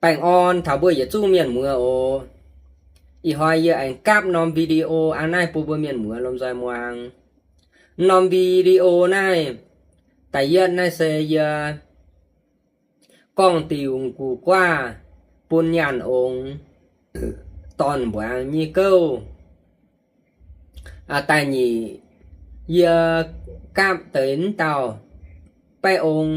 Baengh orn taux mbuo yietc zungv mienh muoz oc. Ih hnoi yie aengx gapv norm video aqv naaiv bun mbuo mienh muoz lomh nzoih muangx. Norm video naaiv da'yietv naaiv se yie gorngv diuc gux guaav bun nyaanh ongx dorn mbuangz nyei gouv. Da'nyeic, yie gapv deix m'dauh baeqv ong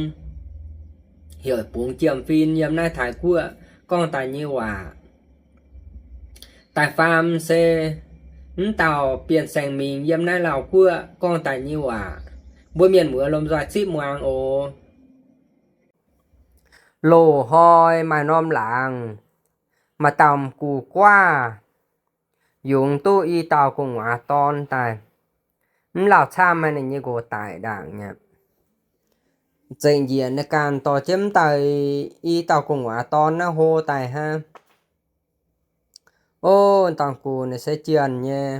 heuc Bungx Jiem Fin yiem naaiv Taiv Guoqv gorngv daaih nyei waac. Da'faam se m'dauh Bienh Saeng Mingh yiem naaiv Lauv Guoqv gorngv daaih nyei waac. Mbuo mienh muoz lomh nzoih zipv muangx oc. Loz-hnoi maaih norm laangz, maaih dauh m'gux guaav yungz duqv i dauh gu'nguaaz dorn daaih. Mv lauh camv maaih ninh nyei nqox daic ndaangc nyei. Zengc njiec ninh ganh dorh jienv m'daaih i dauh gu'nguaaz dorn naaiv hlo daaih hnangv. O, dauh gux naaic se jienh nyei,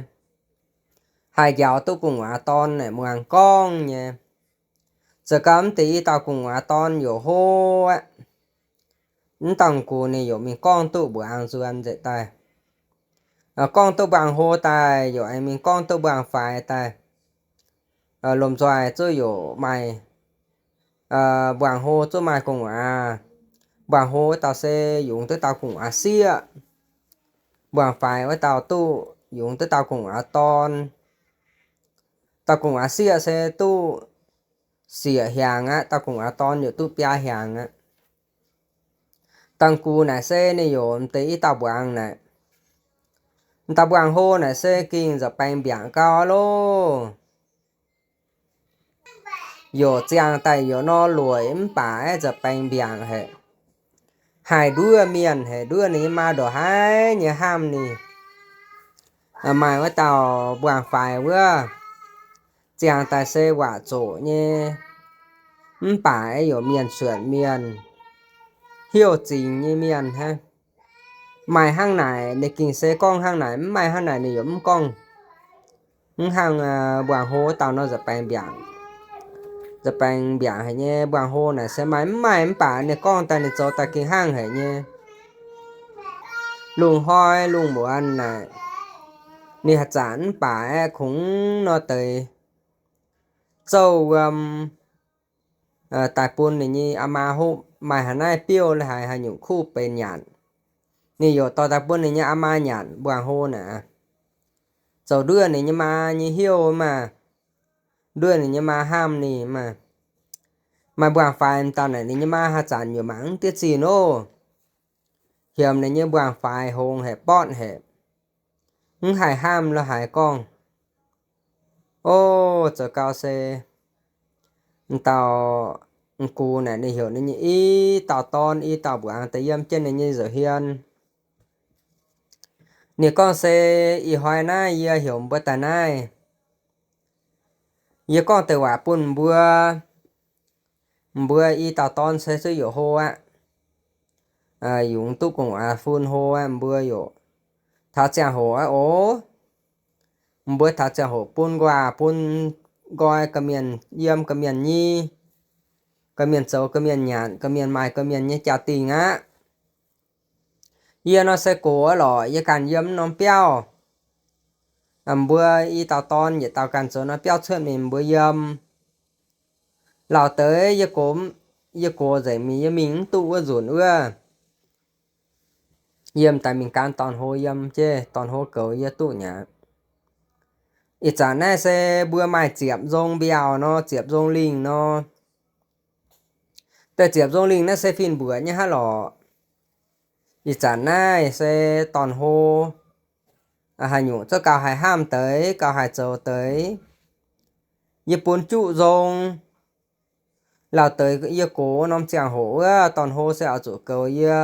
haih njaaux duqv gu'nguaaz dorn naaic muangx gorngv nyei. Zoux gau mv deix i dauh gu'nguaaz dorn yaac hlo aqv. Mv dauh gux ninh yaac mingh gorngv duqv mbuangz nzuonx nzengc daaih. Gorngv duqv mbuangz hlo daaih yaac aengx mingh gorngv duqv mbuangz faix daaih. Lomh nzoih zuqc yaac maaih mbuangz hlo zuqc maaih gu'nguaaz. Mbuangz hlo wuov dauh se yungz duqv dauh gu'nguaaz sieqv. Mbuangz faix wuov dauh duqv yungz duqv dauh gu'nguaaz dorn. Dauh gu'nguaaz sieqv se duqv siec hiaangx aqv, dauh gu'nguaaz dorn yaac duqv biaa hiaangx aqv. Dauh gux naaic se ninh yaac m'deix i dauh mbuangz naaic. M'daaih mbuangz hlo naaic se gengh nza'baengx mbiaangc gau loh. Yaac ziangh daaih yaac nor lueic mv baac aeqv, nza'baengx mbiaangc haic. Haih nduov mienh haic, nduov ninh nyei maa ndongc haaix nyei hnamv ninh. Maaih wuov dauh mbuangz faix wuov, ziangh daaih se waac zoqc nyei, mv baac aeqv, yaac mienh suonc mienh, heuc zingx nyei mienh hnangv. Maaih hnangv naaic ninh gengh se gorngv hnangv naaic, mv maaih hnangv naaic ninh yaac mv gorngv. Mv hnangv mbuangz hlo wuov dauh nor nza'baengx mbiaangc. Nza'baengx mbiaangc haic nyei. Mbuangz hlo naaic se maaih mv maaih mv baac ninh gorngv daaih ninh zoux daaih gengh hnangv haic nyei. Lungh hnoi lungh muonz naaic, ninh haaix zanc mv baac aeqv, kungx nor deix zouv wuom daaih bun ninh nyei aa maa hopv, maaih haaix naaiv biouv haaix, haaix nyungc kuv benx nyanc, ninh yaac dorh daaih bun ninh nyei aa maa nyanc. Mbuangz hlo naaic, zoux nduov ninh nyei maa nyei heuc maah, nduov ninh nyei maa hnamv ninh maah. Maaih mbuangz faix m'dauh naaic ninh nyei maa haaix zanc yaac mangc mv diev zinh oc. Hiemx ninh nyei mbuangz faix hngongx haic, bortv haic, mv haih hnamv lo haaix gorngv. O, zoux gau se m'dauh m'gux naaic ninh heuc ninh nyei i dauh dorn i dauh mbuangz daaih yiem jienv ninh nyei nza'hmien. Ninh gorngv se, ih hnoi naaiv yie heuc mbuo daaih naaiv, yie gorngv deix waac bun mbuo. Mbuo i dauh dorn se zuqc yaac hlo aqv. Yungz duqv gu'nguaaz fun hlo aqv, mbuo yaac taux ziangh hoc aqv oc. Mbuo taux ziangh hoc bun nquaah bun nqoi ga'mienh yiem ga'mienh nyei, ga'mienh zoux ga'mienh nyanc, ga'mienh maaih ga'mienh nyei jaa-dingh aqv. Yie nor se gox aqv lorqc, yie ganh yiem norm biauv. Mbuo i dauh dorn yietc dauh ganh zoux norm biauv cuotv mingh mbuo yiem. Lauh deix yie gox, yie gox nzengc mingh, yie mingh mv duqv wuov nzunc wuov. Yiem daaih mingh gan dorn-hlo yiem, jeiv dorn-hlo goux yie duqv nyei aqv. Ih zanc naaiv se mbuo maaih ziepc nzong mbiauh nor, ziepc nzong lingh nor. Deix ziepc nzong lingh naaiv se fin-mbuoqc nyei hnangv lorqc. Ih zanc naaiv se dorn-hlo haaix nyungc zouv gau haih hnamv deix, gau haih zoux deix. Yie bun juqv nzong. Lauh deix yie gox norm ziangh hoc wuov, dorn-hlo se oix zuqc goux yie,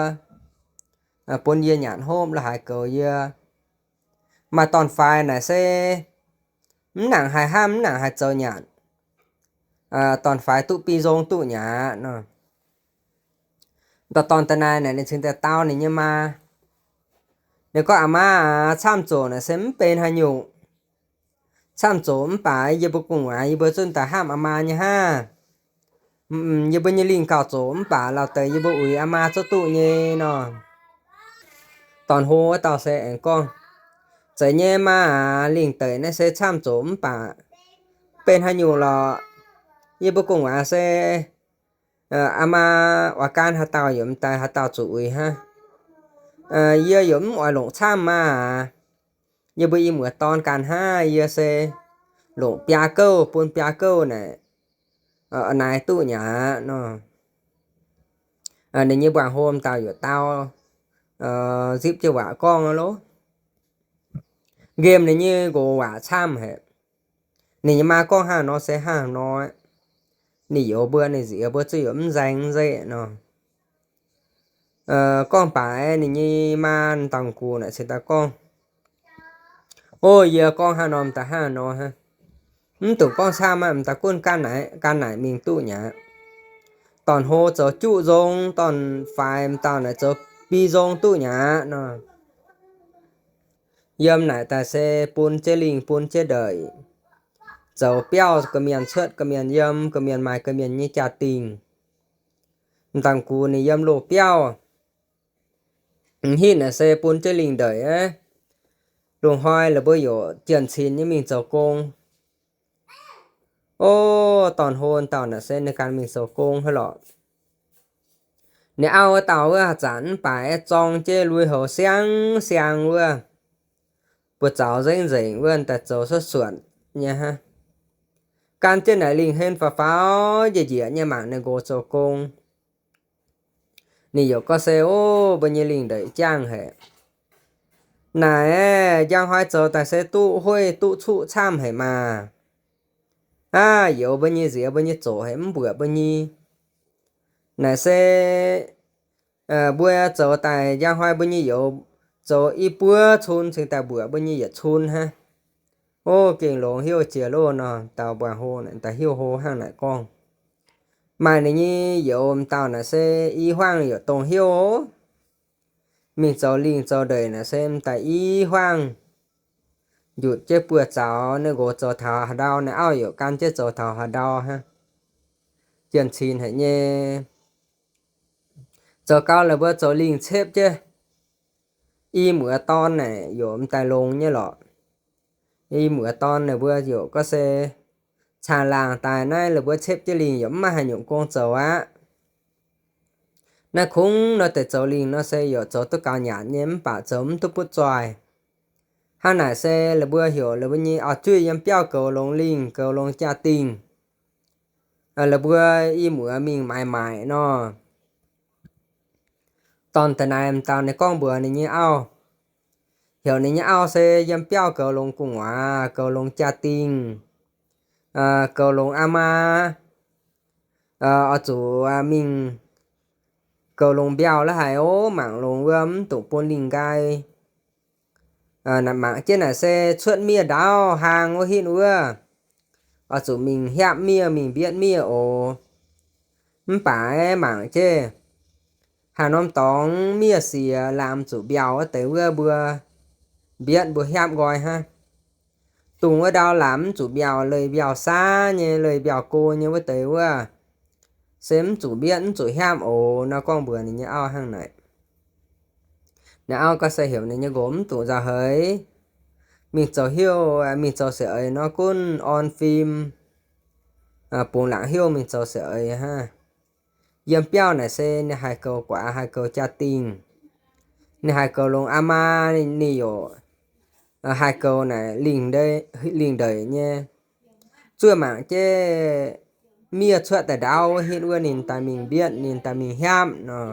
bun yie nyanc hopv lo haaix goux yie. Maaih dorn-faix naaic se mv nangc haih hnamv, mv nangc haih zoux nyanc. Dorn-faix duqv bi nzong duqv nyei aqv nor. Dauh dorn daaih naaic, ninh cingx daaih dau ninh nyei maa. Ninh gorngv, Aa maa aac, camv zoqc naaic se mv benx haaix nyungc. Camv zoqc mv baac yie mbuo gu'nguaaz yie mbuo zungv daaih hnamv aa maa nyei hnangv. yie mbuo nyei lingh gauh zoqc mv baac lauh deix yie mbuo uix aa maa zouv duqv nyei nor. Dorn-hlo wuov dauh se aengx gorngv, Zeiz nyei maa aac, lingh deic naaiv se camv zoqc mv baac benx haaix nyungc lorqc, yie mbuo gu'nguaaz se aa maa oix gaanv haaix dauh yaac m'daaih haaix dauh zuqc uix hnangv. Yie yaac mv oix longc camv maa aac. Yie mbuo i muoz dorn ganh hnangv, yie se longc biaa gouv bun biaa gouv naaic, naaiv duqv nyei aqv nor. Ninh nyei mbuangz-hlo m'daaih yaac dau nzipc jienv waac gorngv loh. Nqemh ninh nyei nqox waac camv haic. Ninh nyei maa gorngv hnangv nor se hnangv nor, ninh youz mbuo ninh nziex mbuo zuqc yaac mv nzaeng nzeqv nor. Gorngv baac ninh nyei maa dauh gux naaic cingx daaih gorngv, O, yie gorngv hnangv nor m'daaih hnangv nor hnangv. Mv dungx gorngv camv aqv, m'daaih gunv gan naaic mingh duqv nyei aqv. Dorn-hlo zoux juqv nzong, dorn-faix m'daaih naaic zoux bi nzong duqv nyei aqv nor. Yiem naaic daaih se bun jienv lingh bun jienv ndeic, zoux biauv ga'mienh cuotv ga'mienh yiem, ga'mienh maaih ga'mienh nyei jaa-dingh. M'dauh gux ninh yiem loz-biauv, m'hinc naaic se bun jienv lingh ndeic aqv. Lungh hnoi la'buo yoc jienh cin nyei mingh zoux gong. O, dorn-hlo dauh naaic se ninh ganh mingh zoux gong hnangv lorqc. Ninh auv wuov dauh wuov zanc mv baac zorng jienv lui-houx siang siang wuov, buoz-zaux nzengc nzengc wuov daaih zoux cuotv suonc nyei hnangv. Gan jienv naaic lingh hlen faaux faaux njiec njiec nyei mangc ninh nqox zoux gong. Ninh yaac gorngv se, O, mbuo nyei lingh ndeic jangv haic. Naaic njang hnoi zoux daaih se duqv hueiv duqv cuqv camv haic maah! Aav, youz mbuo nyei nziex mbuo nyei zoqc haic mv mbuoqc mbuo nyei. Naaic se mbuo zoux daaih njang hnoi mbuo nyei youz zoux i buo cun cingx daaih mbuoqc mbuo nyei yietc cun hnangv. O, gengh longx heuc jiex loh nor, dauh mbuangz-hlo naaic daaih heuc hlo hnangv naaic gorngv. Maaih ninh nyei youz m'dauh naaic se i hmuangv yaac dongh heuc, mingh zoux lingh zoux ndeic naaic se m'daaih i hmuangv njutc jienv buoz-zaux, ninh nqox zoux taux haaix ndau, ninh auv yaac gan jienv zoux taux haaix ndau hnangv. Jienh cin haic nyei. Zoux gau la'buo zoux lingh cepv jienv i muoz dorn naaic yaac m'daaih longx nyei lorqc. I muoz dorn naaic mbuo yaac gorngv se caangh laangh daaih naaiv la'buo cepv jienv lingh yaac mv maaih haaix nyungc gong zoux aqv. Naaiv kungx nor deix zoux lingh nor se yaac zoux duqv gaux nyanc nyei mv baac zoux mv duqv butv zoih. Hnangv naaic se la'buo heuc la'buo nyei auv-juiv yiem biauv goux longx lingh, goux longx jaa-dingh. La'buo i muoz mingh maaiz maaic nor. Dorn da'naaiv m'dauh ninh gorngv mbuox ninh nyei auv, heuc ninh nyei auv se yiem biauv goux longx gu'nguaaz, goux longx jaa-dingh, goux longx aa maa, oix zuqc mingh goux longx mbiauh la'haic ov, mangc longx wuov mv dungx bun lingh nqaai. Mangc jienv naaic se cuotv miev ndaauv hlang wuov hinv wuov, oix zuqc mingh hiaapv miev, mingh mbietv miev oc. Mv baac mangc jienv haaix norm dorngx miev siex, lamz zuqc mbiauh wuov deix wuov mbuo mbietv mbuo hiaapv nqoi hnangv. Dongh wuov ndau lamz mv zuqc mbiauh, leih mbiauh saav nyei, leih mbiauh go nyei wuov deix wuov, se mv zuqc mbietv mv zuqc hiaapv oc nor, gorngv mbuox ninh nyei auv hnangv naaic. Ninh auv gorngv se heuc ninh nyei nqox mv dungx nzauh heix, mingh zoux heuc, mingh zoux seix eix nor gunv orn fim, bungx laangc heuc mingh zoux seix eix hnangv. Yiem biauv naaic se ninh haih goux guaax, haih goux jaa-dingh, ninh haih goux longx aa maa, ninh yaac haih goux naaic lingh ndeic nyei. Zuov mangc jienv miev cuotv daaih ndaauv wuov hinv wuov ninh daaih mingh mbietv, ninh daaih mingh hiaapv nor.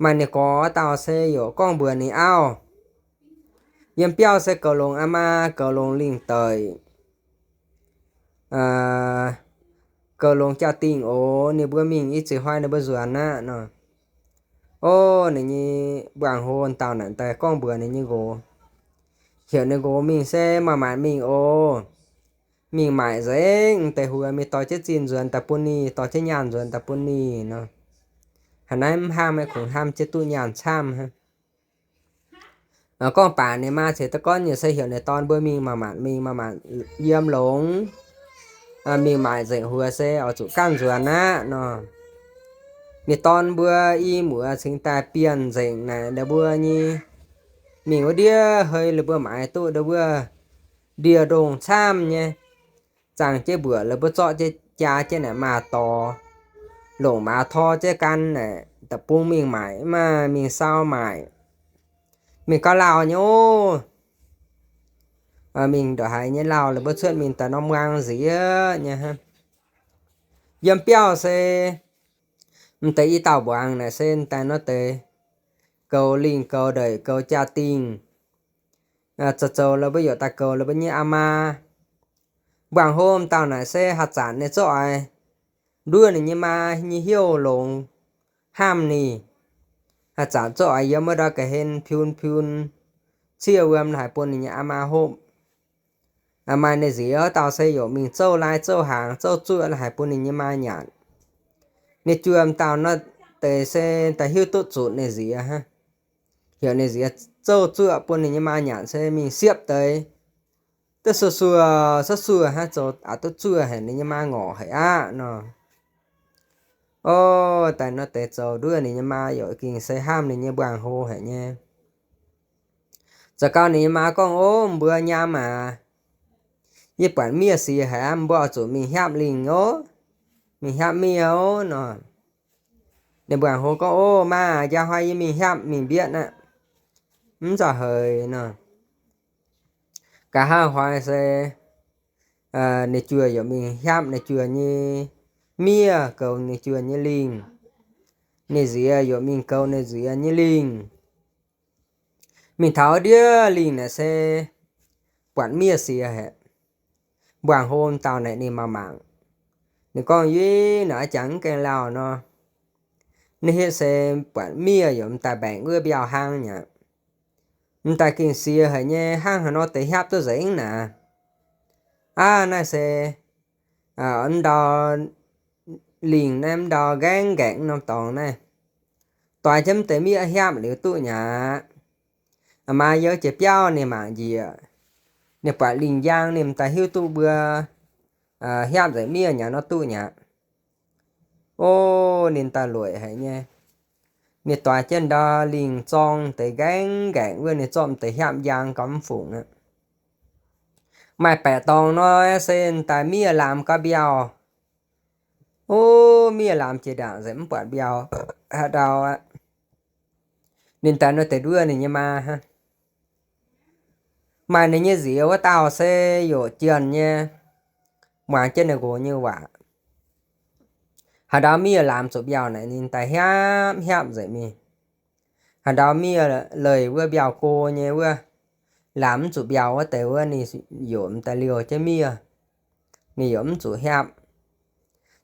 Maaih ninh gorx dauh se yaac gorngv mbuox ninh auv, yiem biauv se goux longx aa maa, goux longx lingh deic, goux longx jaa-dingh oc. Ninh mbuo mingh i ziex hnoi ninh mbuo nzuonx aqv nor. O, ninh nyei mbuangz-hlo dauh naaic daaih gorngv mbuox ninh nyei nqox, heuc ninh nqox mingh se maaih maanc mingh oc. Mingh maaic nzengc deix huox mingh dorh jienv zinh nzuonx daaih bun ninh, dorh jienv nyaanh nzuonx daaih bun ninh nor. Haaix naaiv mv hnamv, kungx hnamv jienv duqv nyaanh camv hnangv. Gorngv baac ninh maa ceix daaih gorngv nyei se heuc ninh dorn mbuo mingh maaih maanc mingh, maaih maanc yiem longx. mingh maaic nzengc huox se oix zuqc ganh nzuonx aqv nor. Ninh dorn mbuo i muoz cingx daaih bienh nzengc naaic ninh mbuo nyei mingh wuov ndiev hei ninh mbuo maaiz duqv ndau wuov ndie-ndongh camv nyei, zaangh jienv mbuoqc ninh mbuo zorqv jienv jaa jienv naaic maaz-dorx, longc maaz tor jienv gan naaic da'bung mingh maaic, mv maaih mingh sau maaic, mingh gauh lauh nyei oc. Mingh ndongc haaix nyei lauh ninh mbuo cuotv mingh daaih norm muang nziex nyei hnangv. Yiem biauv se m'deix i dauh mbuangz naaic se m'daaih nor deix goux lingh goux ndeic goux jaa-dingh, zoux zoux la'buo yaac daaih goux la'buo nyei aa maa. Mbuangz-hlo m'dauh naaic se haaix zanc ninh zouv oix nduov ninh nyei maa nyei hnyouv longx hnamv ninh, haaix zanc zouv oix yiem wuov ndau ga'hlen piun piun ciev wuom la'haic bun ninh nyei aa maa hopv. Maaih ninh nziez wuov dauh se yaac mingh zouv lai zouv hnaangx zouv zuoqv la'haic bun ninh nyei maa nyanc. Ninh juoh m'dauh nor deix se daaih hiuv duqv zutc ninh nziez hnangv. Heuc ninh nziez zouv zuoqv bun ninh nyei maa nyanc se mingh siepv deix, duqv suoh suoh suoh suoh hnangv, zoux aqc duqv zuoqv haic ninh nyei maa ngorc haic aqv nor. O, daaih nor deix zoux nduov ninh nyei maa yaac gengh se hnamv ninh nyei mbuangz-hlo haic nyei. Zoux gau ninh nyei maa gorngv, O, mbuo nyaam aac, yie buatc miev siex haic aqv, mbuo oix zuqc mingh hiaapv lingh oc, mingh hiaapv miev oc nor. Ninh mbuangz-hlo gorngv, O, maa aac, njang hnoi yie mingh hiaapv mingh mbietv aqv, mv nzauh heix nor. Nqa'haav hnoi se ninh juoh yaac mingh hiaapv ninh juoh nyei miev, goux ninh juoh nyei lingh. Ninh nziez yaac mingh goux ninh nziez nyei lingh. Mingh taux ndiev lingh naaic se buatc miev siex haic. Mbuangz-hlo dauh naaic ninh mangc mangc. Ninh gorngv, Yie naaic jangx mv gaengh lauh nor. Ninh hietv se buatc miev yaac m'daaih mbaengc wuov mbiauh hlaang nyei aqv. M'daaih gengh siex haic nyei, hnangv haaix nor deix hiaapv duqv nzengc naaic. Aav, naaiv se ndau lingh naaiv, ndau nqaengv nqaengc norm dorngx naaiv, doix jienv m'deix miev hiaapv liuz duqv nyei aqv. Maa yiem jiex biauv ninh mangc njiec, ninh buatc lingh njang ninh m'daaih hiuv duqv mbuo hiaapv nzengc miev nyei nor duqv nyei aqv. O, ninh daaih lueic haic nyei. Ninh doix jienv ndau lingh zorng deix nqaengv nqaengc wuov, ninh zorqv m'deix hiaapv njang gauh mv fungc aqv. Maaih baeqc dorngx nor se daaih miev laamz gauh mbiauh. O, miev laamz jiex ndaangc nzengc mv buatc mbiauh haaix ndau aqv. Ninh daaih nor deix nduov ninh nyei maa hnangv. Maaih ninh nyei nziez wuov dauh se yaac jienh nyei, muangx jienv ninh nqox nyei waac. Haaix ndau miev laamz zuqc mbiauh naaic ninh daaih hiaapv hiaapv nzengc mingh. Haaix ndau miev leih wuov mbiauh go nyei wuov, laamz mv zuqc mbiauh wuov deix wuov, ninh yaac m'daaih liouh jienv miev, ninh yaac mv zuqc hiaapv.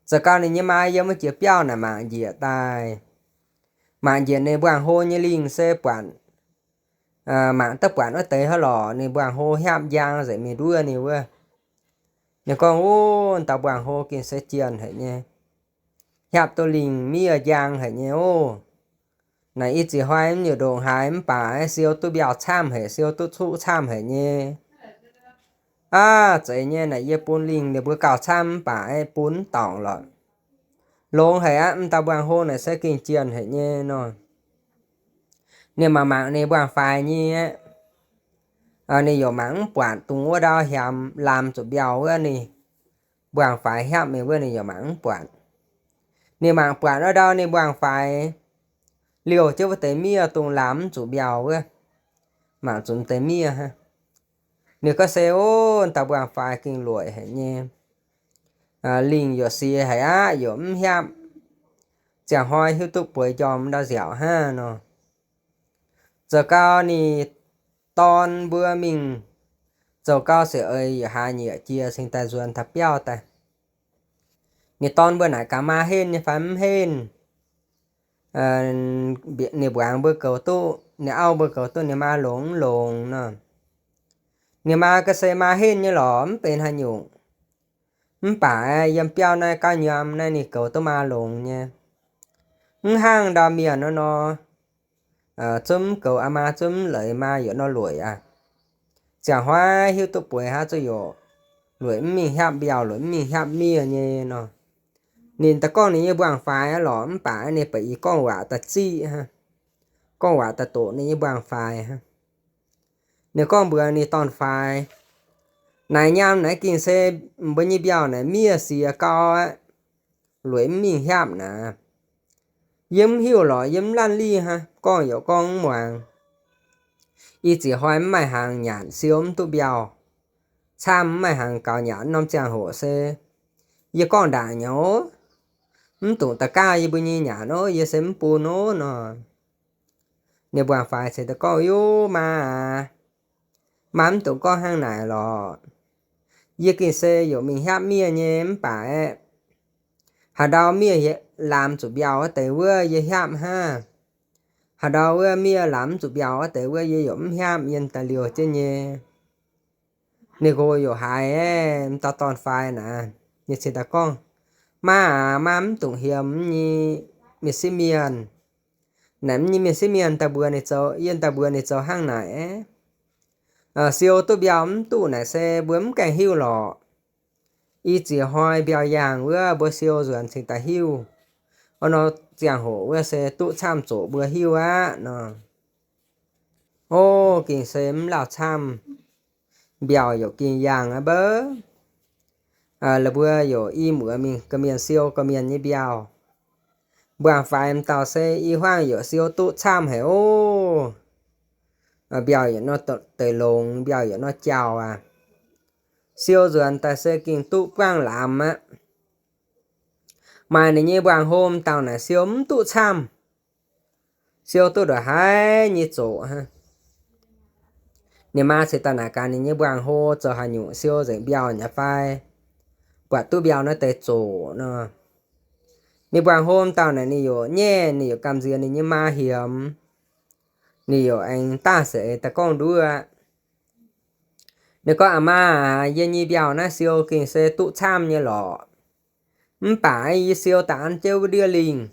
Zoux gau ninh nyei maa yiem wuov jiex biauv naaic mangc njiec daaih, mangc njiec ninh mbuangz-hlo nyei lingh se buatc, mangc duqv buatc wuov deix hnangv lorqc, ninh mbuangz-hlo hiaapv njang nzengc mingh nduov ninh wuov. Ninh gorngv, O, dauh mbuangz-hlo gengh se jienh haic nyei, hiaapv duqv lingh miev njang haic nyei oc. Naaic i ziex hnoi mv nyungc ndongc haaix mv baac siou duqv mbiauh camv haic, siou duqv cuqv camv haic nyei. Aav, zeiz nyei, naaic yie bun lingh ninh mbuo gauh camv mv baac bun mv dorngc lorqc. Longx haic aqv, m'daaih mbuangz-hlo naaic se gengh jienh haic nyei nor. Ninh mangc mangc ninh mbuangz-faix nyei aqv. Ninh yaac mangc mv buatc dongh wuov ndau hiaamx laamz zuqc mbiauh wuov ninh mbuangz-faix hiaapv mingh wuov ninh yaac mangc mv buatc. Ninh mangc buatc wuov ndau ninh mbuangz-faix liouh jienv wuov deix miev dongh laamz mv zuqc mbiauh wuov, mangc zuqc m'deix miev hnangv. Ninh gorngv se, O, dauh mbuangz-faix gengh lueic haic nyei. Lingh yaac siex haic aqv, yaac mv hiaapv. Ziangh hnoi hiuv duqv bueix njormh ndau nziaauc hnangv nor. Zoux gau ninh dorn mbuo mingh zoux gau se eix yaac hlaax nyieqc jiex cingx daaih nzuonx taux biauv daaih. Ninh dorn mbuo naaic gaax maa henv nyei fai mv henv. Ninh mbuangz mbuo goux duqv, ninh auv mbuo goux duqv ninh maa longx mv longx nor. Ninh maa ga'sie maa henv nyei lorqc, mv benx haaix nyungc. Mv baac yiem biauv naaiv gauh nyuam naaiv ninh goux duqv maa longx nyei. Mv hnangv ndau mienh nor nor, zungv goux aa maa zungv leiz maa yaac nor lueic aqv. Ziangh hnoi hiuv duqv bueix hnangv zuqc yaac lueic mv mingh hiaapv mbiauh, lueic mv mingh hiaapv miev nyei nor. Ninh daaih gorngv ninh nyei mbuangz-faix lorqc, mv baac ninh ba'gi gorngv waac daaih ziqv hnangv, gorngv waac daaih doqc ninh nyei mbuangz-faix hnangv. Ninh gorngv mbuox ninh dorn-faix, naaiv nyaam naaiv gengh se mbuo nyei mbiauh naaic miev siex gau aqv, lueic mv mingh hiaapv naaic. Yie mv hiuv lorqc, yie mv lanv lih hnangv, gorngv yaac gorngv mv muangx. Ih ziex hnoi mv maaih hnaangx nyanc, siou mv duqv mbiauh, camv mv maaih hnaangx gaux nyanc norm ziangh hoc se yie gorngv ndaangc nyei, mv dungx da'gaav yie mbuo nyei nyanc ov, yie se mv bun ov nor. Ninh mbuangz-faix ceix daaih gorngv, Yov, maa aac, maa mv dungx gorngv hnangv naaic lorqc. Yie gengh se yaac mingh hiaapv miev nyei mv baac aeqv, haaix ndau miev laamx zuqc mbiauh wuov deix wuov yie hiaapv hnangv. Haaix ndau wuov miev laamx mv zuqc mbiauh wuov deix wuov yie yaac mv hiaapv, yie daaih liouh jienv nyei. Ninh nqox yaac haiz, dauh dorn-faix naaic, ninh ceix daaih gorngv, Maa aac, maa mv dungx hiemx nyei miev sieqv mienh. Naaic mv nyei miev sieqv mienh daaih mbuox ninh zoux, yie daaih mbuox ninh zoux hnangv naaic. Siou duqv mbiauh mv duqv naaic se mbuo mv gaengh hiuv lorqc. Ih ziex hnoi mbiauh yaangh wuov mbuo siou nzuonx cingx daaih hiuv. Wuov nor ziangh hoc wuov se duqv camv zoqc mbuo hiuv aqv nor. O, gengh se mv lauh camv, mbiauh yaac gengh yaangh aqv mbouv. Laaix mbuo yaac i muoz mingh ga'mienh siou ga'mienh nyei mbiauh. Mbuangz-faix m'dauh se i hmuangv yaac siou duqv camv haic ov. Mbiauh yaac nor deix longx, mbiauh yaac nor jauh aqv. Siou nzuonx daaih se gengh duqv buangv lamz aqv. Maaih ninh nyei mbuangz-hlo m'dauh naaic siou mv duqv camv, siou duqv ndongc haaix nyei zoqc hnangv. Ninh maa ceix daaih naaic gaax ninh nyei mbuangz-hlo zoux haaix nyungc siou nzengc mbiauh nyei fai, buatc duqv mbiauh naaiv deix zoqc nor. Ninh mbuangz-hlo m'dauh naaic ninh yaac nyaiv, ninh yaac gamh nziex ninh nyei maa hiemx. Ninh yaac aengx daaih seix daaih gorngv nduov. Ninh gorngv, Aa maa aac, yie nyei mbiauh naaiv siou gengh se duqv camv nyei lorqc. Mv baac yie siou daaih an jienv wuov ndiev lingh,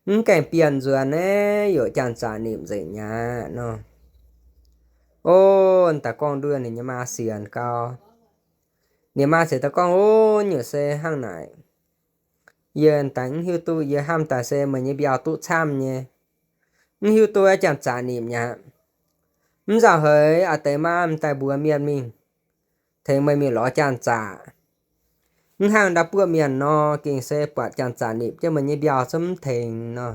mv gaengh bienh nzuonx naaiv yaac janx-zaqc nimc nzengc mi'aqv nor. O, daaih gorngv nduov ninh nyei maa sienx gau. Ninh maa ceix daaih gorngv, O, nyungc se hnangv naaic. Yie daaih mv hiuv duqv, yie hnamv daaih se meih nyei mbiauh duqv camv nyei, mv hiuv duqv janx-zaqc nimc mi'aqv. Mv nzauh heix a'deix maa m'daaih mbuox mienh mingh tengx meih mingh lorz janx-zaqc. Mv hnangv ndau buoqv mienh nor, gengh se buatc janx-zaqc nimc jienv meih nyei mbiauh zungv mv tengx nor.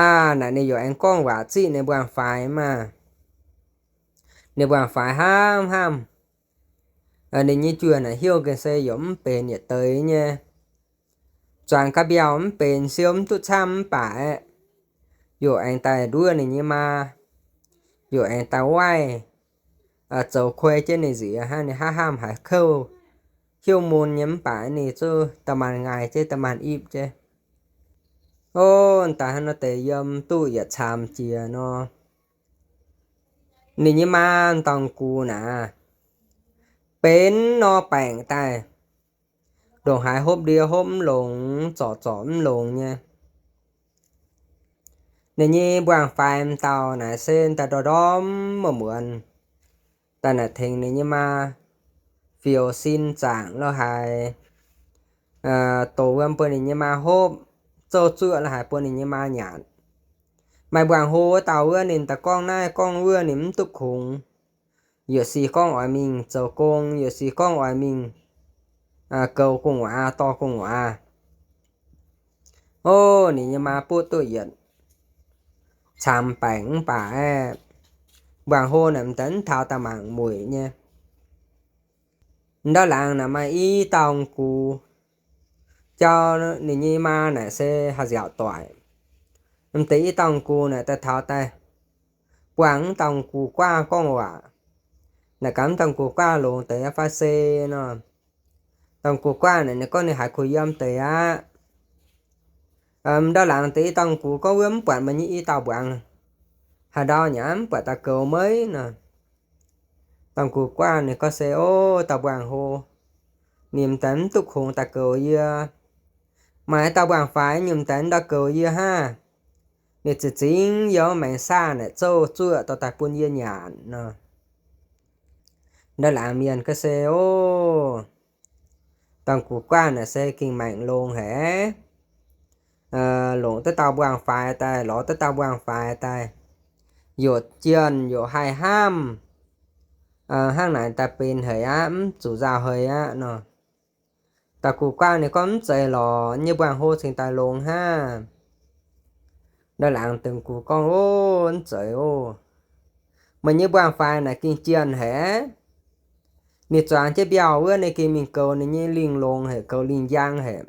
Aa, naaic ninh yaac aengx gorngv waac ziqv ninh mbuangz-faix maah. Ninh mbuangz-faix hnamv hnamv, ninh nyei juoh naaic heuc gengh se yaac mv benx yietc deix nyei. Zuangx ga'mbiauh mv benx, siou mv duqv camv mv baac aeqv, yaac aengx daaih nduov ninh nyei maa, yaac aengx daaih waaiv, zoux kuei jienv ninh nziex hnangv, ninh hnamv hnamv haiz kouv, heuc mun nyei mv baac ninh zuqc da'maanc ngaih jienv, da'maanc ipv jienv. O, daaih hnangv nor deix yiem duqv yietc camv jiex nor. Ninh nyei maa m'dauh gux naaic, benx nor baengc daaih, ndongc haaix hopv ndie hopv mv longx, zorc zorc mv longx nyei. Ninh nyei mbuangz-faix m'dauh naaic se daaih ndorm ndorm muonz muonz daaih naaic tengx ninh nyei maa fioux sin zaangc lo haaix, dox wuom bun ninh nyei maa hopv, zouv zuoqv lo haaix bun ninh nyei maa nyanc. Maaih mbuangz-hlo wuov dauh wuov ninh daaih gorngv naaiv gorngv wuov ninh mv duqv kungx. Yaac sic gorngv oix mingh zoux gong, yaac sic gorngv oix mingh goux gu'nguaaz, dorh gu'nguaaz. O, ninh nyei maa butv duqv yietc camv baengc mv baac aeqv, mbuangz-hlo naaic m'daaih mv taux daaih mangc mueic nyei. Ndau laangz naaic maaih i dauh gux jauv ninh nyei maa naaic se haih nziaauc doic. M'deix i dauh gux naaic daaih taux daaih buangh mv dauh gux guaav gorngv waac. Naaic gaax mv dauh gux guaav longx deix fai se nor. Dauh gux guaav naaic ninh gorngv ninh haiz kuh yiem deix aqv. Ndau laangz deix i dauh gux gorngv wuov mv buatc meih nyei i dauh mbuangz haaix ndau nyei, mv buatc daaih goux meih nor. Dauh gux guaav ninh gorngv se, O, dauh mbuangz-hlo, ninh m'daaih mv duqv kungx daaih goux yie. Maaih dauh mbuangz-faix ninh m'daaih mv daaih goux yie hnangv. Ninh zinh zingx yiem maengx saah naaic zouv zuoqv dorh daaih bun yie nyanc nor. Nda'laangc mienh ga'sie oc. Dongh gux guaav naaic se gengh maengc longx haic. Longc duqv dauh mbuangz-faix daaih, lorz duqv dauh mbuangz-faix daaih, yaac jienh yaac haih hnamv. Hnangv naaic daaih benx haic aqv, mv zuqc nzauh haic aqv nor. Dongh gux guaav ninh gorngv, Mv zeiz lorqc, yie nyei mbuangz-hlo cingx daaih longx hnangv. Nda'laangc dongh gux gorngv, Ov, mv zeiz oc. Meih nyei mbuangz-faix naaic gengh jienh haic. Ninh zuangx jienv mbiauh wuov, ninh gengh mingh goux ninh nyei lingh longx haic, goux lingh njang haic.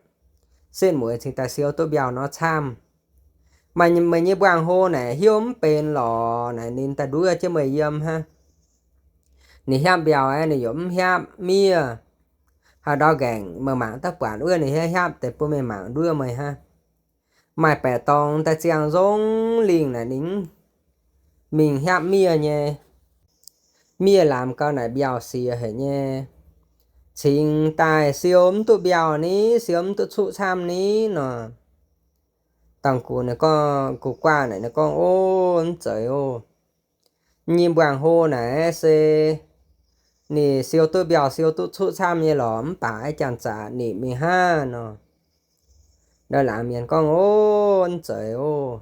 Setv mueiz cingx daaih siou duqv mbiauh nor camv. Meih nyei mbuangz-hlo naaic heuc mv benx lorqc, naaic ninh daaih nduov jienv meih yiem hnangv. Ninh hiaapv mbiauh aeqv, ninh yaac mv hiaapv miev. Haaix ndau nqaengc meih mangc daaih buatc wuov ninh hiaapv hiaapv deix bun meih mangc, nduov meih hnangv. Maaih baeqc dorngx daaih ziangh nzong lingh naaic ninh mingh hiaapv miev nyei. Miev lamz gau naaic mbiauh siex haic nyei. Cingx daaih siou mv duqv mbiauh ni, siou mv duqv cuqv camv ni nor. Dangh gux ninh gorngv, gux guaav naaic ninh gorngv, Ov, mv zeiz oc. Yie nyei mbuangz-hlo naaic se ninh siou duqv mbiauh siou duqv cuqv camv nyei lorqc, mv baac aeqv, janx-zaqc nimc mingh hnangv nor. Nda'laangc mienh gorngv, Ov, mv zeiz oc.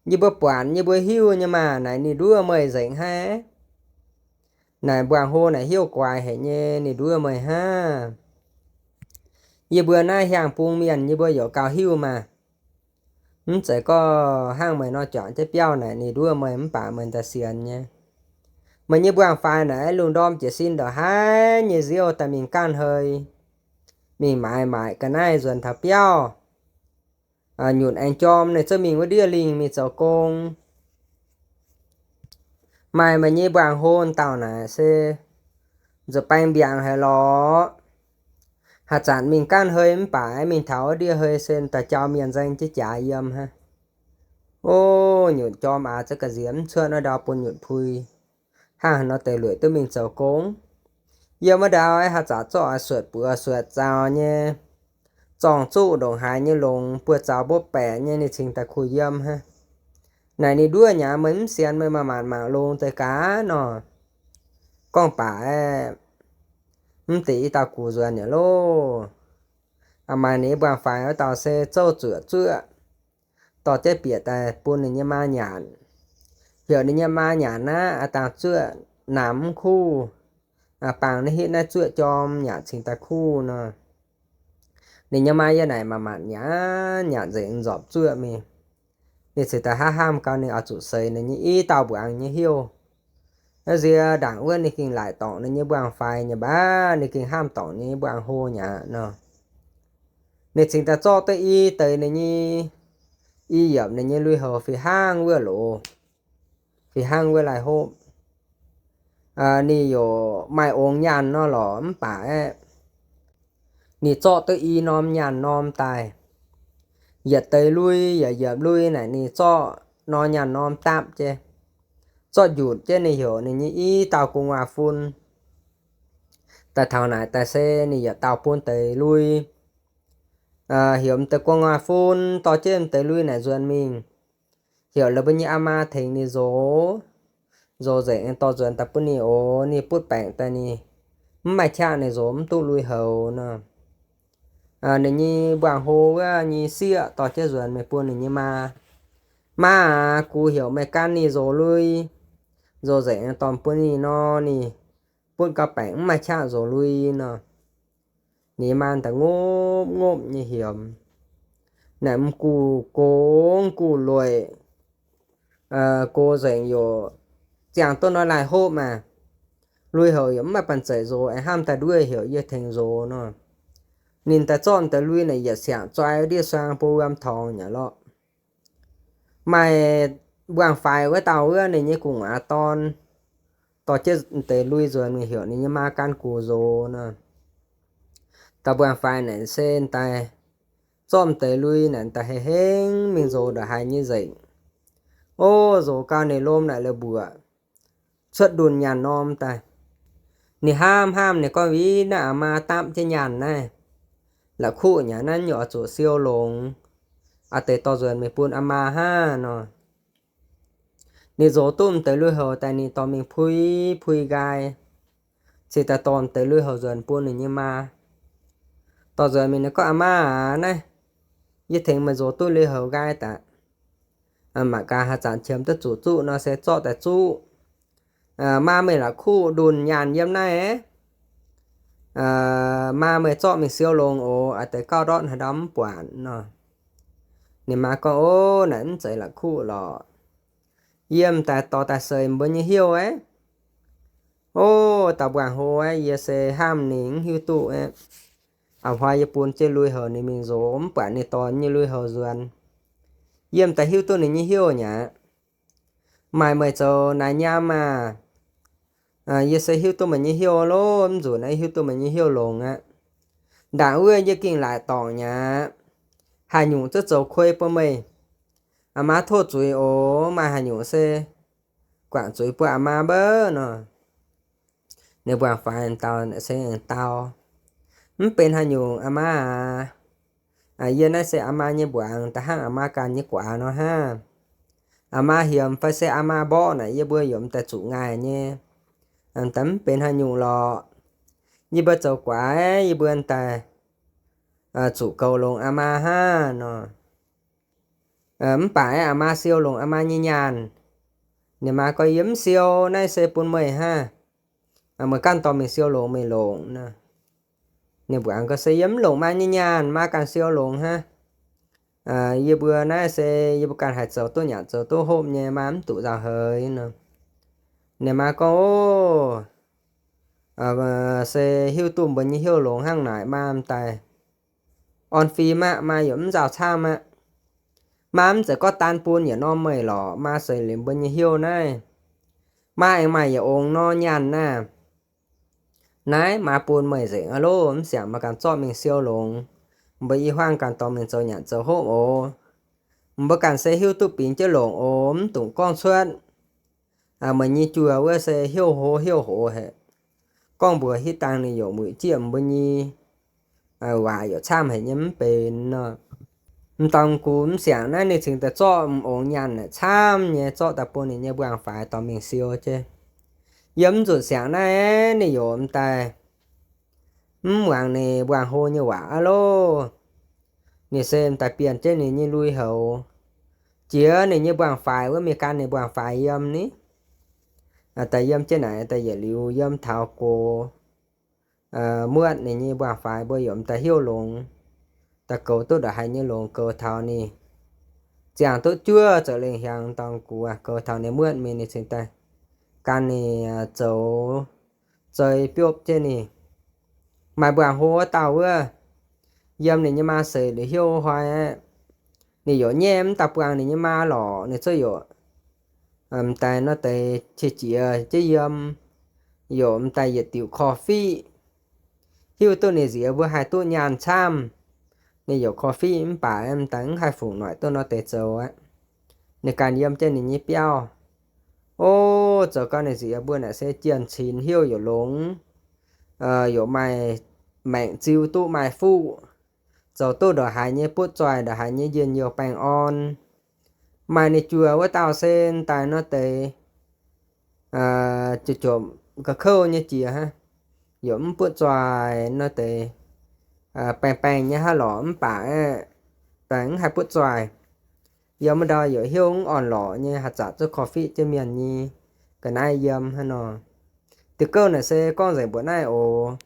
Yie mbuo buatc, yie mbuo hiuv nyei maah, naaic ninh nduov meih nzengc haic. Naaic mbuangz-hlo naaic hiuv guaix haic nyei, ninh nduov meih hnangv. Yie mbuo naaiv hiaang-bung mienh yie mbuo yaac gauh hiuv maah. Mv zeiz gorngv hnangv meih nor juangc jienv biauv naaic ninh nduov meih mv baac meih daaih sienx nyei. Meih nyei mbuangz-faix naaic aeqv, lungh ndorm jiez sin ndongc haaix nyei nziouv daaih mingh ganh hei, mingh maaiz maaic ga'naaiv nzuonx taux biauv. Nyutc aengx jorm ninh zungv mingh wuov ndiev lingh mingh zoux gong. Maaih meih nyei mbuangz-hlo dauh naaic se nzuih baeng mbiaangc haic lorqc. Haaix zanc mingh ganh hei mv baac aeqv, mingh taux wuov ndiev hei se daaih jauv mienh nzaeng jienv jaax yiem hnangv. Ov, nyutc jorm aax za'gengh nziex mv cuotv wuov ndau bun nyutc pui. Hnangv haaix nor deix lueic duqv mingh zoux gong? Yiem wuov ndau aeqv, haaix zanc zorqv suotc buoz suotc zaux nyei, zorng zuqv ndongc haaix nyei longx, buoz zaux mbopv baeqc nyei ninh cingx daaih kuh yiem hnangv. Naaic ninh nduov nyei, meih mv sienx meih maaih maanc mangc longx deix gaax nor. Gorngv baac aeqv, mv deix i dauh gux nzuonx yaac loh. Maaih ninh mbuangz-faix wuov dauh se zouv zuoqc zuoqv, dorh jienv bieqc daaih bun ninh nyei maa nyanc. Heuc ninh nyei maa nyanc naaiv, dangh zuoqv namx mv kuv, bangc naaiv hitv naaiv zuoqv jorm nyanc cingx daaih kuv nor. Ninh nyei maa yiem naaic manc-manc nyanc, nyanc nzengc nzorpc zuoqv mingh. Ninh cingx daaih hnamv hnamv gau ninh oix zuqc seix ninh nyei i dauh mbuangz nyei heuc. Naaiv nziex ndaangc wuov ninh gengh laaic dorngc ninh nyei mbuangz-faix nyei mbac, ninh gengh hnamv dorngc ninh nyei mbuangz-hlo nyei aqv nor. Ninh cingx daaih zorqv duqv i deix ninh nyei, i yiepc ninh nyei lui-houx fih hnangv wuov loz, fih hnangv wuov laih hopv. Ninh yaac maaih ongx nyaanh nor lorqc mv baac aeqv, ninh zorqv duqv i norm nyaanh norm daaih. Yietc deix lui, yietc yiepc lui naaic ninh zorqv norm nyaanh norm dapv jienv, zorqv njunc jienv ninh heuc ninh nyei i dauh gu'nguaaz fun. Daaih taux naaic daaih se ninh yietc dauh bun deix lui, heuc m'deix gu'nguaaz fun dorh jienv m'deix lui naaic nzuonx mingh. Heuc la'buo nyei aa maa tengx ninh nzox. Nzox nzengc dorh nzuonx daaih bun ninh oc. Ninh butv baengc daaih ninh mv maaih qaqv ninh nzox mv duqv lui-houx nor. Ninh nyei mbuangz-hlo wuov nyei sieqv dorh jienv nzuonx mingh bun ninh nyei maa. Maa aac, gux heuc meih gan ninh nzox lui. Nzox nzengc dorh bun ninh nor, ninh butv gau baengc mv maaih qaqv nzox lui nor. Ninh maa daaih ngopv ngopv nyei hiemx. Naaic m'gux gox m'gux lueic, gox nzengc yaac ziangh duqv nor laih hopv maah. Lui-houx yaac mv maaih banh zeic nzox, aengx hnamv daaih nduov heuc yie tengx nzox nor. Ninh daaih zorqv deix lui naaic yietc siangx zoi ndiev suang bun wuom torngx nyei lorqc. Maaih mbuangz-faix wuov dauh wuov ninh nyei gu'nguaaz dorn dorh jienv deix lui nzuonx mingh heuc ninh nyei maa gan gux nzox nor. Dauh mbuangz-faix naaic se daaih zorqv deix lui naaic daaih hengx hengx mingh nzox ndongc haaix nyei nzengc. Ov, nzox gau ninh lomh naaic la'mbuoqc cuotv ndunh nyaanh norm daaih. Ninh hnamv hnamv ninh gorngv, Win naaiv aa maa dapv jienv nyaanh naaiv, la'kuqv nyei naaiv nyungc oix zuqc siou longx, aa deix dorh nzuonx mingh bun aa maa hnangv nor. Ninh nzox duqv m'deix lui-houx daaih ninh dorh mingh pui pui nqaai. cingx daaih dorh deix lui-houx nzuonx bun ninh nyei maa. Dorh nzuonx mingh ninh gorngv, Aa maa aac, naaiv yie tengx meih nzox duqv lui-houx nqaai daaih. Mangc gaax haaix zanc qiemx duqv zuqc zuqv nor se zorqv daaih zuqv. Maa meih la'kuqv ndunh nyaanh yiem naaiv. Maa meih zorqv mingh siou longx oc, a'deix gauh ndortv haaix ndau mv buatc nor. Ninh maa gorngv, Ov, naaic mv zeiz la'kuqv lorqc. Yie m'daaih dorh daaih seix mbuo nyei heuv aqv. Ov, dauh mbuangz-hlo aqv, yie se hnamv ninh mv hiuv duqv aqv. A'hnoi yie bun jienv lui-houx ninh mingh nzox, mv buatc ninh dorh nyei lui-houx nzuonx. Yie m'daaih hiuv duqv ninh nyei heuv nyei aqv. Maaih meih zoux naaiv nyaam maah! Yie se hiuv duqv meih nyei heuv loh, mv nzunc naaiv hiuv duqv meih nyei heuv longx aqv. Ndaangc wuov yie gengh laaic dorngc nyei aqv. Haaix nyungc zuqv zoux kuei bun meih. Aa maa tov zuiz oc. Maaih haaix nyungc se guangc zuiz bun aa maa mbouv nor. Ninh mbuangz-faix dau se dau, Mv benx haaix nyungc, aa maa aac. Yie naaiv se aa maa nyei mbuangz, da'hnangv aa maa ganh nyei guaax nor hnangv. Aa maa hiemx fai se aa maa mborqv naaic yie mbuo yaac m'daaih zuqc ngaih nyei. M'daaih mv benx haaix nyungc lorqc. Yie mbuo zoux guaax, yie mbuo m'daaih zuqc goux longx aa maa hnangv nor. Mv baac aeqv, aa maa siou longx aa maa nyei nyaanh. Ninh maa gorngv, Yie mv siou, naaiv se bun meih hnangv. Meih ganh dorh mingh siou longx meih longc nor. Ninh mbuangz gorngv, Se yie mv longc maa nyei nyaanh, maa ganh siou longx hnangv. Yie mbuo naaiv se yie mbuo ganh haih zoux duqv nyanc zoux duqv hopv nyei, maa mv duqv nzauh heix nor. Ninh maa gorngv, Ov, se hiuv duqv mbuo nyei heuv longx hnangv naaic, maa m'daaih orn fim aqv, maa yaac mv nzauh camv aqv. Maa mv zeiz gorngv daan bun yietc norm meih lorqc, maa seix liuz mbuo nyei heuv naaiv, maa aengx maaih yietc ongx nor nyaanh naaiv. Naaiv maa bun meih nzengc aqv loh, mv siangx meih ganh zorqv mingh siou longx. Mbuo i hmuangv ganh dorh mingh zoux nyanc zoux hopv oc. Mbuo ganh se hiuv duqv bingx jienv longc oc, mv dungx gorngv cuotv. Meih nyei juoh wuov se heuv hoz heuv hoz haic. Gorngv mbuox hitv dangh ninh yaac muic jieqv mbuo nyei waac yaac camv haic nyei mv benx nor. M'dauh gux mv siangx naaiv ninh cingx daaih zorqv m'ongx nyaanh naaic camv nyei zorqv daaih bun ninh nyei mbuangz-faix dorh mingh siou jienv. Yiem mv nzunc siangx naaiv ninh yaac m'daaih mv muangx ninh mbuangz-hlo nyei waac aqv loh. Ninh se m'daaih bienh jienv ninh nyei lui-houx, jiex ninh nyei mbuangz-faix wuov mingh gan ninh mbuangz-faix yiem ni. Daaih yiem jienv naaic daaih yietc liuz yiem taux gox muotv ninh nyei mbuangz-faix mbuo yaac m'daaih heuv longx, daaih goux duqv ndongc haaix nyei longx goux taux ninh ziangh duqv juov zoux lengh hiaangx dorngx gux, goux taux ninh muotv mingh ninh cingx daaih gan ninh zoux zei biopv jienv ninh. Maaih mbuangz-hlo wuov dauh wuov, yiem ninh nyei maa seix liuz heuv hnoi aqv, ninh yaac nyaiv mv daaih buangh ninh nyei maa lorqc, ninh cuotv yaac m'daaih nor deix qiex jiez jienv yiem, yaac m'daaih yietc diuc korv-fiqv. Hiuv duqv ninh nziex mbuo haih duqv nyaanh camv, ninh yaac korv-fiqv mv baac m'daaih mv haih fungc noic duqv nor deix zoux aqv. Ninh ganh yiem jienv ninh nyei biauv. Ov, zoux gau ninh nziex mbuo naaic se jienh cin heuv yaac longx, yaac maaih maengc ziu duqv maaih fuqv, zoux duqv ndongc haaix nyei butv zoih, ndongc haaix nyei njien-youh baengh orn. Maaih ninh juoh wuov dauh se daaih nor deix ziouc jomc ga'kouv nyei jiex hnangv, yaac mv butv zoih nor deix, baengh baengh nyei hnangv lorqc mv baac aeqv, daaih mv haih butv zoih. Yiem wuov ndau yaac heuv mv orn-lorqc nyei, haaix zanc zuqc korv-fiqv jienv mienh nyei ga'naaiv yiem hnangv nor. Diuh gouv naaic se gorngv nzengc mbuoqc naaiv oc.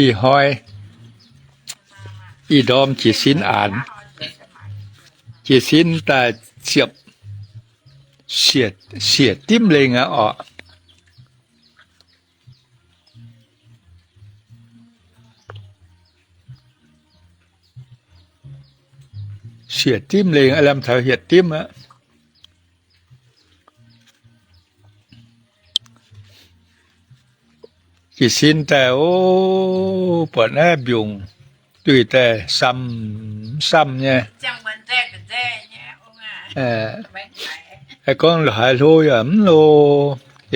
Ih hnoi, ih ndorm jiez sin aanx, jiez sin daaih ziepc siec dimv lengh aqv orqc. Siec dimv lengh, lamh taux hietc dimv aqv. Jiez sin daaih, o, buatc naaiv mbiungc duih daaih samv-samv nyei. Gorngv haaix hlo yaac mv hlo,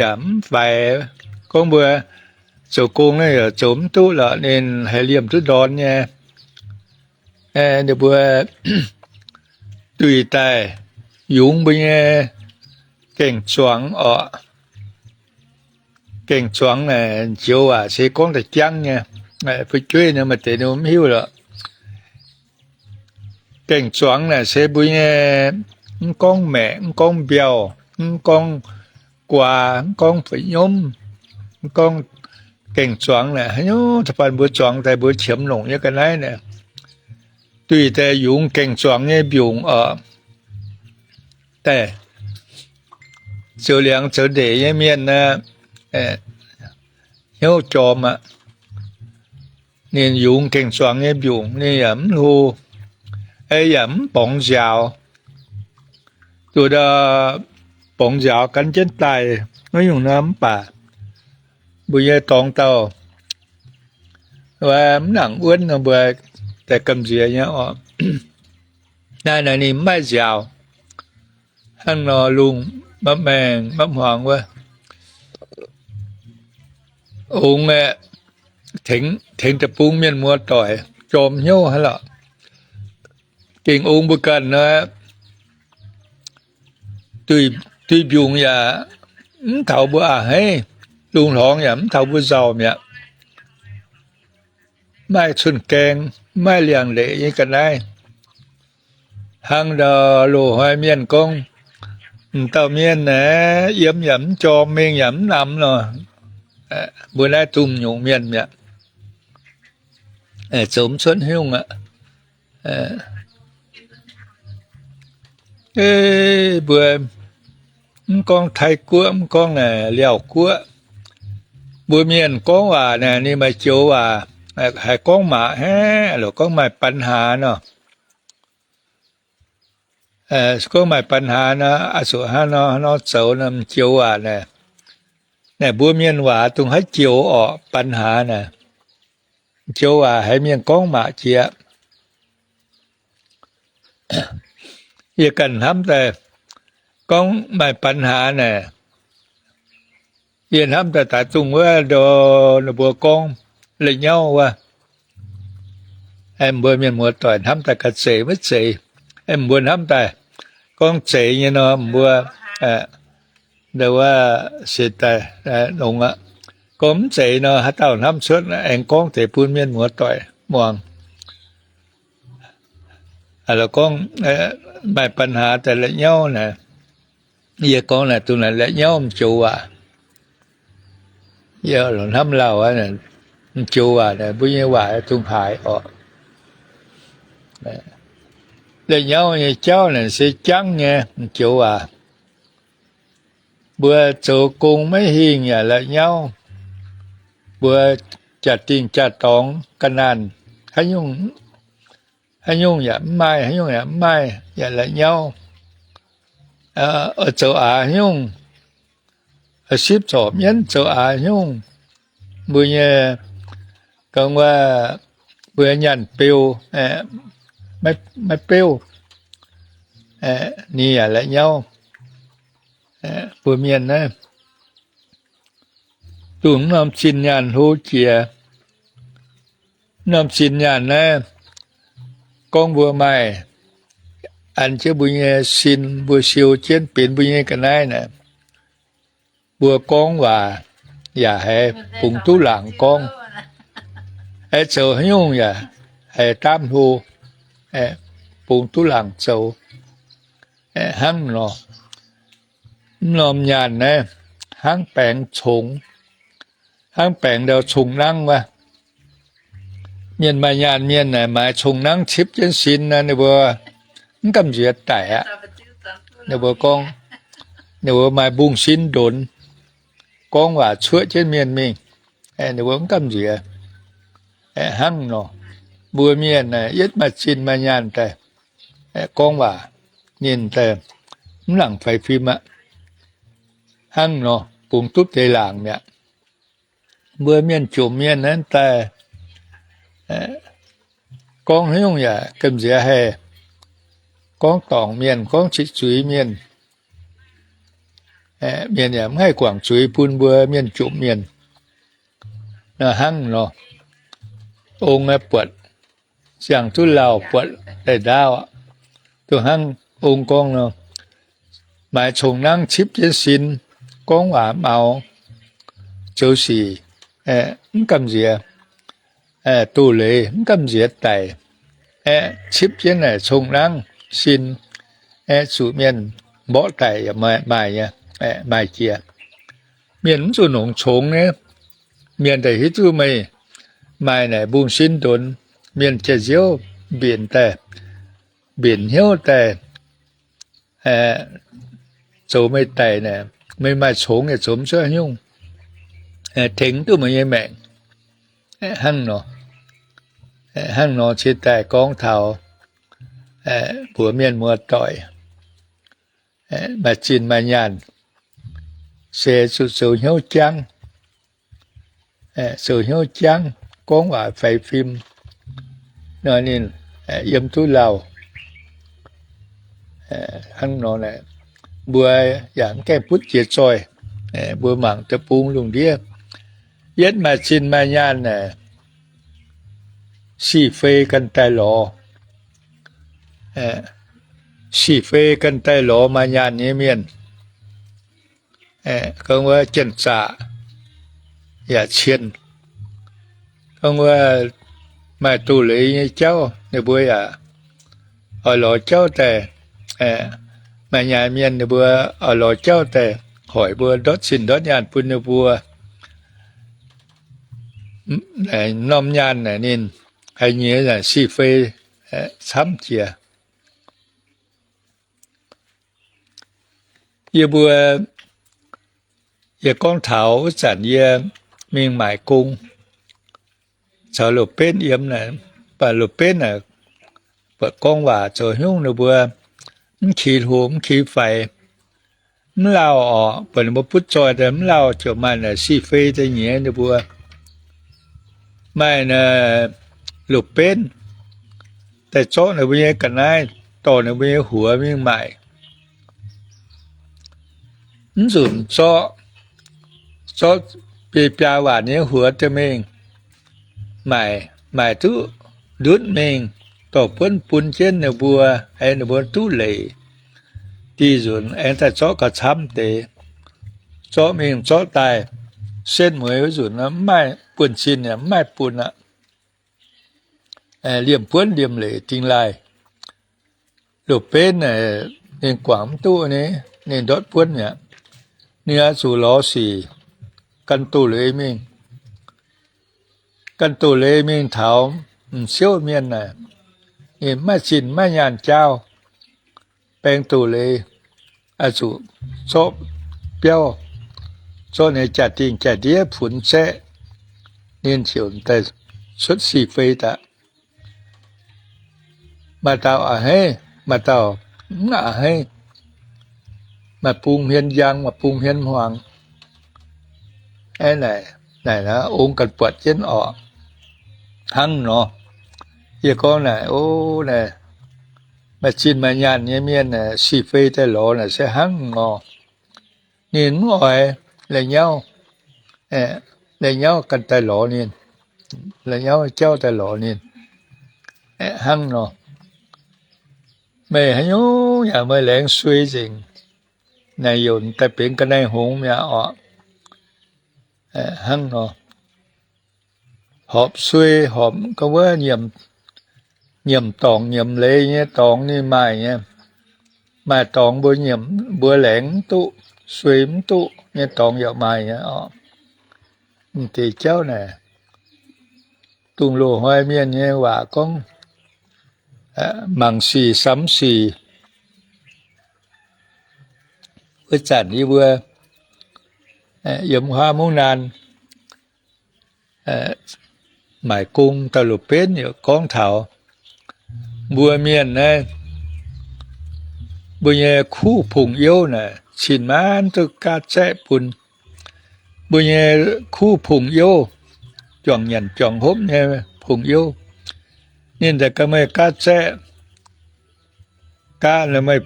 yaac mv faix. Gorngv mbuo zoux gong naaiv yaac zoux mv duqv lorqc, ninh haih liemh duqv ndorn nyei. Ninh mbuo duih daaih yungz mbuo nyei Gengh zuangx oc. Gengh zuangx naaic njoux waac se gorngv da'jangv nyei. Fu'jueiv ninh maaih deix ninh mv hiuv lorqc. Gengh zuangx naaic se mbuo nyei mv gorngv maeqc, mv gorngv mbiauh, mv gorngv guaa, mv gorngv fu'nyomv, mv gorngv gengh zuangx naaic haaix nyungc da'faanh mbuo zuangx daaih mbuo qiemx longc nyei ga'naaiv naaic, duih daaih yungz gengh zuangx nyei mbiungc oc. Daaih zoux liangx zoux ndeic nyei mienh naaic, hnyouv jorm aqv. Ninh yungz gengh zuangx nyei mbiungc, ninh yaac mv hlo, yaac mv borngz nziaaux. Duqv ndau borngz nziaaux gan jienv daaih, naaiv nyungc naaiv mv baac mbuo nyei dorngx dauh mv nangc wuonv nor mbuo daaih gamh nziex nyei oc. Naaiv naaic ninh mv maaih nziaaux. Hnangv nor lungh mapv maengh mapv hmuangx wuov, ongx aeqv, tengx deic-bung mienh muoz-doic jorm hnyouv hnangv lorqc. Gengh ong mbuo ganh nor, duih mbiungc yaac mv taux mbuo a'hneiv, lungh hlorngx yaac mv taux mbuo nzauh mi'aqv. Maaih cun-gaeng, maaih liangx-ndeic nyei ga'naaiv. Hnangv ndau loz-hnoi mienh gorngv, m'dauh mienh naaic yiem yaac mv jorm, mengh yaac mv namx nor, mbuo naaiv dungx nyungc mienh mi'aqv. Zoux mv cuotv haaix nyungc aqv. Mbuo mv gorngv Taiv Guoqv, mv gorngv naaic Liauh Guoqv, mbuo mienh gorngv waac naaic ninh maaih joux waac, haih gorngv maac aqv, gorngv maaih ปัญหา nor. Gorngv maaih ปัญหา nor, a'zuqc hnangv nor nor zoux nor, m'joux waac naaic, naaic mbuo mienh waac dongh haaix joux orqc, ปัญหา naaic. M'joux waac haiz mienh gorngv maac jiex. Yie ganh hnamv daaih gorngv maaih ปัญหา naaic, yie hnamv daaih daix dungh wuov ndo, ninh mbuo gorngv la'nyauv wuov. Mbuo mienh muoz-doic hnamv daaih ga'zeiz maiv zeiz. Mbuo hnamv daaih gorngv zeiz nyei nor, mbuo ndo wuov se daaih longx aqv. Gorngv mv zeiz nor, haaix dauh hnamv cuotv aengx gorngv deix bun mienh muoz-doic muangx. Gorngv maaih ปัญหา daaih la'nyauv naaic, yie gorngv naaic dongh naaic la'nyauv m'joux waac. Yie hnamv lauh m'joux waac naaic, mbuo nyei waac dongh haaix orqc. La'nyauv nyei jauv naaic se jangv nyei m'joux waac. Mbuo zoux gong maiv hingh yaac la'nyauv. Mbuo jaa-dingh jaa-dorngx ga'naanh, haaix nyungc, haaix nyungc yaac mv maaih, haaix nyungc yaac mv maaih, yaac la'nyauv. Oix zoux aax haaix nyungc, sipv zorc mienv zoux aax haaix nyungc, mbuo nyei, ga'naaiv wuov, mbuo nyei nyaanh beu, maiv beuv, ninh yaac la'nyauv. Mbuo mienh naaiv dongh mv norm zinh nyaanh hlo jiex. Mv norm zinh nyaanh naaiv, gorngv mbuo maaih an jienv mbuo nyei sin, mbuo siou jienv benx mbuo nyei ga'naaiv naaic, mbuo gorngv waac yaac haiz bungx duqv laangc gorngv. Aeqv, zoux haaix nyungc yaac haiz daamv hlo, bungx duqv laangc zoux. Hnangv nor, mv norm nyaanh naaiv hnangv baengx congx, hnangv baengx ndau cong-nangv wuov. Mienh maaih nyaanh mienh naaic maaiz cong-nangv cipv jienv sin nor, ninh mbuo mv gamh nziex daic aqv. Ninh mbuo gorngv, ninh mbuo maaih mbungh sin ndonx, gorngv waac cuoqv jienv mienh mingh, ninh mbuo mv gamh nziex. Hnangv nor, mbuo mienh naaic yietv maaih zinh maaih nyaanh daaih gorngv waac, ninh daaih mv nangc faix fim aqv. Hnangv nor, bungx duqv deix laangc mi'aqv. Mbuo mienh jomc mienh naaiv daaih gorngv haaix nyungc yaac gamh nziex haih gorngv dorngc mienh, gorngv ziqc zuiz mienh. Mienh yaac mv haih guangc zuiz bun mbuo mienh jomc mienh. Nor hnangv nor, ong buatc, ziangh duqv lauh buatc daaih ndaauv, dongh hnangv ong gorngv nor, maaiz cong-nangv cipv jienv sin, gorngv waac maux, zoux sic mv gamh nziex, doz-leiz mv gamh nziex daic, aeqv, cipv jienv naaic cong-nangv sin, aeqv, zuqc mienh mborqv daic yaac maaih, maaih jiex. Mienh mv zuqc nongc congx nyei. Mienh daaih hiuv duqv meih maaih naaic mbungv-sin ndonx, mienh jiex nziouv mbenc daaih, mbenc hnyouv daaih, zoux meih daic naaic, meih maaih congx yaac zoux mv cuotv nyungc, tengx duqv meih nyei maengc. Hnangv nor, hnangv nor cingx daaih gorngv taux mbuox mienh muoz-doic, maaih zinh maaih nyaanh se zuqc zoux hnyouv jangv, zoux hnyouv jangv, gorngv waac faix fim nor, ninh yiem duqv lauh. Hnangv nor, mbuo yaac mv gaengh butv jiex zoih. Mbuo mangc deic-bung lungh ndiev, yietv maaih zinh maaih nyaanh aeqv, si-fei ganh daaih lorz. Si-fei ganh daaih lorz maaih nyaanh nyei mienh. Gorngv wuov janx-zaqc yaac cien. Gorngv wuov maaih doz-leiz nyei jauv ninh mbuo yaac oix lorz jauv daaih. Maaih nyaanh mienh ninh mbuo oix lorz jauv daaih hoic mbuo ndortv zinh ndortv nyaanh bun ninh mbuo. Norm nyaanh naaic ninh haiz nyiex si-fei camv jiex. Yie mbuo, yie gorngv taux wuov zanc yie mingh maaic gong caux loz-benv yiem naaic, mv baac loz-benv naaic buatc gorngv waac zoux hnyungv ninh mbuo mv ki hlo mv ki faix, mv lauh orqc, buatc ninh mbuo butv zoih daaih mv lauh, ziouc maaih naaic si-fei daaih nyiex ninh mbuo. Maaih naaic loz-benv daaih zorqv ninh mbuo nyei ga'naaiv dorh ninh mbuo nyei huox mingh maaic. Mv nzunc zorqv, zorqv biei biaa waanc nyei huox daaih mingh maaic, maaic duqv ndutv mingh, dorh buonv bun jienv ninh mbuo, aengx ninh mbuo duqv leic. Dih nzunc aengx daaih zorqv gauh camv deix. Zorqv mingh zorqv daaih, setv mueiz wuov nzunc mv maaih buonv-sin, mv maaih bun aqv. Liemh buonv liemh leic dingh laaih. Loz-benv ninh guangc mv duqv ni, ninh ndortv buonv mi'aqv. Ninh oix zuqc lorz sic gan doz-leiz mingh. Gan doz-leiz mingh taux m'siouv mienh naaic, ninh mv maaih zinh mv maaih nyaanh jaauv. Baeng doz-leiz oix zuqc zorqv biauv, zorqv ninh jaa-dingh jaa-ndiev funx zaeqv, ninh ziouc daaih cuotv si-fei daaih. Maaih dauh a'hneiv, maaih dauh mv a'hneiv. Maaih bung hmien njang, maaih bung hmien hmuangx. Aeqv, naaic, naaic ong ganh buatc jienv orqc. Hnangv nor, yie gorngv naaic, o, naaic, maaih zinh maaih nyaanh nyei mienh naaic, si-fei daaih lorz naaic se hnangv nor. Ninh mv oix la'nyauv, la'nyauv ganh daaih lorz ninh, la'nyauv jauv daaih lorz ninh. Hnangv nor, meih haaix nyungc yaac meih laengz suei nzengc. Naaic yonc daaih benx ga'naaiv hngongx mi'aqv orqc. Hnangv nor, horpc suei, horpc gorngv wuov nyiemc dorngc nyiemc leiz nyei dorngx ninh maaih nyei. Maaih dorngx mbuo nyiemc, mbuo laengz mv duqv, suei mv duqv nyei dorngx yaac maaih nyei orqc. M'deix jauv naaic, dongh loz-hnoi mienh nyei waac gorngv, mangc sic samx sic. Wuov zanc yie mbuo yiem huaav mungv naan, maaic gong dauh loz-benv yaac gorngv taux mbuo mienh naaiv, mbuo nyei kuv pongx-youz naaic cin-maanc duqv gaatv zaeqv bun. Mbuo nyei kuv pongx-youz, juangc nyanc juangc hopv nyei pongx-youz, ninh daaih gaax meih gaatv zaeqv, gaatv meih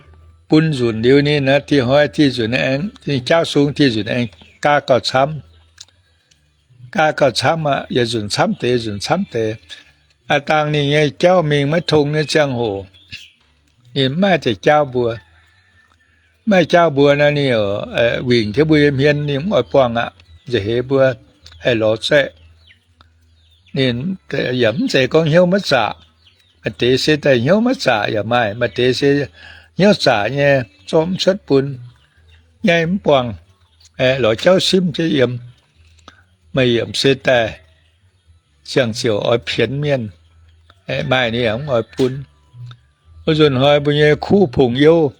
bun nzunc liuz ninh, dieh hnoi dieh nzunc aengx, ninh jaauv sung dieh nzunc aengx gaatv gauh camv. Gaatv gauh camv aqv, yietc nzunc camv deix, nzunc camv deix. Aav dangh ninh nyei jauv mingh maiv tong nyei ziangh hoc, ninh mv maaih deix jauv mbuo. Maiv jaauv mbuo naaiv, ninh wingc jienv mbuo nyei hmien, ninh mv oix buangh aqv. Nza'heix mbuo haih lorz zaeqv. Ninh yaac mv zeiz gorngv hnyouv maiv zaqc. Maaih deix se daaih hnyouv maiv zaqc yaac maaih, maaih deix se hnyouv zaqc nyei, zorqv mv cuotv bun, nyaiv mv buangh, lorz jauv simv jienv yiem. Maaih yiemc se daaih ziangh ziouc oix pienx mienh, maaih ninh yaac mv oix bun. Wuov nzunc hnoi mbuo nyei kuv pongx youh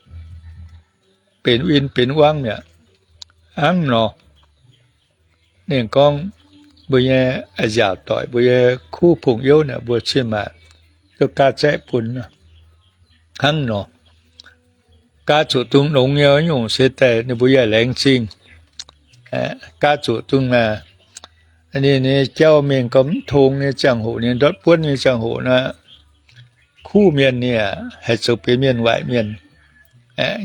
benx win benx wangv mi'aqv. Hnangv nor, ninh gorngv mbuo nyei a'nziaauc doic, mbuo nyei kuv pongx youh naaic, mbuo cin-maanc duqv gaav zaeqv bun hnangv nor. Gaav zuqc dungx longx nyei nyungc se daaih ninh mbuo yaac laengz zingh. Gaav zuqc dungx naaic, ninh nyei jauv mingh gau mv tong nyei ziangh hoc, ninh ndortv buonv nyei ziangh hoc naaic, kuv mienh ninh haih zoux benx mienh waaic mienh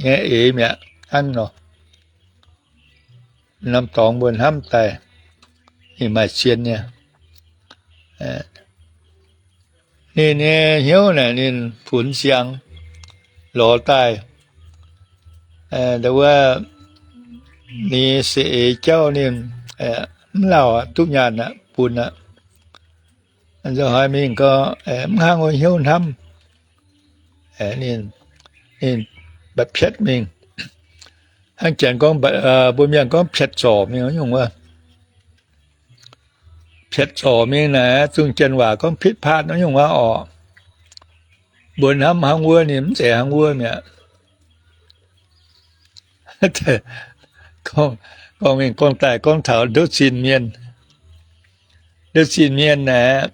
nyei eix mi'aqv hnangv nor. Norm dorngx mbuo hnamv daaih, ninh maaih zien nyei. Ninh nyei hnyouv naaic ninh funx siang lorz daaih, wuov, ninh se eix jauv ninh mv lauh aqv, duqv nyaanh aqv, bun aqv. Nzunc hnoi mingh gau, mv hnangv wuov hnyouv hnamv, ninh, ninh mbatc piatv mingh. Hnangv janx gorngv, mbuo mienh gorngv piatv zorc mingh wuov nyungc wuov. Piatv zorc mingh naaic, zungh janx waac gorngv pitv paatv wuov nyungc wuov orqc. Mbuo hnamv hnangv wuov, ninh mv zeiz hnangv wuov mi'aqv. Gorngv, gorngv mingh gorngv daaih gorngv taux ndouv zinh mienh. Ndouv zinh mienh naaic,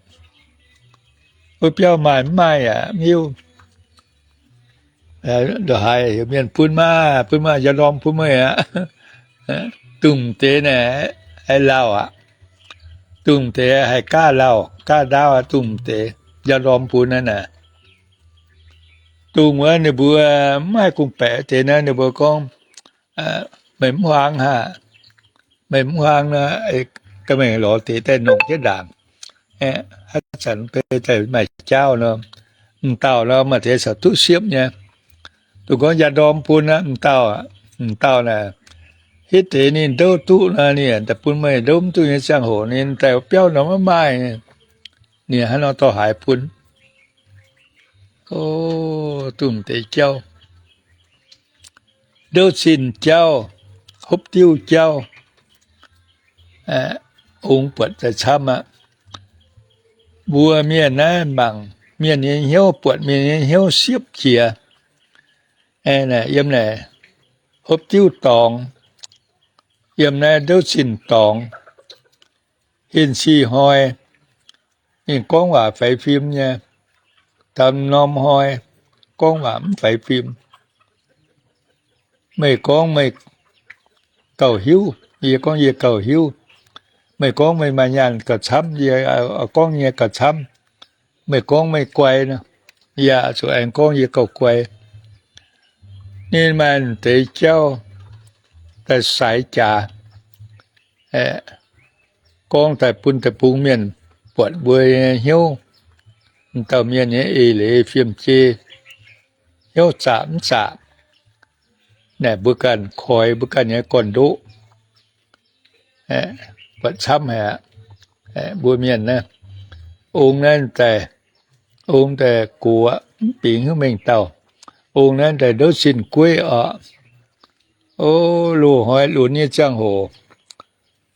wuov biauv maaih mv maaih yaac mv hiuv. Ndongc haaix heuc mienh bun maah, bun maah, njaaux ndorm bun meih aqv. Dungh deix naaic haih lauh aqv. Dungh deix haih gaav lauh gaav ndaauv aqv. Dungh deix njaaux ndorm bun naaiv naaic. Dongh wuov ninh mbuo mv maaih gong-baeqc deix naaiv, ninh mbuo gorngv, meih mv huaang haah? Meih mv huaang nor, ga'mengh lorz deix daaih nongc jienv ndaangc. Haaix zanc beiv daaih maaih jaauv nor, m'dauh nor maaih deix caux duqv siepv nyei. Dongh gorngv njaaux ndorm bun aqv, m'dauh, m'dauh naaic, hitv deix ninh ndouv duqv nor, ninh daaih bun meih. Ndouv mv duqv nyei ziangh hoc ninh daaih biauv nor maiv maaih, ninh hnangv nor dorh haaix bun? O, dongh deix jauv, ndouv zinh jauv, hopv diuv jauv, ong buatc daaih camv aqv. Mbuo mienh naaiv mangc mienh nyei hnyouv, buatc mienh nyei hnyouv siepv jiex. Yiem naaic hopv diuv dorngx, yiem naaiv ndouv zinh dorngx, hin-sih hnoi, ninh gorngv waac faix fim nyei. Da'norm hnoi gorngv waac mv faix fim. Meih gorngv meih gauh hiuv, yie gorngv yie gauh hiuv. Meih gorngv meih maaih nyaanh gauh camv, yie gorngv nyei gauh camv. Meih gorngv meih guai nor, yie zuqc aengx gorngv yie gauh guai. Ninh maaih deix jauv daaih saaix jaax, gorngv daaih bun deic-bung mienh buatc mbuo nyei hnyouv, m'dauh mienh nyei eix leiz fiem-jei, hnyouv zaqc mv zaqc. Naaic mbuo ganh koi mbuo ganh nyei gorn-ndoqv, buatc camv haic aqv. Mbuo mienh naaiv, ong naaiv daaih, ong daaih gox mv bingx haaix mengh dauh. Ong naaiv daaih ndouv zinh gueiv orqc. O, loz-hnoi lunx nyei ziangh hoc,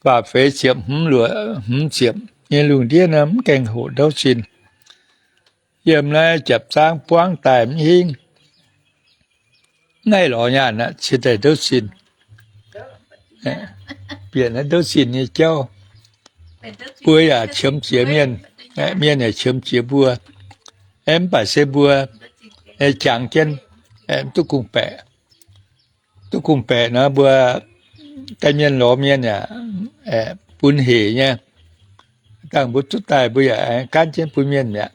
faah feix ziepc hmz luoqc hmz ziepc nyei lungh ndiev naaiv mv gaengh hoqc ndouv zinh. Yiem naaiv japc zaangv buangv daaih mv hingv, naaiv lorz nyaanh aqv, cingx daaih ndouv zinh. Bieqc naaiv ndouv zinh nyei jauv. Mbuo yaac qiemx jiex mienh, mienh yaac qiemx jiex mbuo. Mv baac se mbuo jangx jienv, mv duqv gong-baeqc. Duqv gong-baeqc nor mbuo ganh mienh lorz mienh yaac bun hec nyei. Dangh mbuo duqv daaih mbuo yaac gaanv jienv bun mienh mi'aqv.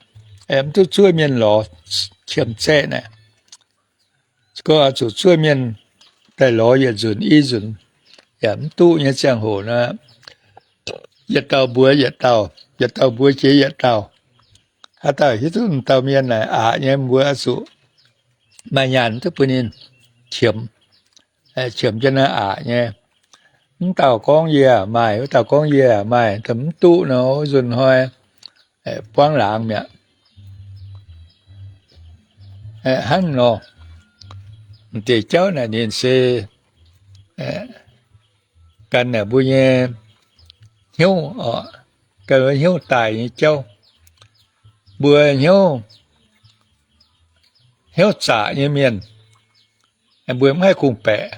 Mv duqv zuov mienh lorz qiemx zaeqv naaic. Gorngv oix zuqc zuov mienh daaih lorz yietc nzunc i nzunc yaac mv duqv nyei ziangh hoc nor, yietc dauh mbuox yietc dauh, yietc dauh mbuox jiex yietc dauh. Haaix dauh hiuv duqv m'dauh mienh naaic aqc nyei, mbuo oix zuqc maaih nyaanh duqv bun ninh qiemx. qiemx jienv naaiv aqc nyei. Mv dauh gorngv yie maaih, wuov dauh gorngv yie maaih, mv duqv nor, nzunc hnoi buangv laangz mi'aqv. Hnangv nor, m'deix jauv naaic ninh se gan naaic mbuo nyei hnyouv, gan hnyouv daaih nyei jauv. Mbuo hnyouv, hnyouv zaqc nyei mienh, mbuo mv haih kungx-baeqc.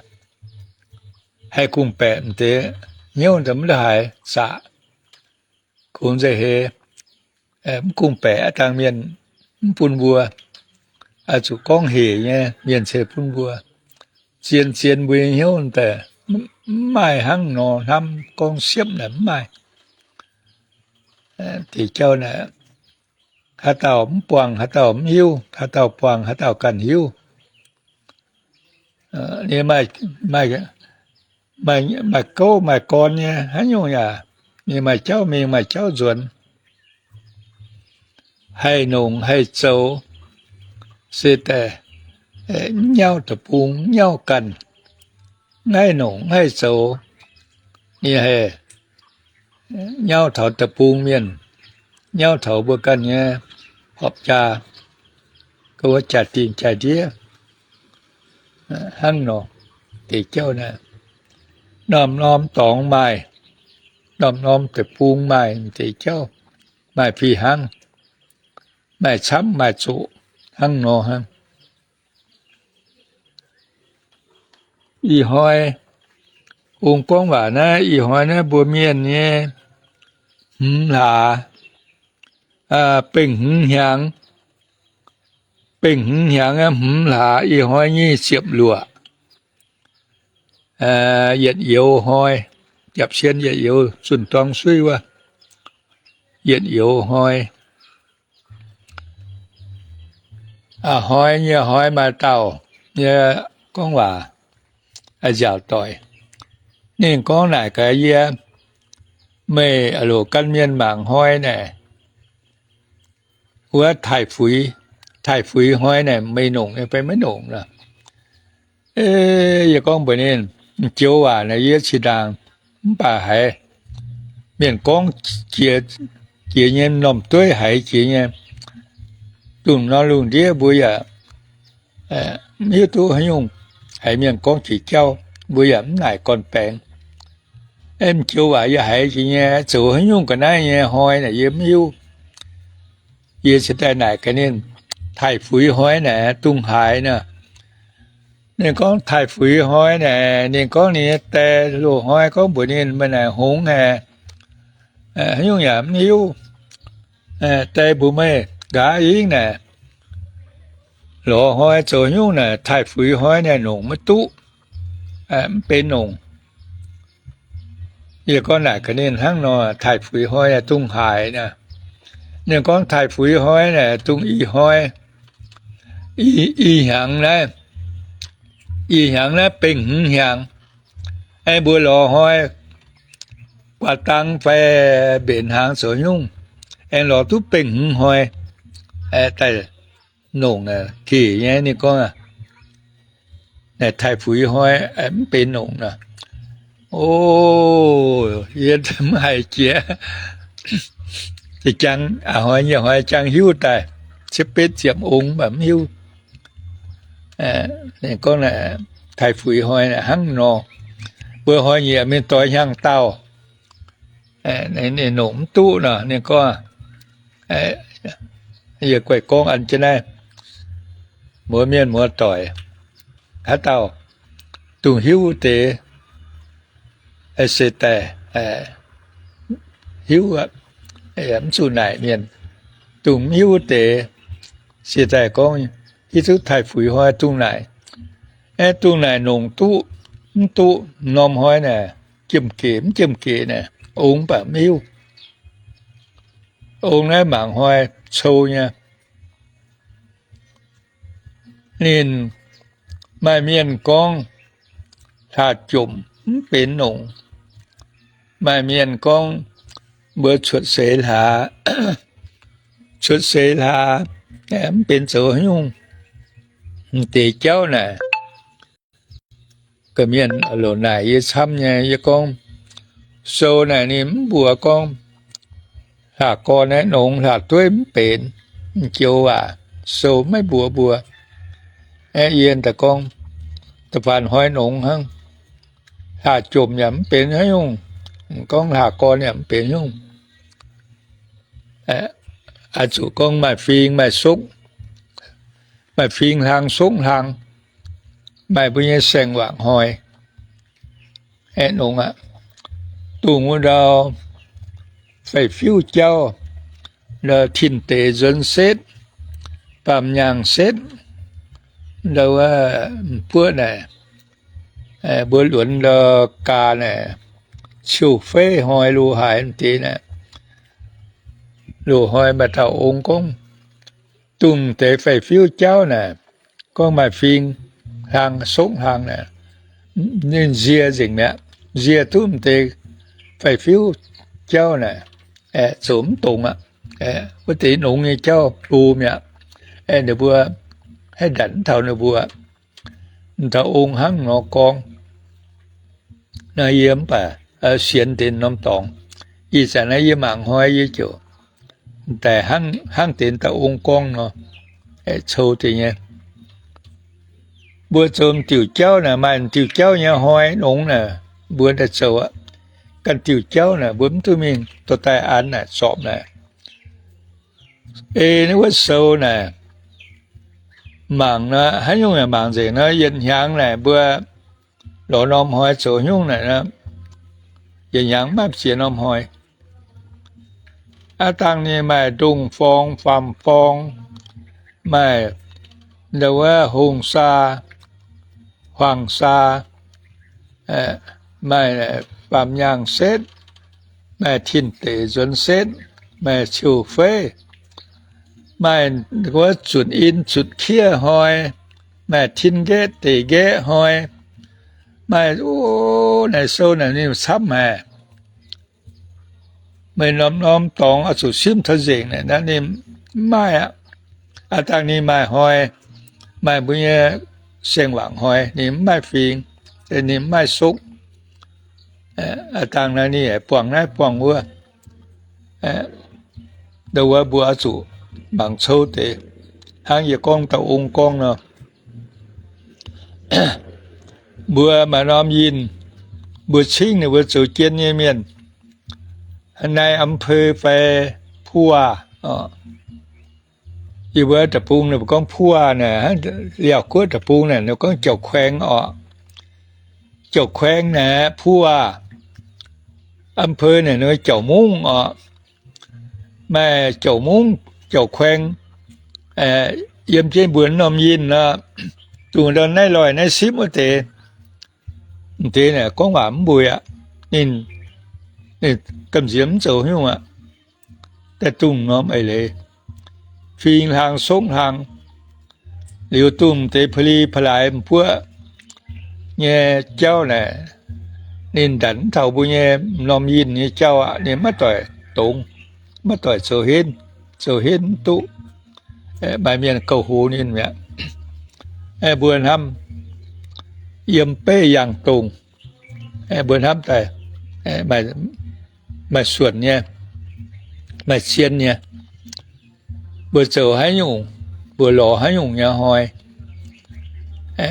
Haih kungx-baeqc m'deix hnyouv mv haaix zaqc, kungx nzengc heix mv kungx-baeqc aqv. Dangh mienh mv bun mbuo, zuqc gorngv hec nyei mienh ceix bun mbuo. Zien-zien mbuo nyei hnyouv daaih mv maaih hnangv nor hnamv gorngv siepv naaic mv maaih. Deix jauv naaic, haaix dauh mv buangh haaix dauh mv hiuv, haaix dauh buangh haaix dauh ganh hiuv. Ninh maaih gouv maaih gorn nyei haaix nyungc yaac, ninh maaih jauv mingh maaih jauv nzuonx. Haih nongc haih zoux se daaih mv nyauv deic-bung, mv nyauv ganh, mv haih nongc mv haih zoux. Ninh haih nyauv taux deic-bung mienh, nyauv taux mbuo ganh nyei horpc jaa, wuov jaa-dingh jaa-ndiev. Hnangv nor, deix jauv naaiv, norm-norm dorngx maaih, norm-norm deic-bung maaih deix jauv, maaih fih hnangv, maaih camv maaih zoqc hnangv nor hnangv. Ih hnoi ong gorngv waac naaiv, ih hnoi naaiv mbuo mienh nyei hmz hlaax, bengh hmz hnyangx, bengh hmz hnyangx, hmz hlaax, ih hnoi nyic ziepc luoqc, yietc youz hnoi, japv sien yietc youz zunh dorng suiv wuov, yietc youz hnoi. A'hnoi nyei hnoi maaih dauh nyei gorngv waac, nziaauc doic. Ninh gorngv naaic gaax yie, meih loc gan mienh mangc hnoi naaic, wuov taaih-fuix, taaih-fuix hnoi naaic meih nongc nyei fai maiv nongc nor. Yie gorngv mbuox ninh, m'joux waac naaic yie cingx ndaangc mv baac haiz mienh gorngv jiex nyei, m'normh dueiv haiz jiex nyei, dongh norm lungh ndiev mbuo yaac mv hiuv duqv haaix nyungc. Haiz mienh gorngv jiex jauv mbuo yaac mv naaic gorn-baengx. M'joux waac yie haiz jiex nyei, zoux haaix nyungc ga'naaiv nyei hnoi naaic yie mv hiuv. Yie cingx daaih naaic gaax ninh, taaih-fuix hnoi naaic dungh haaix nor. Ninh gorngv taaih-fuix hnoi naaic, ninh gorngv ninh nyei die loz-hnoi gorngv mbuox ninh, meih naaic hngongx haic, haaix nyungc yaac mv hiuv. Die mbuox meih nqa'haav ih naaic, lorz hnoi zoux haaix nyungc naaic taaih-fuix hnoi naaic nongc maiv duqv, mv benx nongc. Yie gorngv naaic gaax ninh hnangv nor, taaih-fuix hnoi naaic dungh haaix nor. Ninh gorngv taaih-fuix hnoi naaic dungh ih hnoi, ih hnyangx naaiv, ih hnyangx naaiv bengh hmz hnyangx. Aengx mbuo lorz hnoi guaax dang fai mbenc hnaangx zoux nyungc, aengx lorz duqv bengh hmz hnoi daaih nongc naaic gec nyei. Ninh gorngv naaic taaih-fuix hnoi mv benx nongc nor. O, yie mv haiz jiex. Jang, a'hnoi nyic hnoi jang hiuv daaih, cietv betv ziepc ong mv baac mv hiuv. Ninh gorngv naaic taaih-fuix hnoi naaic hnangv nor. Mbuo hnoi nyieqc mingh doix hnyangx-daauh, ninh nongc mv duqv nor. Ninh gorngv, yie guaih gorngv an jienv naaiv, muoz mienh muoz doic, haaix dauh dungh hiuv deix se daaih hiuv, mv zuqc naaic mienh. Dongh mv hiuv deix se daaih gorngv hiuv duqv taaih-fuix hnoi dongh naaic, aeqv, dongh naaic nongc duqv mv duqv. Norm hnoi naaic jiem-gec mv jiem-gec naaic, ong baac mv hiuv. Ong naaiv mangc hnoi cou nyei. Ninh, maaih mienh gorngv hlaax jomc mv benx nongc. Maaih mienh gorngv mbuo cuotv seix hlaax, cuotv seix hlaax mv benx zoux haaix nyungc. M'deix jauv naaic, mienh loc naaic yie camv nyei. Yie gorngv, sou naaic ninh mv mbuox gorngv hlaax gorn aeqv, nongx hlaax dueiv mv benx, m'joux waac sou maiv mbuox mbuo. Aeqv, yie daaih gorngv, da'faanh hnoi nongx hnangv, hlaax jomc yaac mv benx haaix nyungc, gorngv hlaax gorn yaac mv benx nyungc. Oix zuqc gorngv maaih fing maaih sokv, maaih fing hlang sokv hlang, maaih mbuo nyei saeng-wangc hnoi. Aeqv, nongx aqv, dongh wuov ndau fei-fiuv jauv, ndau tin-deic nzuonx setv, baamh nyaangh setv, ndau wuov m'buoqv naaic, mbuo luonx ndau gaa naaic, ciu-feiv hnoi lo haaix m'deix naaic, loz-hnoi maaih dauh ong gorngv, dongh deix fei-fiuv jauv naaic, gorngv maaih fing hlang sokv hlang naaic, ninh nzie nzengc mi'aqv. Nzie duqv m'deix fei-fiuv jauv naaic, aeqv, zoux mv dongz aqv. Wuov deix nongx nyei jauv blu mi'aqv. Aeqv, ninh mbuo haaix ndanc mv taux ninh mbuo. M'dauh ong hnangv nor gorngv. Naaiv yie mv baac sienx deix norm dorngx. Ih zanc naaiv yie mangc hnoi yie ziouc daaih hnangv deix dauh ong gorngv nor, cou deix nyei. Mbuo zoux m'diuc jauv naaic maaih m'diuc jauv nyei hnoi nongx naaic, mbuo daaih zoux aqv. Ganh diuc jauv naaic mbuo mv duqv mingh dorh daaih an naaic zorpc naaic. Ei naaiv wuov sou naaic, mangc nor haaix nyungc yaac mangc nzengc nor, yietc hnyangx naaic mbuo lorz norm hnoi zoux haaix nyungc naaic, yietc hnyangx maiv ziex norm hnoi. Aav dangh ninh maaih ndongh forng, faam forng, maaih ndau wuov hongh saa, huaang saa, maaih faam nyaangh setv, maaih tin-deic nzuonx setv, maaih ciu-feiv, maaih wuov zunc in zunc kiev hnoi, maaih tin-nqaeqv deic-nqaeqv hnoi, maaih, o, naaic sou naaic ninh camv haic. Meih norm-norm dorngx oix zuqc simv taux nzengc naaic, ninh mv maaih aqv. Aav dangh ninh maaih hnoi, maaih mbuo nyei saeng-wangc hnoi, ninh mv maaih fing, ninh mv maaih sokv. Aav dangh naaiv ninh buangh naaiv buangh wuov. Ndau wuov mbuo oix zuqc mangc cou deix, hnangv yie gorngv dauh ong gorngv nor. Mbuo maaih norm yinh, mbuo cingv ninh mbuo zoux jien nyei mienh. Naaiv อำเภอ fai ผู้ว่า oc. Yie mbuo deic-bung ninh mbuo gorngv ผู้ว่า naaic, Laauv Guoqv deic-bung naaic ninh gorngv เจ้าแขวง oc. เจ้าแขวง naaic ผู้ว่า, อำเภอ naaic ninh เจ้า mungv oc. Maaih เจ้า mungv, เจ้าแขวง, yiem jienv mbuo norm yinh nor, dongh ndau naaiv loih naaiv sipv wuov deix. M'deix naaic gorngv waac mv mbuic aqv. Ninh, ninh gamh nziex mv zoux haaix nyungc aqv. Daaih dongh norm eix leiz, fing hlang sokv hlang, liuz dongh m'deix pa'li pa'laaix m'buoqv nyei jauv naaic, ninh ndanc mv taux mbuo nyei m'norm yinh nyei jauv aqv. Ninh maiv doic dongz, maiv doic zoux henv, zoux henv mv duqv. Maaih mienh gouv hoz ninh mi'aqv. Mbuo hnamv yiem beiv yangh dongh, mbuo hnamv daaih maaih suonc nyei, maaih zien nyei. Mbuo zoux haaix nyungc, mbuo lorz haaix nyungc nyei hnoi,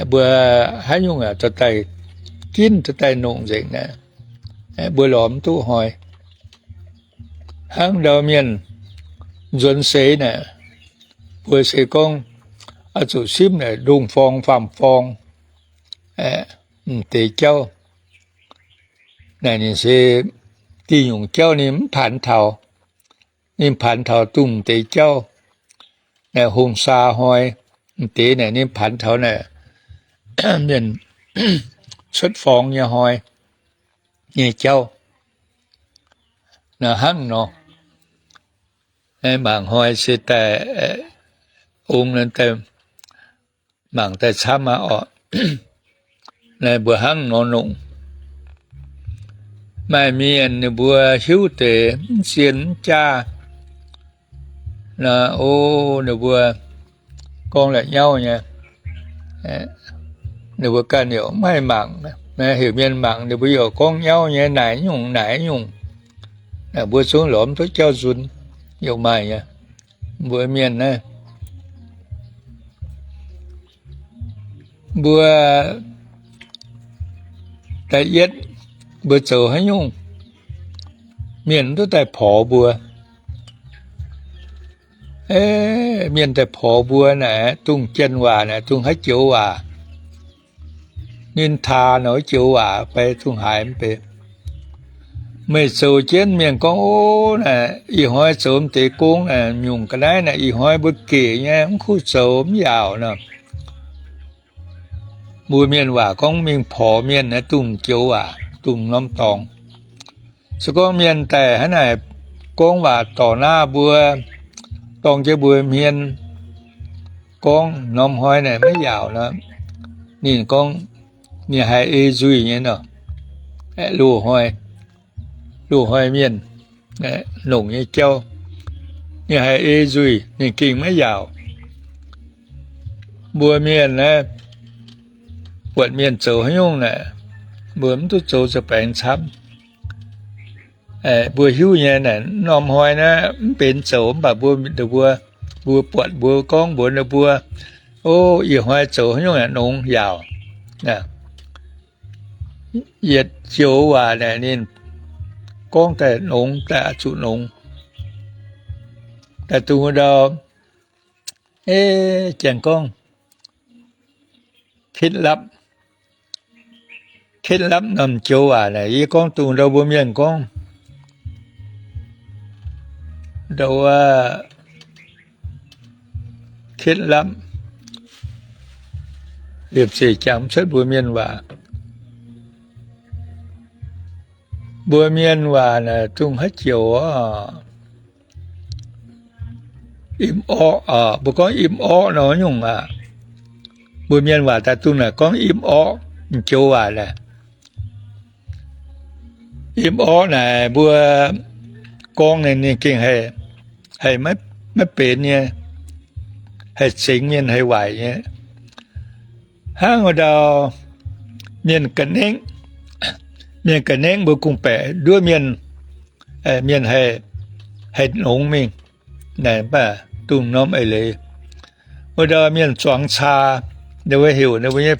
mbuo haaix nyungc aac, dorh daaih ginv, dorh daaih nongc nzengc naaic, mbuo lorz mv duqv hnoi. Hnangv ndau mienh nzuonx seix naaic, mbuo se gorngv oix zuqc simv naaic ndongh forng faam forng, m'deix jauv. Naaic ninh se diuh nyungc jauv ninh mv paanx taux. Ninh paanx taux dongh m'deix jauv, naaic hungh saa hnoi, m'deix naaic ninh paanx taux naaic mienh cuotv forng nyei hnoi nyei jauv. Naaic hnangv nor, mangc hnoi se daaih ong daaih mangc daaih camv aqv orqc. Naaiv mbuo hnangv nor nongc. Maaih mienh ninh mbuo hiuv deix mv zien mv jaav. Naaiv, o, ninh mbuo gorngv la'nyauv nyei. ninh mbuo ganh yaac maiv haih mangc. Heuc mienh mangc ninh mbuo yaac gorngv nyauv nyei, naaic nyungc naaic nyungc. Mbuo zungv lorz mv duqv jauv nzunc. Yaac maaih nyei, mbuo mienh naaiv, mbuo da'yietv mbuo zoux haaix nyungc, mienh mv duqv daaih porx mbuo. Mienh daaih porx mbuo naaic, dungh janx waac naaic, dungh haaix joux waac, ninh taa nor joux waac fai dungh haaix mv bei. Meih zoux jienv mienh gorngv, Ov, naaic ih hnoi zoux m'deix gong naaic nyungc ga'naaiv naaic, ih hnoi mbuo gec nyei, mv kuv zoux, mv yaauc nor. Mbuo mienh waac gorngv mingh porx mienh naaiv, dungh joux waac, dungh norm dorngx. Se gorngv mienh daaih hnangv naaic gorngv waac dorc naaiv mbuo, dorng jienv mbuo hmien, gorngv norm hnoi naaic maiv yaauc nor, ninh gorngv ninh haih ei nzuih nyei nor. Loz-hnoi, loz-hnoi mienh, longc nyei jauv, ninh haih ei nzuih, ninh gengh maiv yaauc. Mbuo mienh naaiv, buatc mienh zoux haaix nyungc naaic, mbuo mv duqv zoux za'baengx camv. Mbuo hiuv nyei naaic, norm hnoi naaiv mv benx zoux, mv baac mbuo, mbuo buatc, mbuo gorngv mbuox ninh mbuo, Ov, ih hnoi zoux haaix nyungc naaic nongx yaauc. Yietc joux waac naaic ninh gorngv daaih nongx, daaih oix zuqc nongx. Daaih dungx ndau, janx gorngv เคล็ดลับ, เคล็ดลับ norm joux waac naaic yie gorngv dungx ndau mbuo mienh gorngv, ndau wuov เคล็ดลับ liemh zeih jangx cuotv mbuo mienh waac. Mbuo mienh waac naaic dungh haaix joux, im orqv, mbuo gorngv im orqv nor nyungc aqv. Mbuo mienh waac daaih dungh naaic gorngv im orqv, joux waac naaic. Im orqv naaic mbuo gorngv ninh, ninh gengh haih maiv benx nyei, haih zengx mienh haih waaic nyei. Hnangv wuov ndau, mienh ga'nengv, mienh ga'nengv mbuo kungx-baeqc nduov mienh, mienh haih nongx mingh, naaic mv baac dungh norm eix leiz. Wuov ndau mienh zuangx caa, ninh mbuo heuc ninh mbuo nyei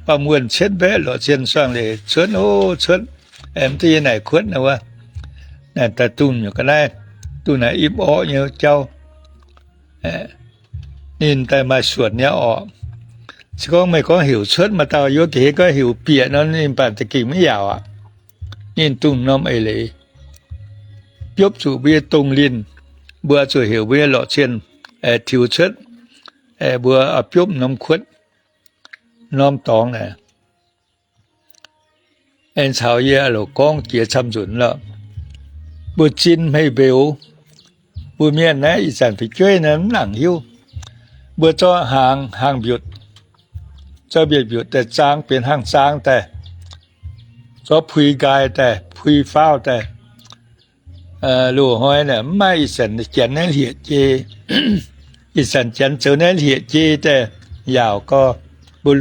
faam-wuonh cietv mbaeqv lorqc cien suangx leic cuotv, ov, cuotv, mv duqv yie naaic kuotv nor wuov, naaic daaih dungh nyungc ga'naaiv, dungh naaic im orqv nyei jauv. Ninh daaih maaih suonc nyei orqc. Se gorngv meih gorngv heuc cuotv, maaih dauh yiem ga'hlen gorngv heuc bieqc nor, ninh mv baac za'gengh maiv yaauc aqv. Ninh dungh norm eix leiz, biopv zuqc mbuo nyei dongh linh, mbuo zuqc heuc mbuo nyei lorqc cien tiux cuotv, mbuo biopv norm kuotv, norm dorngx naaic. Aengx caux yie loc gorngv jiex camv-nzunc lorqc. Mbuo zin hmei mbeux, mbuo mienh naaiv ih zanc fu'jueiv naaiv mv nangc hiuv. Mbuo zorqv hnaangx, hnaangx mbiutc, zorqv mbiutc mbiutc daaih zaang benx hnaangx zaang daaih, zorqv pui nqaai daaih, pui faauv daaih. Loz-hnoi naaic mv maaih ih zanc janx naaiv hlieqv-jei. Ih zanc janx zoux naaiv hlieqv-jei daaih yaauc gorx, mbuo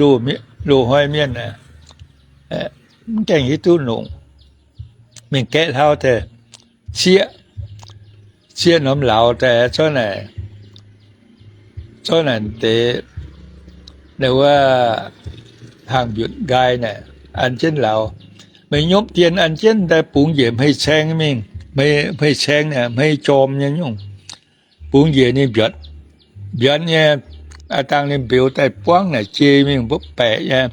loz-hnoi mienh aeqv, mv gaengh hiuv duqv nongc. Mingh gaeqv hlauv daaih, zieqv, zieqv norm lauz daaih zorqv naaic, zorqv naaic deix, wuov, hnaangx mbiutc nqaai naaic an jienv lauz. Meih nyopv dien an jienv daaih bungx njiec hmei caeng mingh, hmei caeng naaic hmei jorm nyei nyungc. Bungx njiec ninh mbiatc, mbiatc nyei, aav dangh ninh mbeux daaih buangv naaic jei mingh mbopv baeqc nyei.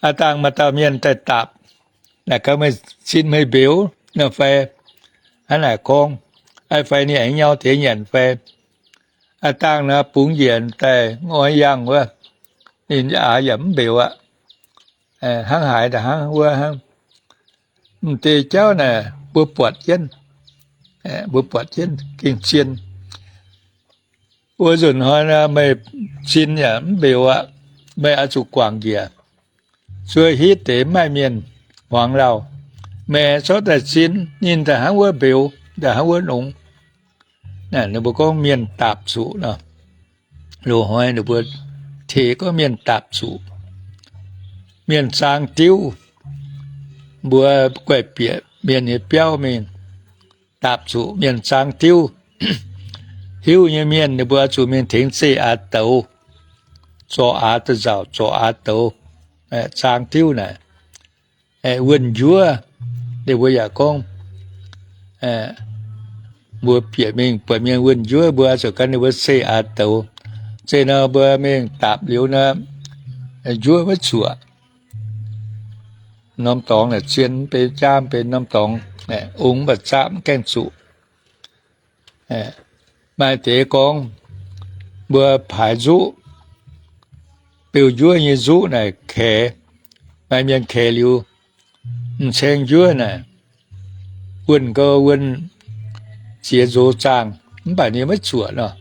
Aav dangh maaih dauh mienh daaih dapc, naaic gaax meih zin hmei mbeux nor fai, hnangv naaic gorngv, fai ninh aengx nyau deix nyanc fai. Aav dangh naaic bungx njiec daaih ngoi yangh wuov, ninh aax yaac mv mbeux aqv. Hnangv haaix hnangv wuov hnangv. M'deix jauv naaic mbuo buatc jienv, mbuo buatc jienv gengh zien. Wuov nzunc hnoi meih zin yaac mv mbeux aqv. Meih oix zuqc guangc njiec, zuov hitv deix mv maaih mienh muangx lauh. Meih zorqv daaih zin, ninh daaih hnangv wuov mbeux, daaih hnangv wuov nongx. Ninh mbuo gorngv mienh daapc zuqc nor, loz-hnoi ninh mbuo tengx gorngv mienh dapc zuqc mienh zaang diuv. Mbuo guai-bieqc mienh nyei biauv mingh dapc zuqc mienh zaang diuv. Hiuv nyei mienh ninh mbuo zuqc mingh tengx zeiv-aax douz, zorc aax da'nzauc, zorc aax douz, zaang diuv naaic, wuonh njuov. Ninh mbuo yaac gorngv, mbuo bieqc mingh buatc mienh wuonh njuov, mbuo zuqc gan ninh mbuo zeiv-aax douz. Zeiz nor mbuo mingh dapc liuz nor, njuov maiv zuoqc. Norm dorngx naaic zien mv benx, jaav mv benx, norm dorngx ong mv baac zaqv mv gaengh zuqc. Maaih deix gorngv mbuo paaix nzuqv, beu njuov nyei nzuqv naaic kaix, maaih mienh kaix liuz m'ceng njuov naaic, wuonh gau, wuonh ziex nzox zaangh, mv baac ninh maiv zuoqc nor.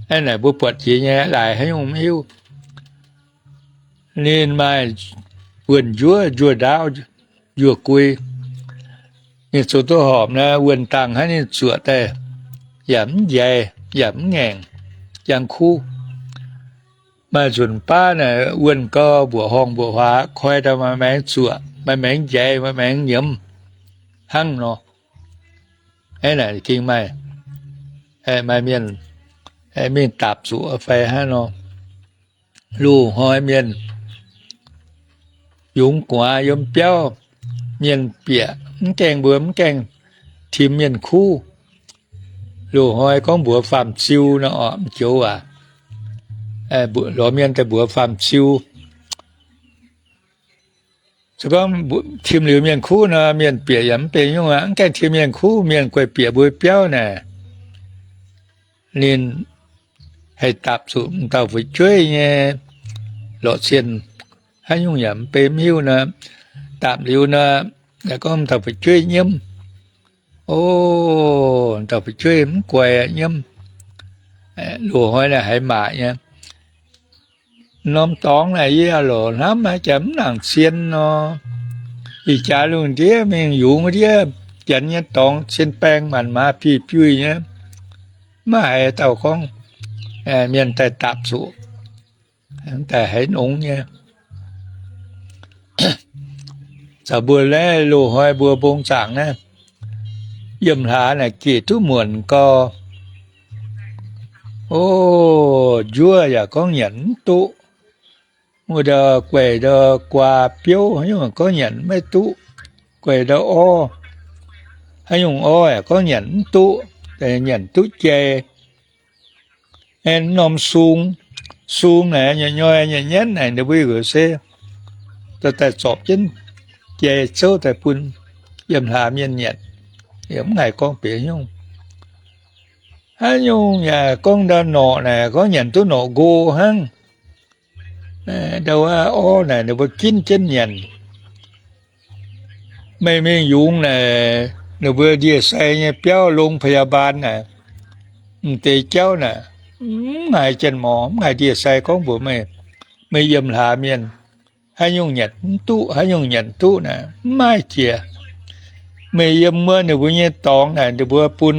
Aa, naaic mbuo buatc jiex nyei, laaix haaix nyungc mv hiuv. Ninh maaih wuonh njuov, njuov ndaauv, njuov gui. Ninh zoux duqv horpc naaic, wuonh dangh hnangv ninh zuoqc daaih, yaac mv njaix, yaac mv ngaengc, jangx kuv. Maaih nzunc baav naaic, wuonh gau, mbuoqc horngh mbuoqc huaax, koi daaih maaih maengx zuoqc, maaih maengx njaix, maaih maengx nyiemz hnangv nor. Aa, naaic ging maaih, maaih mienh mingh dapc zuqc fai hnangv nor. Loz-hnoi mienh yungz gu'nguaaz yiem biauv, mienh bieqc mv gaengh, mbuo mv gaengh tim mienh kuv. Loz-hnoi gorngv mbuox faam-ziu nor, m'joux waac, lorz mienh daaih mbuox faam-ziu. Se gorngv tim liuz mienh kuv nor, mienh bieqc yaac mv benx nyungc aqv. Mv gaengh tim mienh kuv, mienh guai-bieqc mbuo biauv naaic, ninh haih dapc zuqc m'dauh fu'jueiv nyei lorqc cien, haaix nyungc yaac mv benx mv hiuv nor. Dapc liuz nor, yaac gorngv m'dauh fu'jueiv nyiemv. O, m'dauh fu'jueiv mv guai nyiemv. Loz-hnoi naaic haiz maac nyei. Norm dorngx naaic yie lorz hnamv haaix jaax mv nangc zien nor. Ih jaax lungh ndiev mingh yungz ndiev janx nyei dorngx cien baeng maanc maaz biuih biuih nyei. Maiv haiz dauh gorngv mienh daaih dapc zuqc, daaih haiz nongx nyei. Caux mbuo naaiv loz-hnoi mbuo mbong zaangc naaiv, yiem hlaax naaic gec duqv muonc gau. O, njuov yaac gorngv nyanc mv duqv. Wuov ndau guaix ndau guaa biouv haaix nyungc gorngv nyanc maiv duqv. Guaix ndau orv, haaix nyungc orv yaac gorngv nyanc mv duqv, nyanc duqv jai. Aengx norm sung, sung naaic nyei nyoi nyei nyanv naaic ninh mbuo heuc se daaih zorpc jienv jai zouv daaih bun yiem hlaax mienh nyanc. Yaac mv haih gorngv benx nyungc. Haaix nyungc yaac gorngv ndau norqc naaic gorngv nyanc duqv norqc nqo hnangv. Ndau wuov orv naaic ninh mbuo ginv jienv nyanc. Meih mingh yungz naaic, ninh mbuo ndie-sai nyei biauv โรงพยาบาล naaic, m'deix jauv naaic, mv haiz janx-morc, mv haiz ndie-sai gorngv mbuox meih, meih yiem hlaax mienh, haaix nyungc nyanc mv duqv, haaix nyungc nyanc duqv naaic, mv maaih jiex. Meih yiem wuov ninh mbuo nyei dorngx naaic, ninh mbuo bun,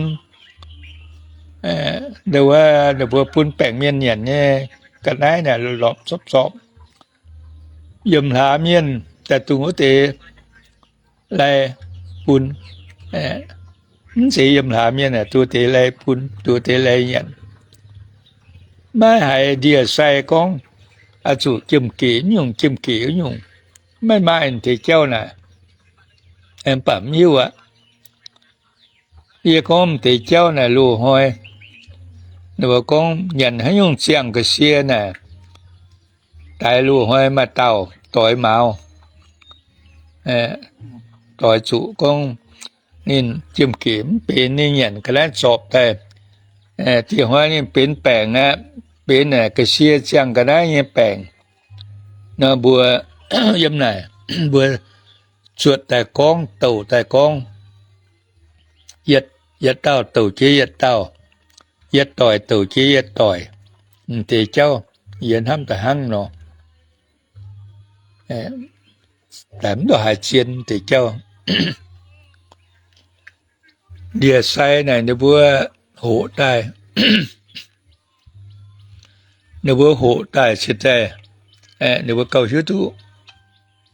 ninh mbuo bun baengc mienh nyanc nyei ga'naaiv naaic lorpc zorpc zorpc. Yiem hlaax mienh daaih dungx wuov deix lai bun. Mv zeiz yiem hlaax mienh aah, duqv deix lai bun, duqv deix lai nyanc. Maiv haiz ndie-sai gorngv, oix zuqc jiem-gec nyungc, jiem-gec nyungc. Maiv maaih deix jauv naaic. Mv baac mv hiuv aqv. Yie gorngv m'deix jauv naaic loz-hnoi, ninh mbuo gorngv nyanc haaix nyungc ziangh ga'sie naaic, daix loz-hnoi maaih dauh doix mauz, doix zuqc gorngv ninh jiem-gec mv benx, ninh nyanc ga'naaiv zorpc daaih, dieh hnoi ninh benx baengc aqv, benx naaic ga'sie ziangh ga'naaiv nyei baengc. Nor mbuo yiem naaic, mbuo zuotc daaih gorngv, douc daaih gorngv, yietc dauh douc jiex yietc dauh, yietc doic douc jiex yietc doic. M'deix jauv yie hnamv daaih hnangv nor. Mv ndongc haaix zien deix jauv. Ndie-sai naaic ninh mbuo hoqc daaih, Ninh mbuo hoqc daaih cingx daaih, ninh mbuo gauh hiuv duqv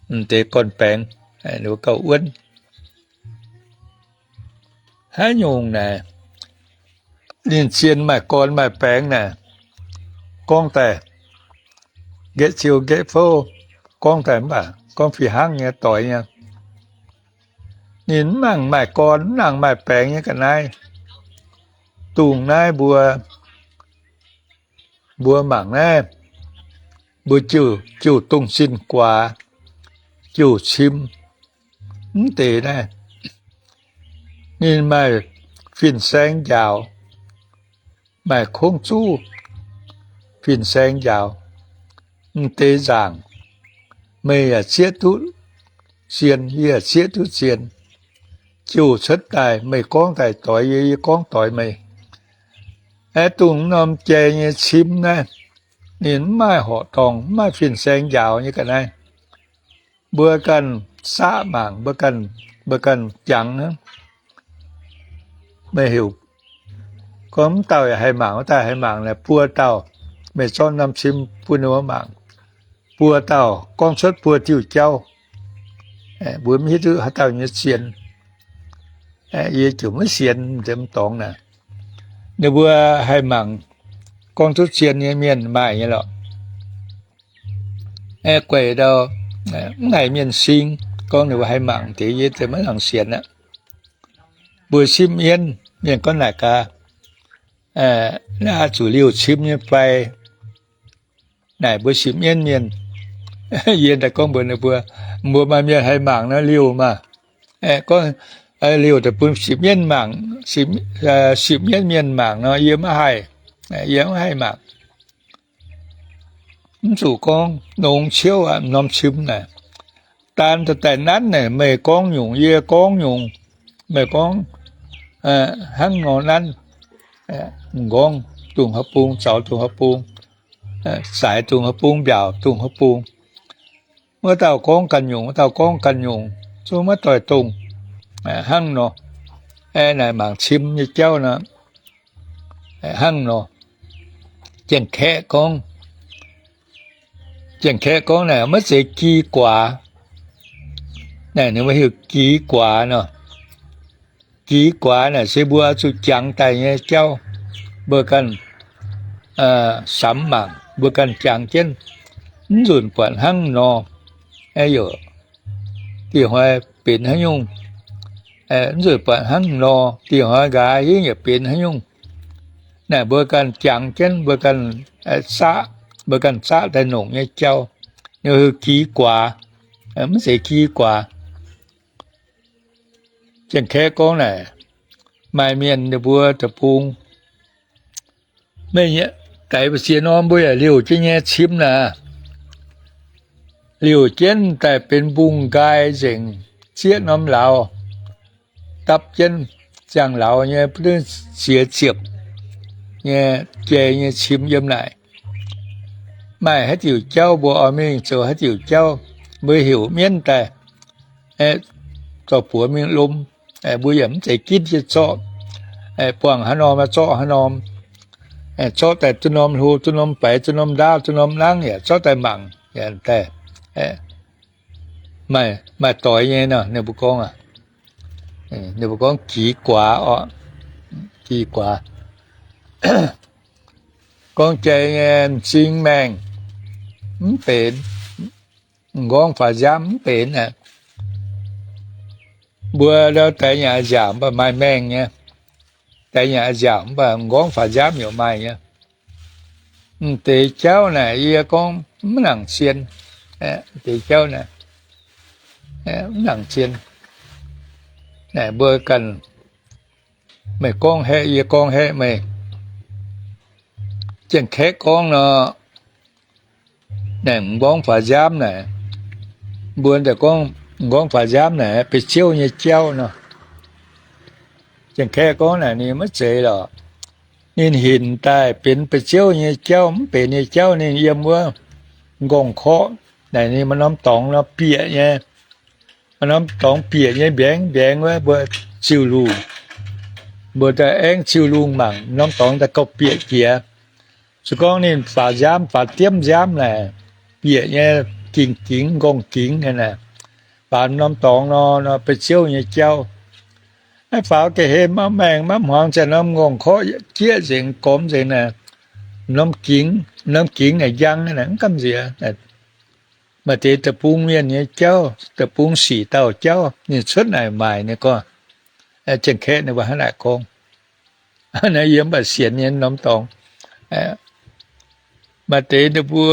m'deix gorn-baengx, ninh mbuo gauh wuonv. Haaix nyungc naaic, ninh zien maaih gorn maaih baengx naaic, gorngv daaih nqaeqv ziou nqaeqv fouv, gorngv daaih mv baac gorngv fih hnangv nyei doix nyei. Ninh mv nangc maaih gorn, mv nangc maaih baengx nyei ga'naaiv. Dongh naaiv mbuo, mbuo mangc naaiv, mbuo jiu, jiu dongh zinh guaax, jiu cim, mv deix naaiv, ninh maaih fin-saeng njaaux, maaih kongv zuqv fin-saeng njaaux, m'deix nzaangc, meih yaac zieqv duqv zien, yie yaac zieqv duqv zien. Jiu cuotv daaih meih gorngv daaih doix yie, yie gorngv doix meih. Aeqv, dongh norm jai nyei cim naaiv, ninh mv maaih horqc dorngh, mv maaih fin-saeng njaaux nyei ga'naaiv. Mbuo ganh saqv mangc, mbuo ganh, mbuo ganh jangx hnangv. Meih heuc gorngv mv dauh yaac haih mangc, wuov dauh haih mangc naaic buo dauh, meih zorqv norm cim bun ninh mbuo mangc. Buo dauh gorngv cuotv buo diuh jauv. Mbuo mv hiuv duqv haaix dauh nyei zien. Yie ziouc maiv sienx m'deix m'dorngx naaic. Ninh mbuo haih mangc gorngv duqv zien nyei mienh maaih nyei lorqc. Aeqv, gueic ndau, mv haiz mienh sing gorngv ninh mbuo haih mangc deix, yie ziouc maiv nangc sienx aqv. Mbuo sipv mienv, mienh gorngv naaic gaax, naaiv zuqc liouh cim nyei fai? Naaic mbuo sipv mienv mienh, yie daaih gorngv mbuox ninh mbuo, mbuo maaih mienh haih mangc nor liouh maah. Gorngv liouh daaih bun sipv mienv mangc, sipv mienv mienh mangc nor yie maiv haih, yie maiv haih mangc. Mv zuqc gorngv nongx ciouv aqv, norm cim naaic. Daan daaih daaih nanv naaic, meih gorngv nyungc, yie gorngv nyungc, meih gorngv hnangv nor nanv, m'nqorngv dongh haaix bung, zaux dongh haaix bung, zaaix dongh haaix bung, mbiaauc dongh haaix bung. Wuov dauh gorngv ganh nyungc, wuov dauh gorngv ganh nyungc, zungv maiv doix dongh. Hnangv nor, aeqv, naaic mangc cim nyei jauv nor, hnangv nor. Janx-Kaeqv gorngv, Janx-Kaeqv gorngv naaic maiv zeiz gi guaax. Naaic ninh mbuo heuc gi guaax nor. Gi guaax naaic se mbuo zuqc jangx daaih nyei jauv. Mbuo ganh samx mangc, mbuo ganh jangx jienv, mv nzunc buatc hnangv nor, aeqv, yaac dieh hnoi benx haaix nyungc. Mv nzunc buatc hnangv nor, dieh hnoi nqa'haav hingv yaac benx haaix nyungc. Naaic mbuo ganh jangx jienv, mbuo ganh zaqv, mbuo ganh zaqv daaih nongc nyei jauv, ninh heuc gi guaax, mv zeiz gi guaax. Janx-Kaeqv gorngv naaic, maaih mienh ninh mbuo deic-bung, meih nyei daix mbu'ziex norm mbuo yaac liouh jienv nyei cim naaic, liouh jienv daaih benx mbungh nqaai nzengc, zieqv norm lauz, dapv jienv ziangh lauz nyei, bun ziex ziepc nyei jai nyei cim yiem naaic. Maaih haaix diuc jauv mbuo oix mingh zoux haaix diuc jauv, mbuo heuc mienv daaih, zorqv buoz mingh lom. Mbuo yaac mv zeiz ginv jienv zorqv, buangh haaix norm zorqv haaix norm, zorqv daaih duqv norm hlo, duqv norm baix, duqv norm ndaauv, duqv norm nangv yaac zorqv daaih mangc, daaih maaih doix nyei nor. Ninh mbuo gorngv, ninh mbuo gorngv gix guaax oc, gix guaax. Gorngv jai nyei m'zing maengh mv benx, m'nqorngv faaux nziaamv mv benx aqv. Mbuo ndau daix nyei a'nziaauc mv baac maaih maengh nyei. Daix nyei a'nziaauc mv baac m'nqorngv faaux nziaamv yaac maaih nyei. M'deix jauv naaic yie gorngv mv nangc zien. M'deix jauv naaic, mv nangc zien. Naaic mbuo ganh, meih gorngv haeqv, yie gorngv haeqv meih. Janx-Kaeqv gorngv nor, naaic m'nqorngv faaux nziaamv naaic, mbuo daaih gorngv m'nqorngv faaux nziaamv naaic ba'ziouv nyei jauv nor. Janx-Kaeqv gorngv naaic ninh maiv zeiz lorqc. Ninh hinc daaih benx ba'ziouv nyei jauv, mv benx nyei jauv ninh yiem wuov m'nqorngv-korqv naaic, ninh maaih norm dorngx nor bieqc nyei. Maaih norm dorngx bieqc nyei mbiaengx mbiaengx wuov, mbuo ziux lungh, mbuo daaih aengv ziux lungh mangc, norm dorngx daaih gauh bieqc jiex. Zuqc gorngv ninh faaux nziaamv, faaux diemv nziaamv naaic, bieqc nyei, gingx gingx, nqorngv gingx nyei naaic, faaux norm dorngx nor, nor ba'ziouv nyei jauv. Naaiv faaux ga'hlen maiv maengx maiv hmuangx, zanc norm nqorngv korqv jieqv nzengc, gormx nzengc naaic, norm gingx, norm gingx naaic njang naaic mv gamh nziex. Maaih deix deic-bung mienh nyei jauv, deic-bung sic dauh jauv, ninh cuotv naaic maaic ninh gorngv, Janx-Kaeqv ninh mbuo hnangv naaic gorngv. Naaiv yie mv baac sienx nyei norm dorngx. Maaih deix ninh mbuo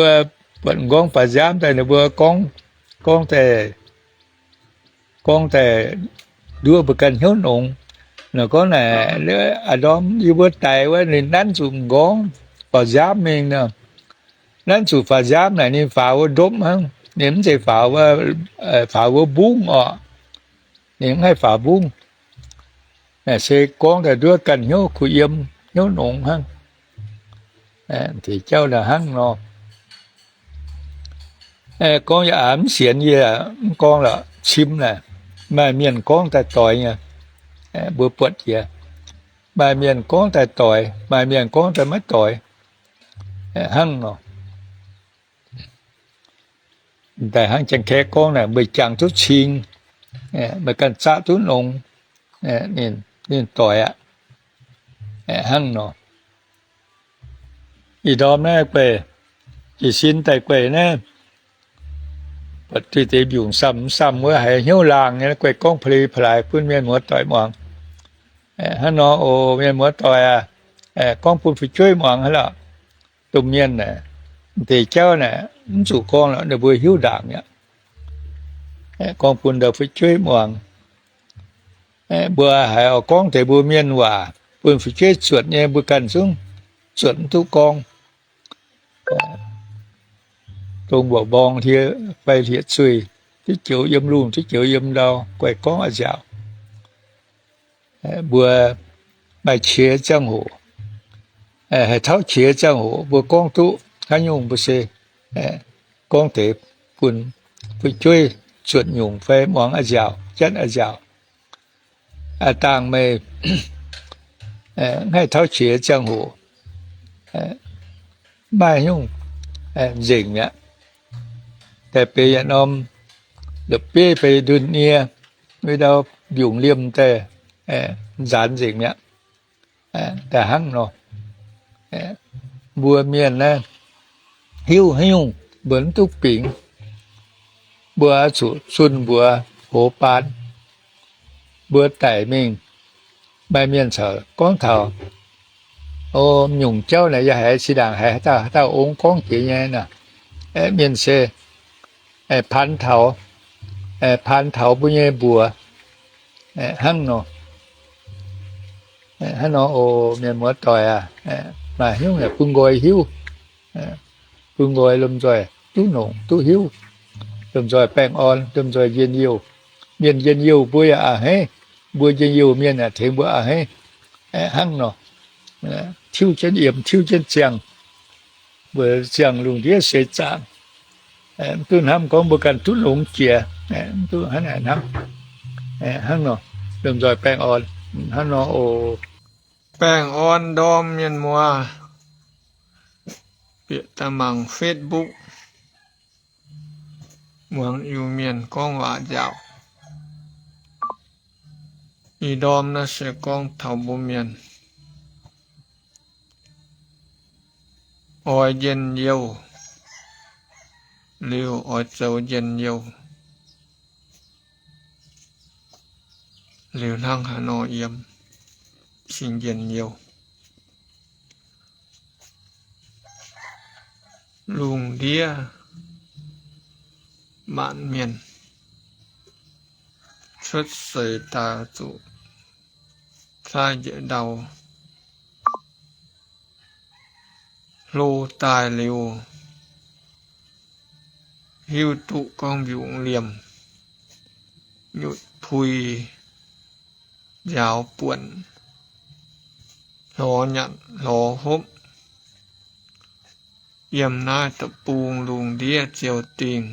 buatc m'nqorngv faaux nziaamv daaih ninh mbuo gorngv, gorngv daaih, gorngv daaih nduov mbuo ganh hnyouv nongx. Nor gorngv naaic, aa, ndorm yie mbuo daix wuov ninh nanv zuqc m'nqorngv faaux nziaamv mingh nor. Nanv zuqc faaux nziaamv naaic ninh faaux wuov ndopv hnangv. Ninh mv zeiz faaux wuov, faaux wuov mbungv orqc. Ninh mv haih faaux mbungv. Naaic se gorngv daaih nduov ganh hnyouv kuh yiem, hnyouv nongx hnangv. Deix jauv naaic hnangv nor. Gorngv yaac mv sienx yie mv gorngv lorqc, cim naaic. Maaih mienh gorngv daaih doix nyei, mbuo buatc jiex. Maaih mienh gorngv daaih doix, maaih mienh gorngv daaih maiv doix. Hnangv nor. Daaih hnangv Janx-Kaeqv gorngv naaic, meih jangx duqv cing, meih ganh zaqv duqv nongx, ninh doix aqv. Hnangv nor. Ih ndorm naaiv guei, jiez sin daaih guei naaiv, buatc duqv deix mbiungc samh mv samh wuov haiz hnyouv laangh nyei, guei gorngv pa'li pa'laaix bun mienh muoz-doic muangx. Hnangv nor oc, mienh muoz-doic aac, gorngv bun fu'jueiv muangx hnangv lorqc. Domh mienh naaic, deix jauv naaic mv zuqc gorngv lorqc, ninh mbuo hiuv ndaangc mi'aqv. Gorngv bun ndau fu'jueiv muangx. Mbuo haiz oix gorngv deix mbuo mienh waac bun fu'jueiv zuotc nyei, mbuo ganh zungv zuotc mv duqv gorngv. Dongh mbuoqc mborng fai hlieqv-zueih, duqv joux yiem lungh, duqv joux yiem ndau, guaih gorngv a'nziaauc. Mbuo maaih qiex ziangh hoc, haih tauv qiex ziangh hoc mbuo gorngv duqv haaix nyungc mbuo se gorngv deix bun fu'jueiv zuotc nyungc fai muangx a'nziaauc, janv a'nziaauc. Aa, dangh meih mv haih tauv qiex ziangh hoc, mv maaih haaix nyungc nzengc mi'aqv. Daaih benx yietc norm la'bieiv fai ndunh nie, wuov ndau mbiungc liemh daaih nzaanx nzengc mi'aqv. Daaih hnangv nor, mbuo mienh naaiv hiuv haaix nyungc mbuo mv duqv bingx. Mbuo oix zuqc zunh mbuox hoz baan. Mbuo daic mingh, maaih mienh corc gorngv taux, o, nyungc jauv naaic yie haiz zinh ndaangc haiz haaix dauh haaix dauh ong gorngv jiex nyei naaic. Aeqv, mienh se paan taux, paan taux mbuo nyei mbuox hnangv nor. Hnangv nor oc, mienh muoz-doic aac, maaih haaix nyungc yaac bun nqoi hiuv, bun nqoi lomh nzoih duqv nongc duqv hiuv, lomh nzoih baengh orn, lomh nzoih njien-youh. Mienh njien-youh mbuo yaac a'hneiv, mbuo njien-youh mienh yaac tengx mbuo a'hneiv. Hnangv nor, tiuv jienv yiem, tiuv jienv ziangh, mbuo ziangh lungh ndiev seix zaangc. Mv duqv hnamv gorngv mbuo ganh duqv longx jiex, mv duqv hnangv naaic hnamv. Hnangv nor, lomh nzoih baengh orn, hnangv nor oc. Baengh orn ndorm mienh muoz, bieqc daaih mangc Facebook, muangx Iu-Mienh gorngv waac nziaauc. Ih ndorm naaiv se gorngv taux mbuo mienh oix njien-youh, liuz oix zoux njien-youh, liuz hnangv haaix nor yiem cingx njien-youh. Lungh ndiev maanc mienh cuotv seix daaih zuqc caaiv njiec ndau, hlo daaih liuz, hiuv duqv gorngv mbiungc liemh, nyutc pui, nziaaux buonc, hlorx nyanc hlorx hopv. Yiem naaiv deic-bung lungh ndiev ziou dingh,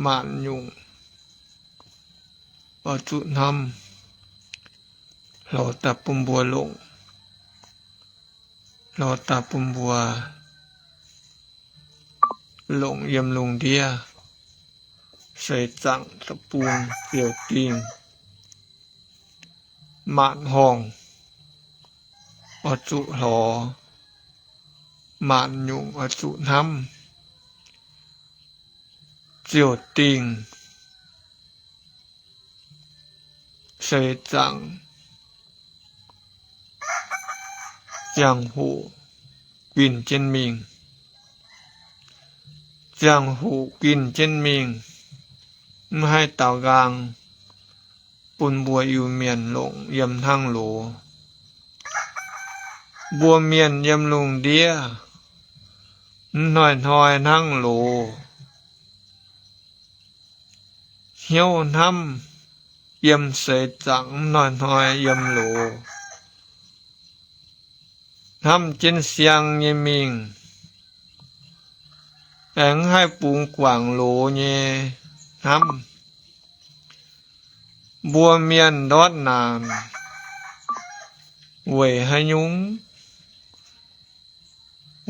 maanc nyungc oix zuqc hnamv, hlorx daaih bun mbuo longc. lorz daaih bun mbuo longc yiem lungh ndiev, seix zaangc deic-bung, ziouc dingh, maanc horngh oix zuqc lorz, maanc nyungc oix zuqc hnamv, ziouc dingh, seix zaangc, ziangh hoc guinh jienv mingh. Ziangh hoc guinh jienv mingh, mv haih daaux nqaang bun mbuo Iu-Mienh longc yiem hnangv loz. Mbuo mienh yiem lungh ndiev mv hnoi-hnoi hnangv loz, hnyouv hnamv yiem seix zaangc mv hnoi-hnoi yiem loz, hnamv jienv siang nyei mingh, aengx haih bungx guangc loz nyei hnamv. Mbuo mienh ndortv naanc weic haaix nyungc?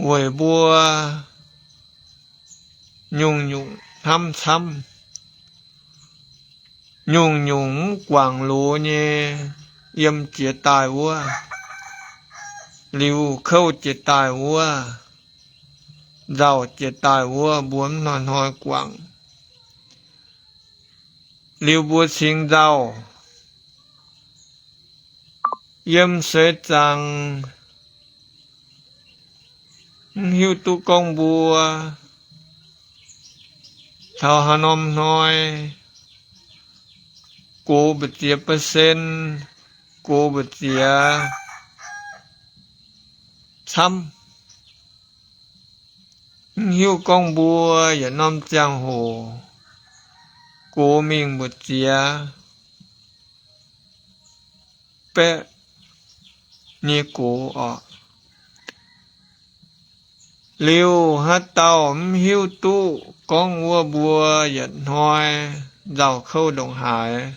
Weic mbuo nyungc-nyungc hnamv camv, nyungc-nyungc mv guangc loz nyei, yiem jiez daaih wuov, liuz kouv jiez daaih wuov, nzauh jiez daaih wuov, mbuo mv hnoi-hnoi guangc. Liuz mbuo cingx nzauh, yiem seix zaangc mv hiuv duqv gorngv mbuo taux haaix norm hnoi, gox mbu'ziex percent, gox mbu'ziex camv. Mv hiuv gorngv mbuo yietc norm ziangh hoc gox mingh mbu'ziex baeqv nyei gox oc. Liuz haaix dauh mv hiuv duqv gorngv wuov mbuo yietc hnoi nzauh kouv ndongc haaix,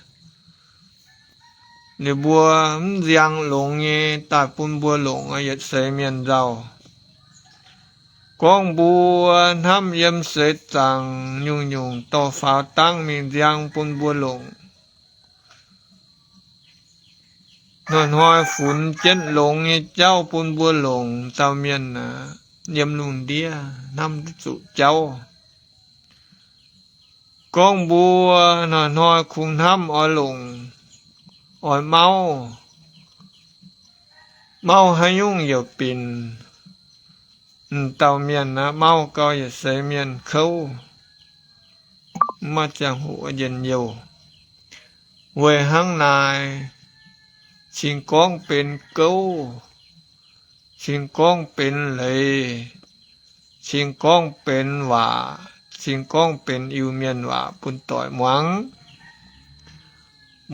liuz mbuo mv nziang longx nyei daaih bun mbuo longc yietc seix mienh nzauh. Gorngv mbuo hnamv yiem seix zaangc nyungc-nyungc dorh faaux dangv mingh nziang bun mbuo longc. Hnoi-hnoi funx jienv longx nyei jauv bun mbuo longc, dauh mienh aac, yiem lungh ndiev hnamv duqv zuqc jauv. Gorngv mbuo hnoi-hnoi kungx hnamv oix longc, oix mauv, mauv haaix nyungc yaac binc. M'dauh mienh aac, mauv gau yietc seix mienh kouv, mv maaih ziangh hoc njien-youh. Weic hnangv naaic, cingx gorngv benx gouv, cingx gorngv benx leiz, cingx gorngv benx waac, cingx gorngv benx Iu-Mienh waac bun doic muangx.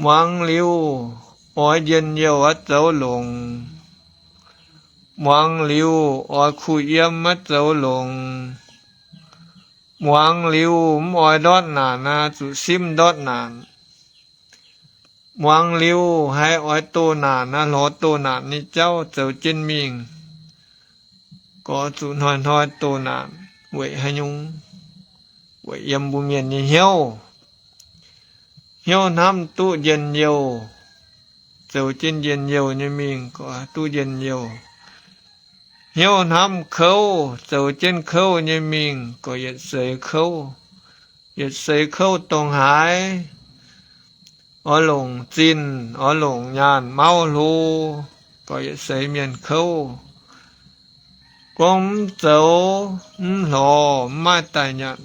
Muangx liuz oix njien-youh aqv zoux longc. Muangx liuz oix kuh yiem aqv zoux longc. Muangx liuz mv oix ndortv naanc aqv, zuqc simv ndortv naanc. Muangx liuz haih oix doh naanc aqv, lorz doh naanc nyei jauv zoux jienv mingh. Gorx zuqc hnoi-hnoi doh naanc weic haaix nyungc? Weic yiem mbuo mienh nyei hnyouv. Hnyouv hnamv duqv njien-youh, zoux jienv njien-youh nyei mingh gorx duqv njien-youh. Hnyouv hnamv kouv, zoux jienv kouv nyei mingh gorx yietc seix kouv. Yietc seix kouv dongh haaix? Oix longc zinh, oix longc nyaanh mauv hlo, gorx yietc seix mienh kouv. Gorngv mv zoux, mv lorz, mv maaih daaih nyanc,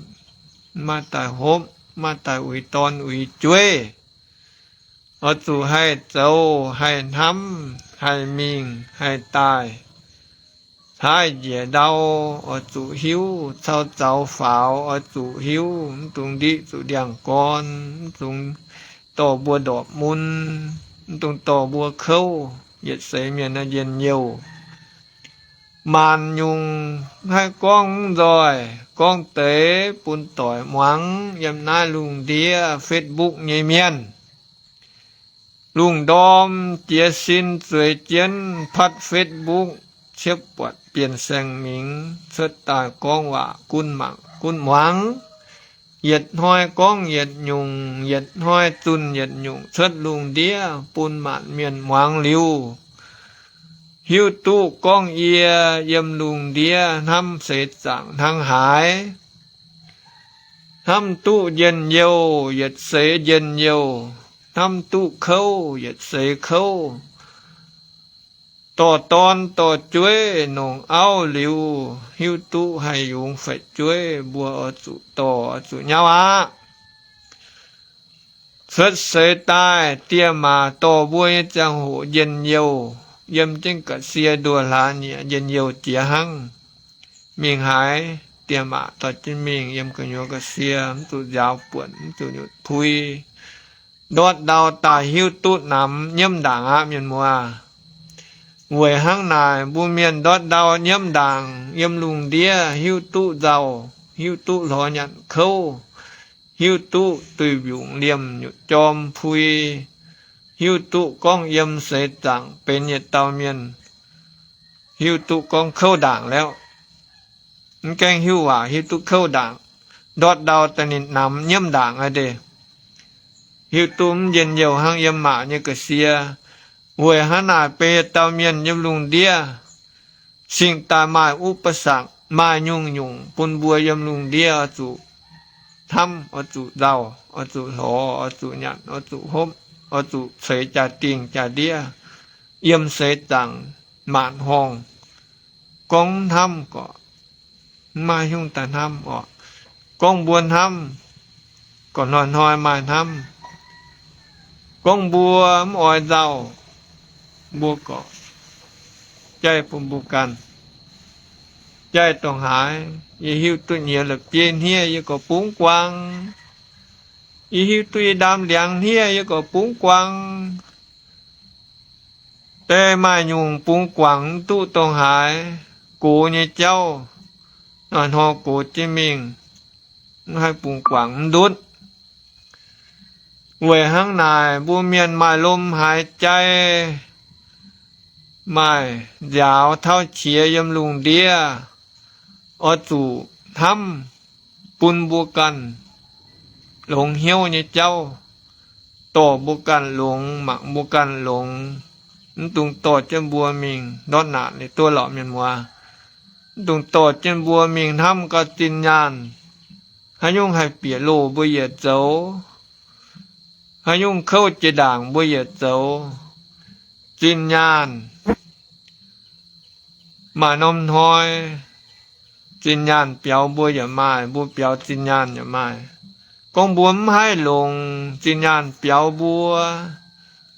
mv maaih daaih hopv, mv maaih daaih uix dorn uix jueiv. Oix zuqc haih zoux, haih hnamv, haih mingh, haih daaih. Taaih njiec ndau oix zuqc hiuv, cau zaux faaux oix zuqc hiuv, mv dungx ndiqv zuqc ndiangx-gorn, mv dungx dorh mbuo ndorpc mun, mv dungx dorh mbuo kouv, yietc seix mienh naaiv njien-youh. Maanc nyungc haih gorngv mv nzoih, gorngv deix bun doic muangx yiem naaiv lungh ndiev Facebook nyei mienh. Lungh ndorm jiez sin zueiz jienv patv Facebook, ciepv buatc bienh saeng-mingx cuotv daaih gorngv waac gunv mangc gunv muangx. Yietc hnoi gorngv yietc nyungc, yietc hnoi zunh yietc nyungc cuotv lungh ndiev bun maanc mienh muangx liuz, hiuv duqv gorngv yie yiem lungh ndiev hnamv seix zaangc hnangv haaix. Hnamv duqv njien-youh yietc seix njien-youh, hnamv duqv kouv yietc seix kouv. Dorh dorn dorh jueiv nongc auv liuz, hiuv duqv haih yungz faix-jueiv, mbuo oix zuqc dorh, oix zuqc nyauv aqv. Cuotv seix daaih, diex maac dorh mbuo nyei ziangh hoc njien-youh, yiem jienv ga'sie nduoh hlaax nyieqc njien-youh jiex hnangv. Mingh haaix, diex maac dorh jienv mingh yiem gu'nyuoz ga'sie, mv zuqc nziaaux buonc, mv zuqc nyutc pui. Ndortv ndau daaih hiuv duqv namx nyiemv ndaangc aqv, mienh muoz. Weic hnangv naaic, mbuo mienh ndortv ndau nyiemv ndaangc yiem lungh ndiev hiuv duqv nzauh, hiuv duqv lorz nyanc kouv, hiuv duqv duih mbiungc liemh nyutc jorm pui, hiuv duqv gorngv yiem seix zaangc benx yietc dauh mienh, hiuv duqv gorngv kouv ndaangc liuz, mv gaengh hiuv waac hiuv duqv kouv ndaangc. Ndortv ndau daaih ninh namx nyiemv ndaangc aqv deix, hiuv duqv mv njien-youh hnangv yiem maac nyei ga'sie. Weic hnangv naaic, benx yietc dauh mienh yiem lungh ndiev, cingx daaih maaih อุปสรรค, maaih nyungc-nyungc bun mbuo yiem lungh ndiev oix zuqc hnamv, oix zuqc nzauh, oix zuqc lorz, oix zuqc nyanc, oix zuqc hopv, oix zuqc ceix jaa-dingh jaa-ndiev, yiem seix zaangc maanc horngh. Gorngv mv hnamv gorqv, mv maaih hnyouv daaih hnamv orqc. Gorngv mbuo hnamv, gorqv hnoi-hnoi maaih hnamv. Gorngv mbuo mv oix nzauh, mbuo gorqv jaiv bun mbuo ganh. Jaiv dongh haaix, yie hiuv duqv nyiex la'bieiv hniev, yie gorqv bungx guangc. Yie hiuv duqv yie ndaam ndiangx hniev, yie gorqv bungx guangc. Deix maaih nyungc bungx guangc mv duqv dongh haaix, gox nyei jauv, hnoi-hnoi gox jienv mingh, mv haih bungx guangc mv ndutv. Weic hnangv naaic, mbuo mienh maaih lomh haaix jai, maaih nziaaux tauv qiex yiem lungh ndiev, oix zuqc hnamv bun mbuo ganh longx hnyouv nyei jauv, dorh mbuo ganh longx, mangc mbuo ganh longx. Mv dungx dorh jienv mbuo mingh ndortv naanc liuz duqv lorqc, mienh muoz. Mv dungx dorh jienv mbuo mingh hnamv gauh zinh nyaanh, haaix nyungc haih bieqc loh mbuo yietc zoux, haaix nyungc kouv jiex ndaangc mbuo yietc zoux. Zinh nyaanh maaih norm hnoi, zinh nyaanh biaux mbuo yaac maaih, mbuo biaux zinh nyaanh yaac maaih. Gorngv mbuo mv haih longx, zinh nyaanh biaux mbuo.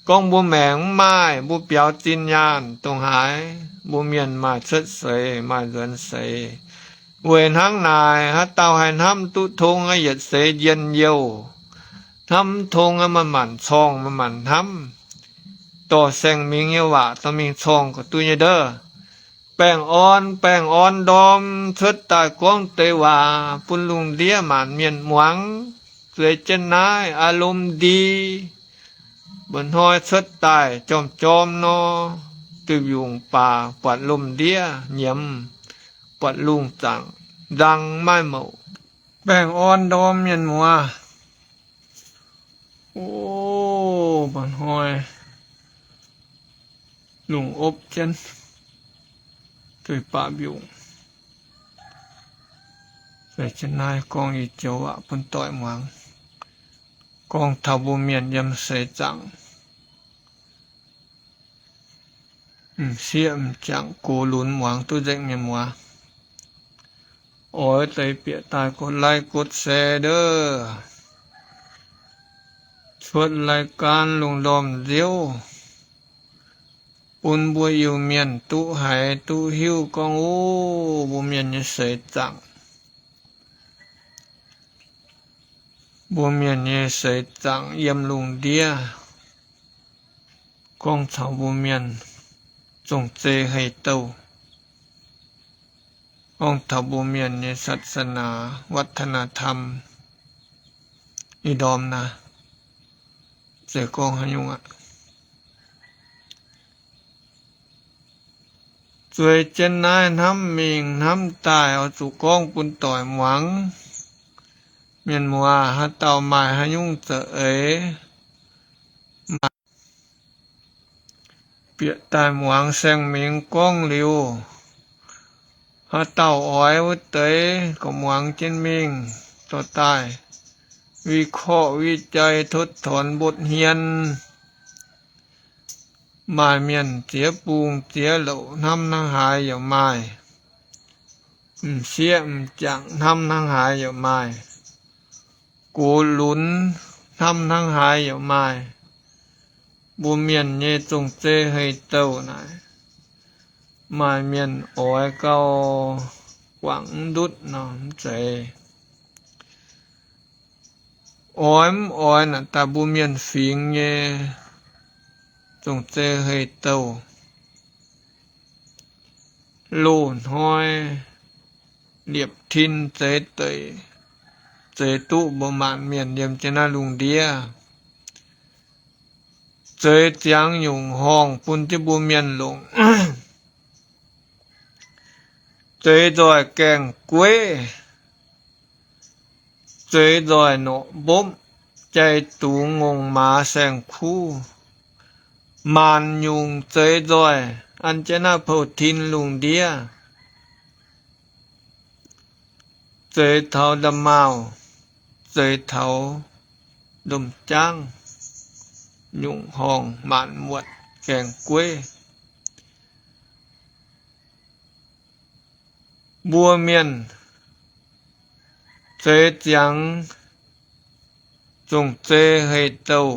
Gorngv mbuo maengc mv maaih, mbuo biaux zinh nyaanh dongh haaix, mbuo mienh maaih cuotv seix, maaih nzuonx seix. Weic hnangv naaic, haaix dauh haih hnamv duqv tong aqv, yietc seix njien-youh. Hnamv mv tong aqv, manc-manc corngh, manc-manc hnamv. Dorh saeng-mingx nyei waac dorh mingh corngh gauh duqv nyei ndov. Baengh orn, baengh orn ndorm cuotv daaih gorngv deix waac bun lungh ndiev maanc mienh muangx. Zueiz jienv naaiv อารมณ์ดี, mba'hnoi cuotv daaih jorm-jorm nor, duih mbiungc baac buatc lomh ndiev nyiemz, buatc lungh zaangc nzang maiv mouc. Baengh orn ndorm mienh muoz. O, mba'hnoi lungh opv jienv duih baac mbiungc. Zueiz jienv naaiv gorngv i joux waac bun doic muangx. Gorngv taux mbuo mienh yiem seix zaangc, m'sieqv m'jangc gox lunx muangx duqv nzengc, mienh muoz. Oix deix bieqc daaih กดไลค์ กดแชร์ ndov. Cuotv รายการ lungh ndorm nziouv bun mbuo Iu-Mienh duqv haiz duqv hiuv gorngv, o, mbuo mienh nyei seix zaangc, mbuo mienh nyei seix zaangc yiem lungh ndiev, gorngv taux mbuo mienh zong-zei hei-douh, gorngv taux mbuo mienh nyei ศาสนา วัฒนธรรม ih ndorm naaiv, se gorngv haaix nyungc aqv, Zueiz jienv naaiv hnamv mingh hnamv daaih oix zuqc gorngv bun doic muangx. Mienh muoz, haaix dauh maaih haaix nyungc za'eix, maaih bieqc daaih muangx saeng-mingx gorngv liuz, haaix dauh oix wuov deix gorqv muangx jienv mingh dorh daaih วิเคราะห์ วิจัย totv torn mbotv hmien. Maaih mienh ziex bung ziex louc hnamv hnangv haaix yaac maaih, m'sieqv m'jangc hnamv hnangv haaix yaac maaih, gox lunx hnamv hnangv haaix yaac maaih. Mbuo mienh nyei zong-zei hei-douh naaic, maaih mienh oix gauh guangc mv ndutv nor mv zeiz. Oix mv oix naaic daaih mbuo mienh fingx nyei zong-zei hei-douh, loz-hnoi liepc tin zeix deic, zeix duqv mbuo maanc mienh yiem jienv naaiv lungh ndiev, zeix ziangx nyungc horngh bun jienv mbuo mienh longc, zeix nzoih gaengh gueiv, zeix nzoih norqc mbopv, jai dungz ngongh maaz saeng-kuv, maanc nyungc zeix nzoih an jienv naaiv pou-tin lungh ndiev, zeix taux nda'maauh, zeix taux ndom-jaangv, nyungc horngh maanc muotc gaengh gueiv. Mbuo mienh zeix ziangx zong-zei hei-douh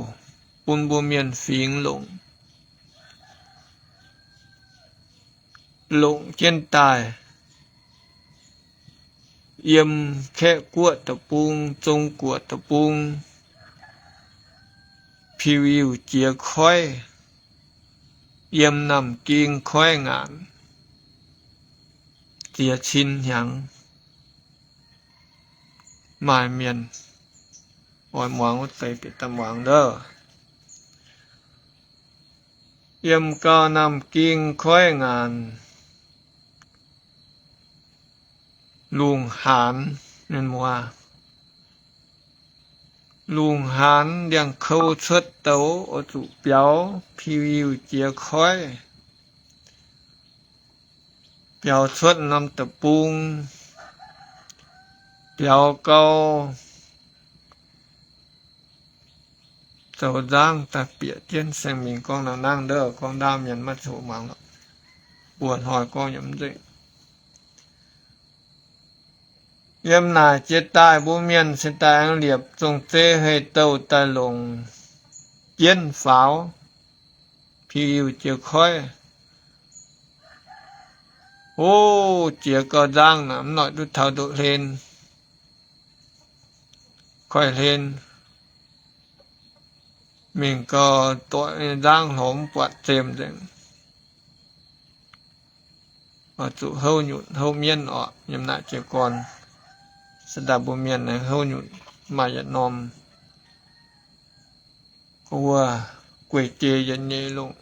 bun mbuo mienh fingx longc, longc jienv daaih yiem Kaeqv Guoqv deic-bung, Zong Guoqv deic-bung, piu-yiuh jiex koiv, yiem Naamh Ging koiv ngaanc ziex cin hnyangx. Maaih mienh oix muangx wuov deix bieqc daaih muangx ndov. Yiem gau Naamh Ging koiv ngaanc, lungh haanz, mienh muoz, lungh haanz ndiangx-kou cuotv douz oix zuqc biaux piu-yiuh jiex koiv. Biaux cuotv norm deic-bung, biaux gau, zoux nzangv daaih bieqc jienv saeng-mingh gorngv nangh nangv ndov, gorngv ndaauv mienh maiv zuqc muangx lorqc. Buo hnoi gorngv yaac mv nzengc. Yiem naaic jiex daaih mbuo mienh se daaih aengx liepc zong-zei hei-douh daaih longc jienv faaux, piu-yiuh jiex koiv. O, jiex gau nzangv naaic mv noic duqv taux ndoqv hlen, koiv-hlen, mingh gau doic nyei nzangv hlorm mv buatc zemh nzengc. Oix zuqc houv nyutc houv mienv orqc. Yiem naaic jiez gorn se daaih mbuo mienh aengx houv nyutc maaih yietc norm wuov guei-jei yietc nyeic longc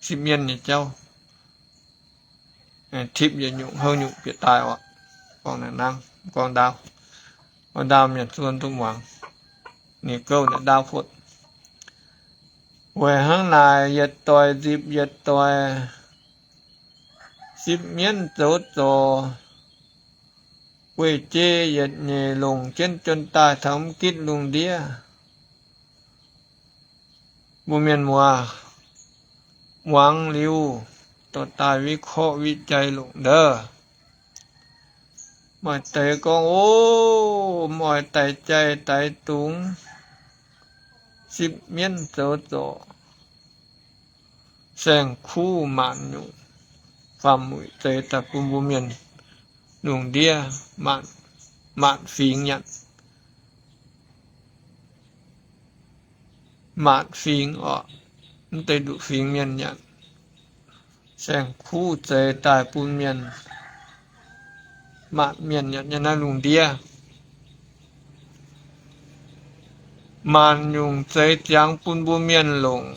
sipv mienv nyei jauv, tipv yietc nyungc houv nyungc bieqc daaih orqc. Gorngv nangv, gorngv ndaauv, gorngv ndaauv mienh zuov duqv muangx. Ninh gouv naaic ndaauv butv. Weic hnangv naaic yietc doic nzipc yietc doic sipv mienv zoux zorc, guei-jei yietc nyeic longc jienv juon daaih taux mv gitv lungh ndiev. Mbuo mienh muoz, muangx liuz dorh daaih วิเคราะห์ วิจัย longc ndov. Maaih deix gorngv, O, m'oix daic jai daic dungz, sipv mienv zoux zorc, saeng-kuv maanc nyungc, faam-muic zeix daaih bun mbuo mienh lungh ndiev maanc fingx nyanc. Maanc fingx orqc, mv deix nduqc fingx mienh nyanc. Saeng-kuv zeix daaih bun mienh, maanc mienh nyanc nyei naaiv lungh ndiev. Maanc nyungc zeix ziangx bun mbuo mienh longc.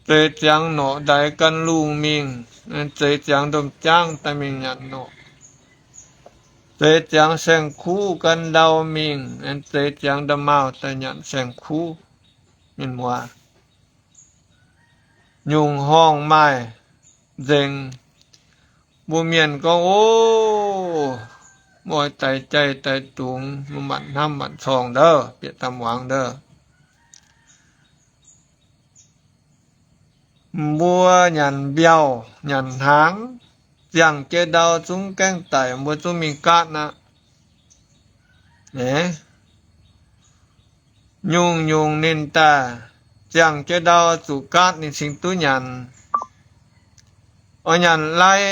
Zeix ziangx norqc ndaix gan lungh mingh, zeix ziangx domh jaangv daaih mingh nyanc norqc. Zeix ziangx saeng-kuv gan ndau mingh, zeix ziangx nda'maauh daaih nyanc saeng-kuv. Mienh muoz, nyungc horngh maaih nzengc. Mbuo mienh gorngv, Ov, mv oix daix jai daix dungz, mv manc hnamv manc corngh ndouv, bieqc daaih muangx ndouv. Mbuo nyanc mbiauh, nyanc hnaangx, ziangh jienv ndau zungv gaengh daic, mbuo zungv mingh gaatv aqv. Eix, nyungc-nyungc ninh daaih ziangh jienv ndau zuqc gaatv ninh cingx duqv nyanc. Oix nyanc lai,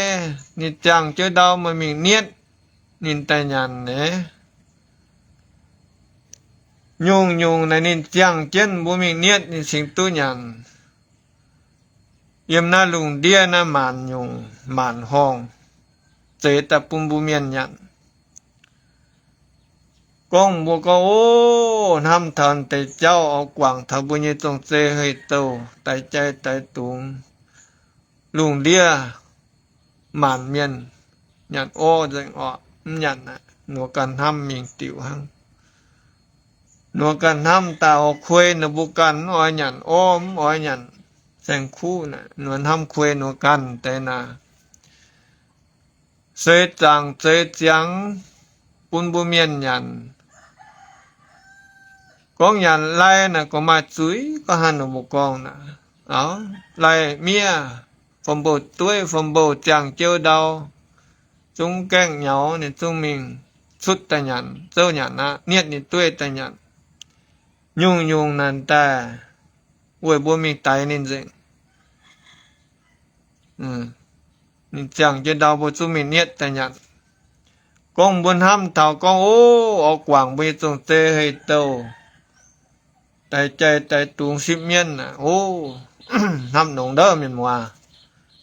ninh ziangh jienv ndau meih mingh nietv ninh daaih nyanc eix. Nyungc-nyungc naaic ninh ziangh jienv mbuo mingh nietv ninh cingx duqv nyanc. Yiem naaiv lungh ndiev naaiv maanc nyungc maanc horngh zeix daaih bun mbuo mienh nyanc. Gorngv mbuo gorngv, Ov, hnamv taux deix jauv oix guangc taux mbuo nyei zong-zei hei-douh, daix jai daix dungz, lungh ndiev maanc mienh nyanc orv nzengc orqc. Mv nyanc aqv. Nduov ganh hnamv mingh diuc hnangv. Nduov ganh hnamv daaih oix kuei ninh mbuo ganh mv oix nyanc orv, mv oix nyanc saeng-kuv naaic, nduov hnamv kuei nduov ganh deix naaic. Se zaangc zeix ziangx bun mbuo mienh nyanc. Gorngv nyanc lai naaic gorngv maaih zuiz, gorngv haaix ninh mbuo gorngv naaic, Ov, lai miev, fom bouh dueiv, fom bouh ziangh jienv ndau, zungv gaengh nyaux, ninh zungv mingh cutv daaih nyanc, zouv nyanc aqv, nietv ninh dueiv daaih nyanc. Nyungc-nyungc naaic daaih weic mbuo mingh daix ninh nzengc. Ninh ziangh jienv ndau mbuo zungv mingh nietv daaih nyanc. Gorngv mbuo hnamv taux gorngv, Ov, oix guangc mbuo nyei zong-zei hei-douh, daix jai daix dungz sipv mienv aqv. Ov, hnamv nongx ndouv mienh muoz.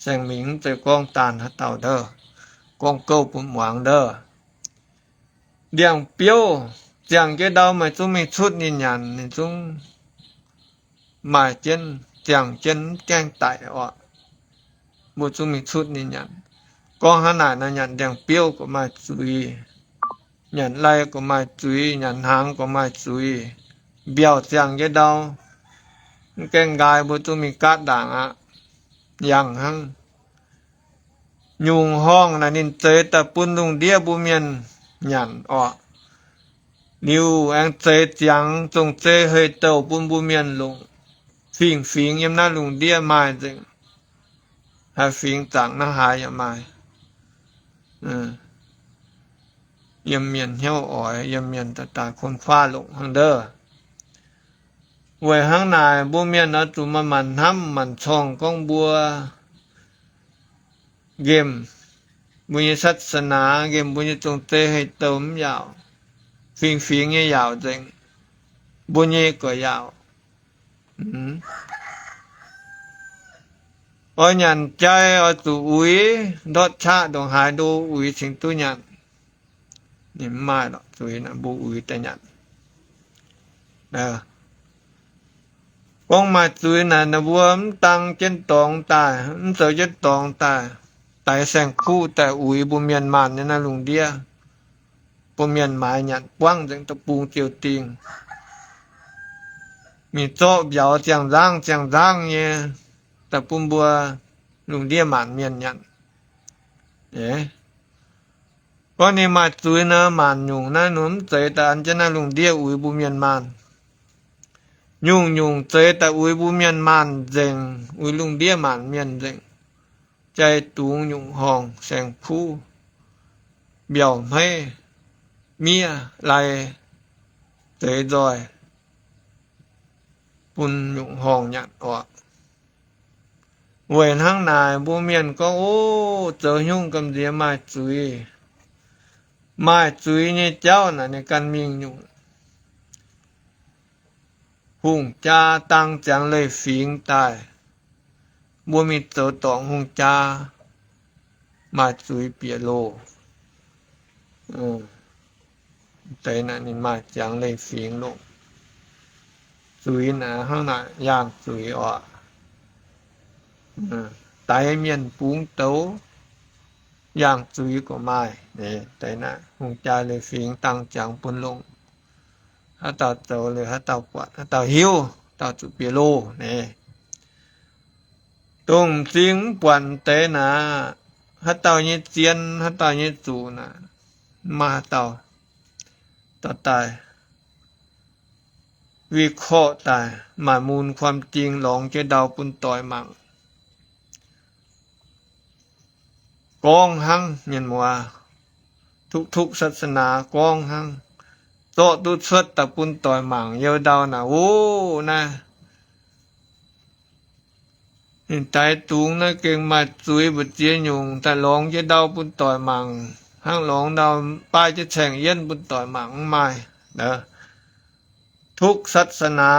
Saeng-Mingx mv zeiz gorngv daanh haaix dauh ndouv, gorngv gouv bun muangx ndouv. Ndiangx-biouv ziangh jienv ndau maaih zungv mingh cutv ninh nyanc, ninh zungv maaih jienv, ziangh jienv mv gaengh daic orqc. Mbuo zungv mingh cutv ninh nyanc. Gorngv hnangv naaic nor, nyanc ndiangx-biouv gorqv maaih zuiz, nyanc lai gorqv maaih zuiz, nyanc hnaangx gorqv maaih zuiz. Mbiauh ziangh jienv ndau, mv gaengh nqaai mbuo zungv mingh gaatv ndaangc aqv. Yangh hnangv. Nyungc horngh naaic ninh zeix daaih bun lungh ndiev mbuo mienh nyanc orqc. Liuz aengx zeix ziangx zong-zei hei-douh bun mbuo mienh longc. Fingx-fingx yiem naaiv lungh ndiev maaih nzengc. Haaix fingx zaangc naaiv haaix yaac maaih. Yiem mienh hnyouv oix, yiem mienh daaih daaih kun-faqv longc hnangv ndouv. Weic hnangv naaic mbuo mienh oix zuqc maaih maanc hnamv maanc corngh gorngv mbuo nqemh mbuo nyei ศาสนา, nqemh mbuo nyei zong-zei hei-douh mv yaauc. Fingx-fingx nyei yaauc nzengc. Mbuo nyei gorqv yaauc. Oix nyanc jai oix zuqc uix, ndortv qaqv ndongc haaix ndo uix cingx duqv nyanc. Ninh mv maaih lorqc, zuiz naaic mbuo uix daaih nyanc. Gorngv maaih zuiz naaic, mbuo mv dang jienv dorngx daaih, mv zoux jienv dorngx daaih, daix saeng-kuv daaih uix mbuo mienh maanh nyei naaiv lungh ndiev. Mbuo mienh maaiz nyanc buangv nzengc deic-bung ziou-dingh, mingh zorqv mbiauz ziangh nzangv ziangh nzangv nyei, daaih bun mbuo lungh ndiev maanc mienh nyanc. Gorngv ninh maaih zuiz nor, maanc nyungc naaiv ninh mv zeiz daaih an jienv naaiv lungh ndiev uix mbuo mienh maanh. Nyungc-nyungc zeix daaih uix mbuo mienh maanh nzengc, uix lungh ndiev maanc mienh nzengc. Jai dungz nyungc horngh, saeng-kuv, mbiauh hmeiv, miev, lai, zeix nzoih bun nyungc horngh nyanc orqc. Weic hnangv naaic mbuo mienh gorngv, Ov, zoux haaix nyungc gamh nziex maaih zuiz? Maaih zuiz nyei jauv naaic ninh ganh mingh nyungc. Hungh jaa dang ziangx leiz-fingx daaih, mbuo mingh zoux dorngc hungh jaa, maaih zuiz bieqc loh. Deix naaic ninh maaih ziangx leiz-fingx longc. Zuiz naaic hnangv naaic yaangh zuiz oc. daix mienh bungx douz, yangh zuiz gorqv maaih. Deix naaiv hungh jaa leiz-fingx dangh ziangx bun longc. Haaix dauh zoux liuz haaix dauh buatc, haaix dauh hiuv, dauh zuqc bieqc loh naaic. Dongh m'zing mv buatc deix naaic, haaix dauh nyei zien, haaix dauh nyei zuqc naaic, maaih haaix dauh dorh daaih วิเคราะห์ daaih maaih mun ความจริง lorngx jienv ndau bun doic mangc. Gorngv hnangv mienh muoz, ทุกๆ ศาสนา gorngv hnangv, zorqv duqv cuotv daaih bun doic mangc. Youz ndau naaic, o, naaiv ninh daix dungz naaiv gengh maaih zuiz mbu'ziex nyungc daaih lorngx jienv ndau bun doic mangc. Hnangv lorngx ndau baaih jienv caengh yienv bun doic mangc mv maaih. ทุกศาสนา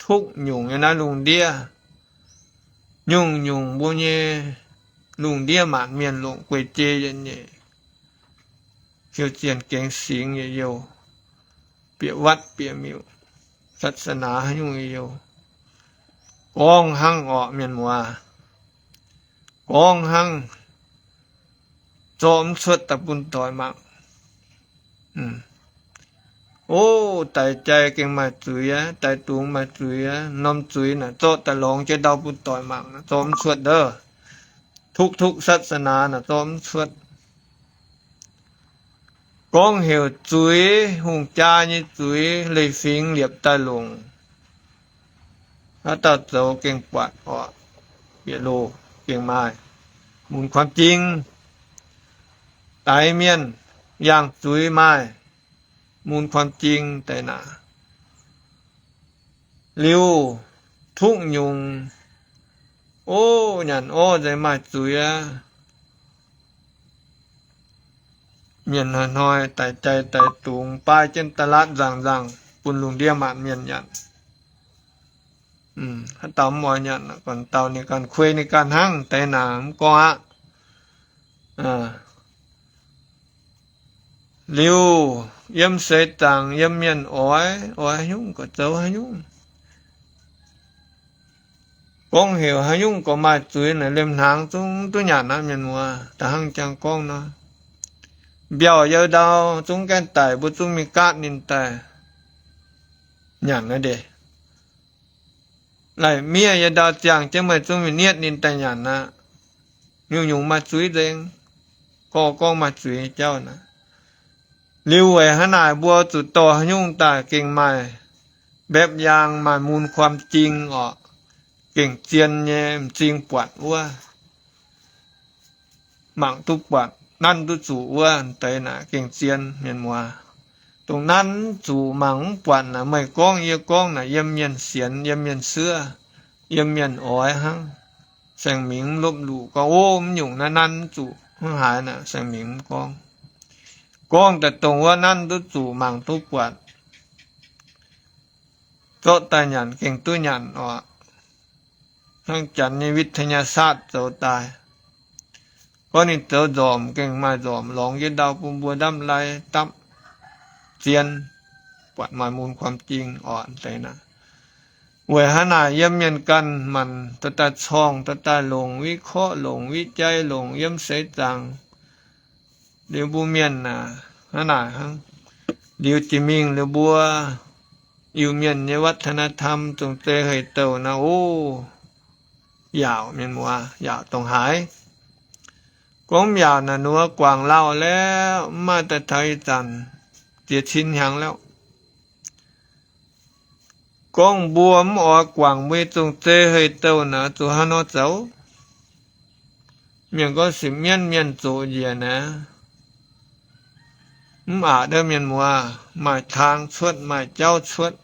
ทุก nyungc nyei naaiv lungh ndiev, nyungc-nyungc mbuo nyei lungh ndiev maanc mienh longc guei-jei yietc nyeic, hiuv zienh gengx singx yietc youh, bieqc waatv bieqc miuc, ศาสนา haaix nyungc yietc youh, gorngv hnangv orqc mienh muoz. Gorngv hnangv, zorqv mv cuotv daaih bun doic mangc. O, daix jai gengh maaih zuiz aqv, daix dungz maaih zuiz aqv, norm zuiz naaic zorqv daaih lorngx jienv ndau bun doic mangc, zorqv mv cuotv ndov. ทุกๆ ศาสนา naaic zorqv mv cuotv. Gorngv heuc zuiz, hungh jaa nyei zuiz, leiz-fingx liepc daaih longc, haaix dauh zoux gengh buatc orqc, bieqc loh gengh maaih mun ความจริง. Daix mienh yangh zuiz maaih mun ความจริง deix naaic. Liuz, ทุก nyungc, o, nyanc orv nzengc maaih zuiz aqv. Mienh hnoi-hnoi daix jai daix dungz baaih jienv da'latv nzangc-nzangc bun lungh ndiev maanc mienh nyanc. Haaix dauh mv oix nyanc, gorn dauh ninh ganh kuei ninh ganh hnangv deix naaic mv gorngv aqv. Liuz, yiem seix zaangc yiem mienh oix, oix haaix nyungc gorqv zoux haaix nyungc. Gorngv heuc haaix nyungc gorqv maaih zuiz naaic liemh hnaangx zungv duqv nyanc aqv mienh muoz. Da'hnangv jangx gorngv nor, mbiauh youz ndau zungv gaengh daic, mbuo zungv mingh gaatv ninh daaih nyanc aqv ndeic. Laih miev youz ndau ziangh jienv meih zungv mingh nietv ninh daaih nyanc aqv. Nyungc-nyungc maaih zuiz nzengc. Gorngv, gorngv maaih zuiz nyei jauv naaic. Liuz weic hnangv naaic mbuo zuqc dorh haaix nyungc daaih gengh maaih mbaeqv yaang, maaih mun ความจริง orqc, gengh zien nyei m'zing buatc wuov, mangc duqv buatc, nanv duqv zuqc wuov deix naaic gengh zien mienh muoz. Dongh nanv zuqc mangc mv buatc naaic, meih gorngv yie gorngv naaic, yiem mienh sienx, yiem mienh suov, yiem mienh oix hnangv. Saeng-mingx mv lopv luqc gorngv, o, mv nyungc naaiv nanv mv zuqc hnangv haaix naaic, saeng-mingx mv gorngv. Gorngv daaih dongh wuov nanv duqv zuqc mangc duqv buatc, zorqv daaih nyanc gengh duqv nyanc orqc. Hnangv janx nyei วิทยาศาสตร์ zoux daaih, gorngv ninh zoux nzormc gengh maaih nzormc lorngx jienv ndau bun mbuo ndamv lai dapv zien, buatc maaih mun ความจริง orqc deix naaic. Weic hnangv naaic yiem mienh ganh maanc dorh daaih corngh, dorh daaih longc, วิเคราะห์ longc, วิจัย longc yiem seix zaangc. Liuz mbuo mienh naaic hnangv naaic hnangv. Liuz jiex mingh liuz mbuo Iu-Mienh nyei วัฒนธรรม zong-zei hei-douh naaiv, o, yaauc mienh muoz, yaauc dongh haaix. Gorngv mv yaauc naaic nduov guangc lauh laeqv, mv maaih daaih taux ih zanc ziex cin hnyangx laeqv. Gorngv mbuo mv oix guangc mbuo nyei zong-zei hei-douh naaic, zuqc haaix nor zoux? Mienh gorngv sipv mienv mienh zoqc njiec naaic, mv aqc ndov mienh muoz, maaih tang cuotv, maaih jauv cuotv.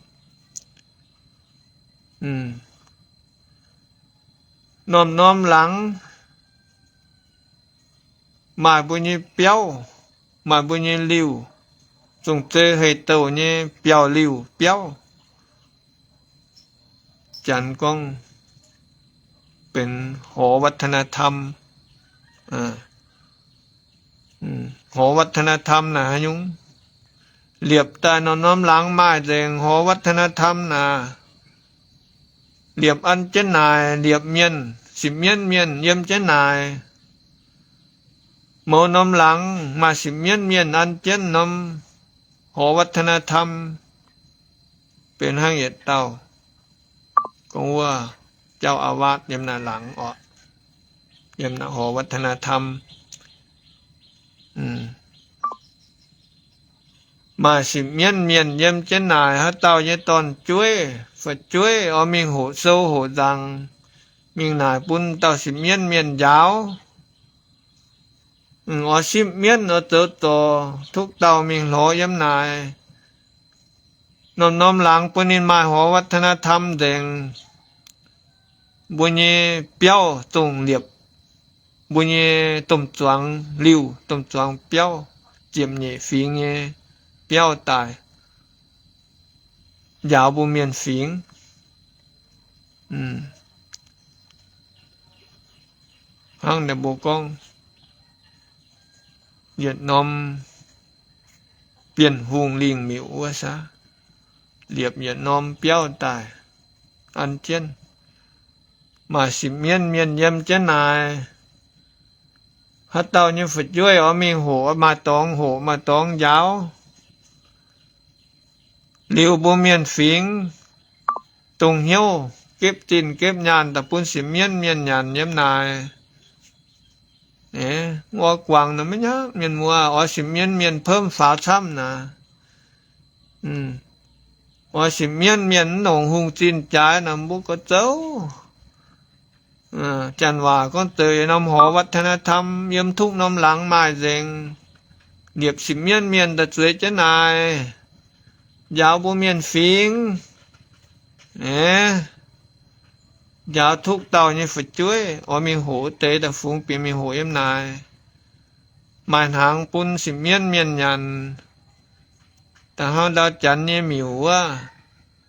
Norm-norm laangz maaih mbuo nyei biauv, maaih mbuo nyei liuh, zong-zei hei-douh nyei biauv-liuh biauv. Janx gorngv benx หอวัฒนธรรม. หอวัฒนธรรม naaic haaix nyungc? Liepc daaih norm-norm laangz maaih nzengc หอวัฒนธรรม naaic. Liepc an jienv naaic, liepc mienh, sipv mienv mienh yiem jienv naaic. Mouz norm laangz maaih sipv mienv mienh an jienv norm หอวัฒนธรรม benx hnangv yietc dauh gorngv wuov เจ้าอาวาส yiem naaic laangz orqc, yiem naaic หอวัฒนธรรม maaih sipv mienv mienh yiem jienv naaic. Haaix dauh nyei dorn-jueiv fu'jueiv oix mingh hoqc sou hoqc nzaangc, mingh naaic bun dauh sipv mienv mienh njaaux. Oix sipv mienv oix zoux zorc, duqv dauh mingh lorz yiem naaic. Norm-norm laangz bun ninh maaih หอวัฒนธรรม nzengc. Mbuo nyei biauv dongh liepc, mbuo nyei domh zuangx liuh, domh zuangx biauv, ziepc nyeic fingx nyei biauv daaih njaaux mbuo mienh fingx. Hnangv naaic mbuo gorngv yietc norm Bienh Hungh lingh miuc wuov saah, liepc yietc norm biauv daaih an jienv. Maaih sipv mienv mienh yiem jienv naaic. Haaix dauh nyei fu'jueiv oix mingh hoqc, maaih dorngx hoqc, maaih dorngx njaaux. Liuz mbuo mienh fingx dongh hnyouv gepv zinh gepv nyaanh daaih bun sipv mienv mienh nyanc yiem naaic. Oix guangc naaic maiv nyaangv, mienh muoz, oix sipv mienv mienh เพิ่มฝา camv naaic. Oix sipv mienv mienh mv nongc hungh zinh jaaix naaic, mbuo gorx-zoux. Janx waac gorngv zoux yietc norm หอวัฒนธรรม yiem duqv norm laangz maaih nzengc, liepc sipv mienv mienh daaih zueiz jienv naaic, njaaux mbuo mienh fingx. Aeqv, njaaux duqv dauh nyei fu'jueiv oix mingh hoqc wuov deix daaih fungx bieqc mingh hoqc yiem naaic, maaih hnaangx bun sipv mienv mienh nyanc. Da'hnangv ndau Janx nyei miuc wuov,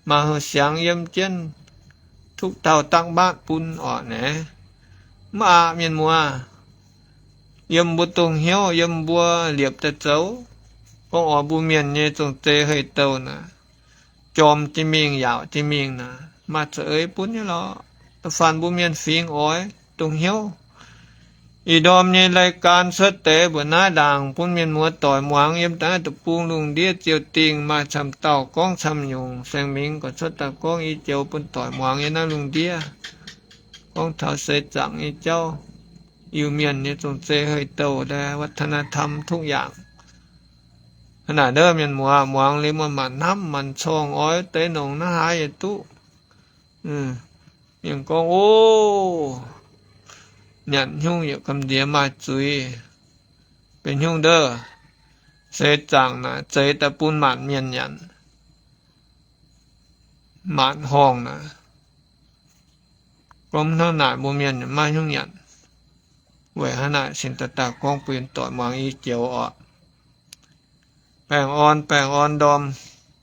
maaih heuc siangx yiem jienv, duqv dauh dangv mbaatv bun orqc naaic. Mv aqc, mienh muoz, yiem mbuo dongh hnyouv, yiem mbuo liepc daaih zoux, gorngv oix mbuo mienh nyei zong-zei hei-douh naaic, jorm jienv mingh, yaauc jienv mingh naaic, maaih za'eix bun nyei lorqc. Da'faanh mbuo mienh fingx oix dongh hnyouv. Ih ndorm nyei รายการ cuotv deix mbuoqc naaiv ndaangc bun mienh muoz doic muangx. Yiem da'naaiv deic-bung lungh ndiev ziouc dingh maaih camv dauh gorngv camv nyungc. Saeng-Mingx gorqv cuotv daaih gorngv i joux bun doic muangx yiem naaiv lungh ndiev, gorngv taux seix zaangc nyei jauv, Iu-Mienh nyei zong-zei hei-douh, วัฒนธรรมทุกอย่าง. Hnangv naaic ndov, mienh muoz, muangx liuz maaih maanc hnamv maanc corngh, oix deix nongc naaiv haaix yietc duqv. Mienh gorngv, o, nyanc hnyungv yietc gamh nziex maaih zuiz. Benx hnyungv ndov, seix zaangc naaic zeix daaih bun maanc mienh nyanc, maanc horngh naaic. Gorngv hnangv naaic mbuo mienh maiv hnyungv nyanc. Weic hnangv naaic cingx daaih daaih gorngv bun doic muangx i joux orqc. Baengh orn, baengh orn ndorm.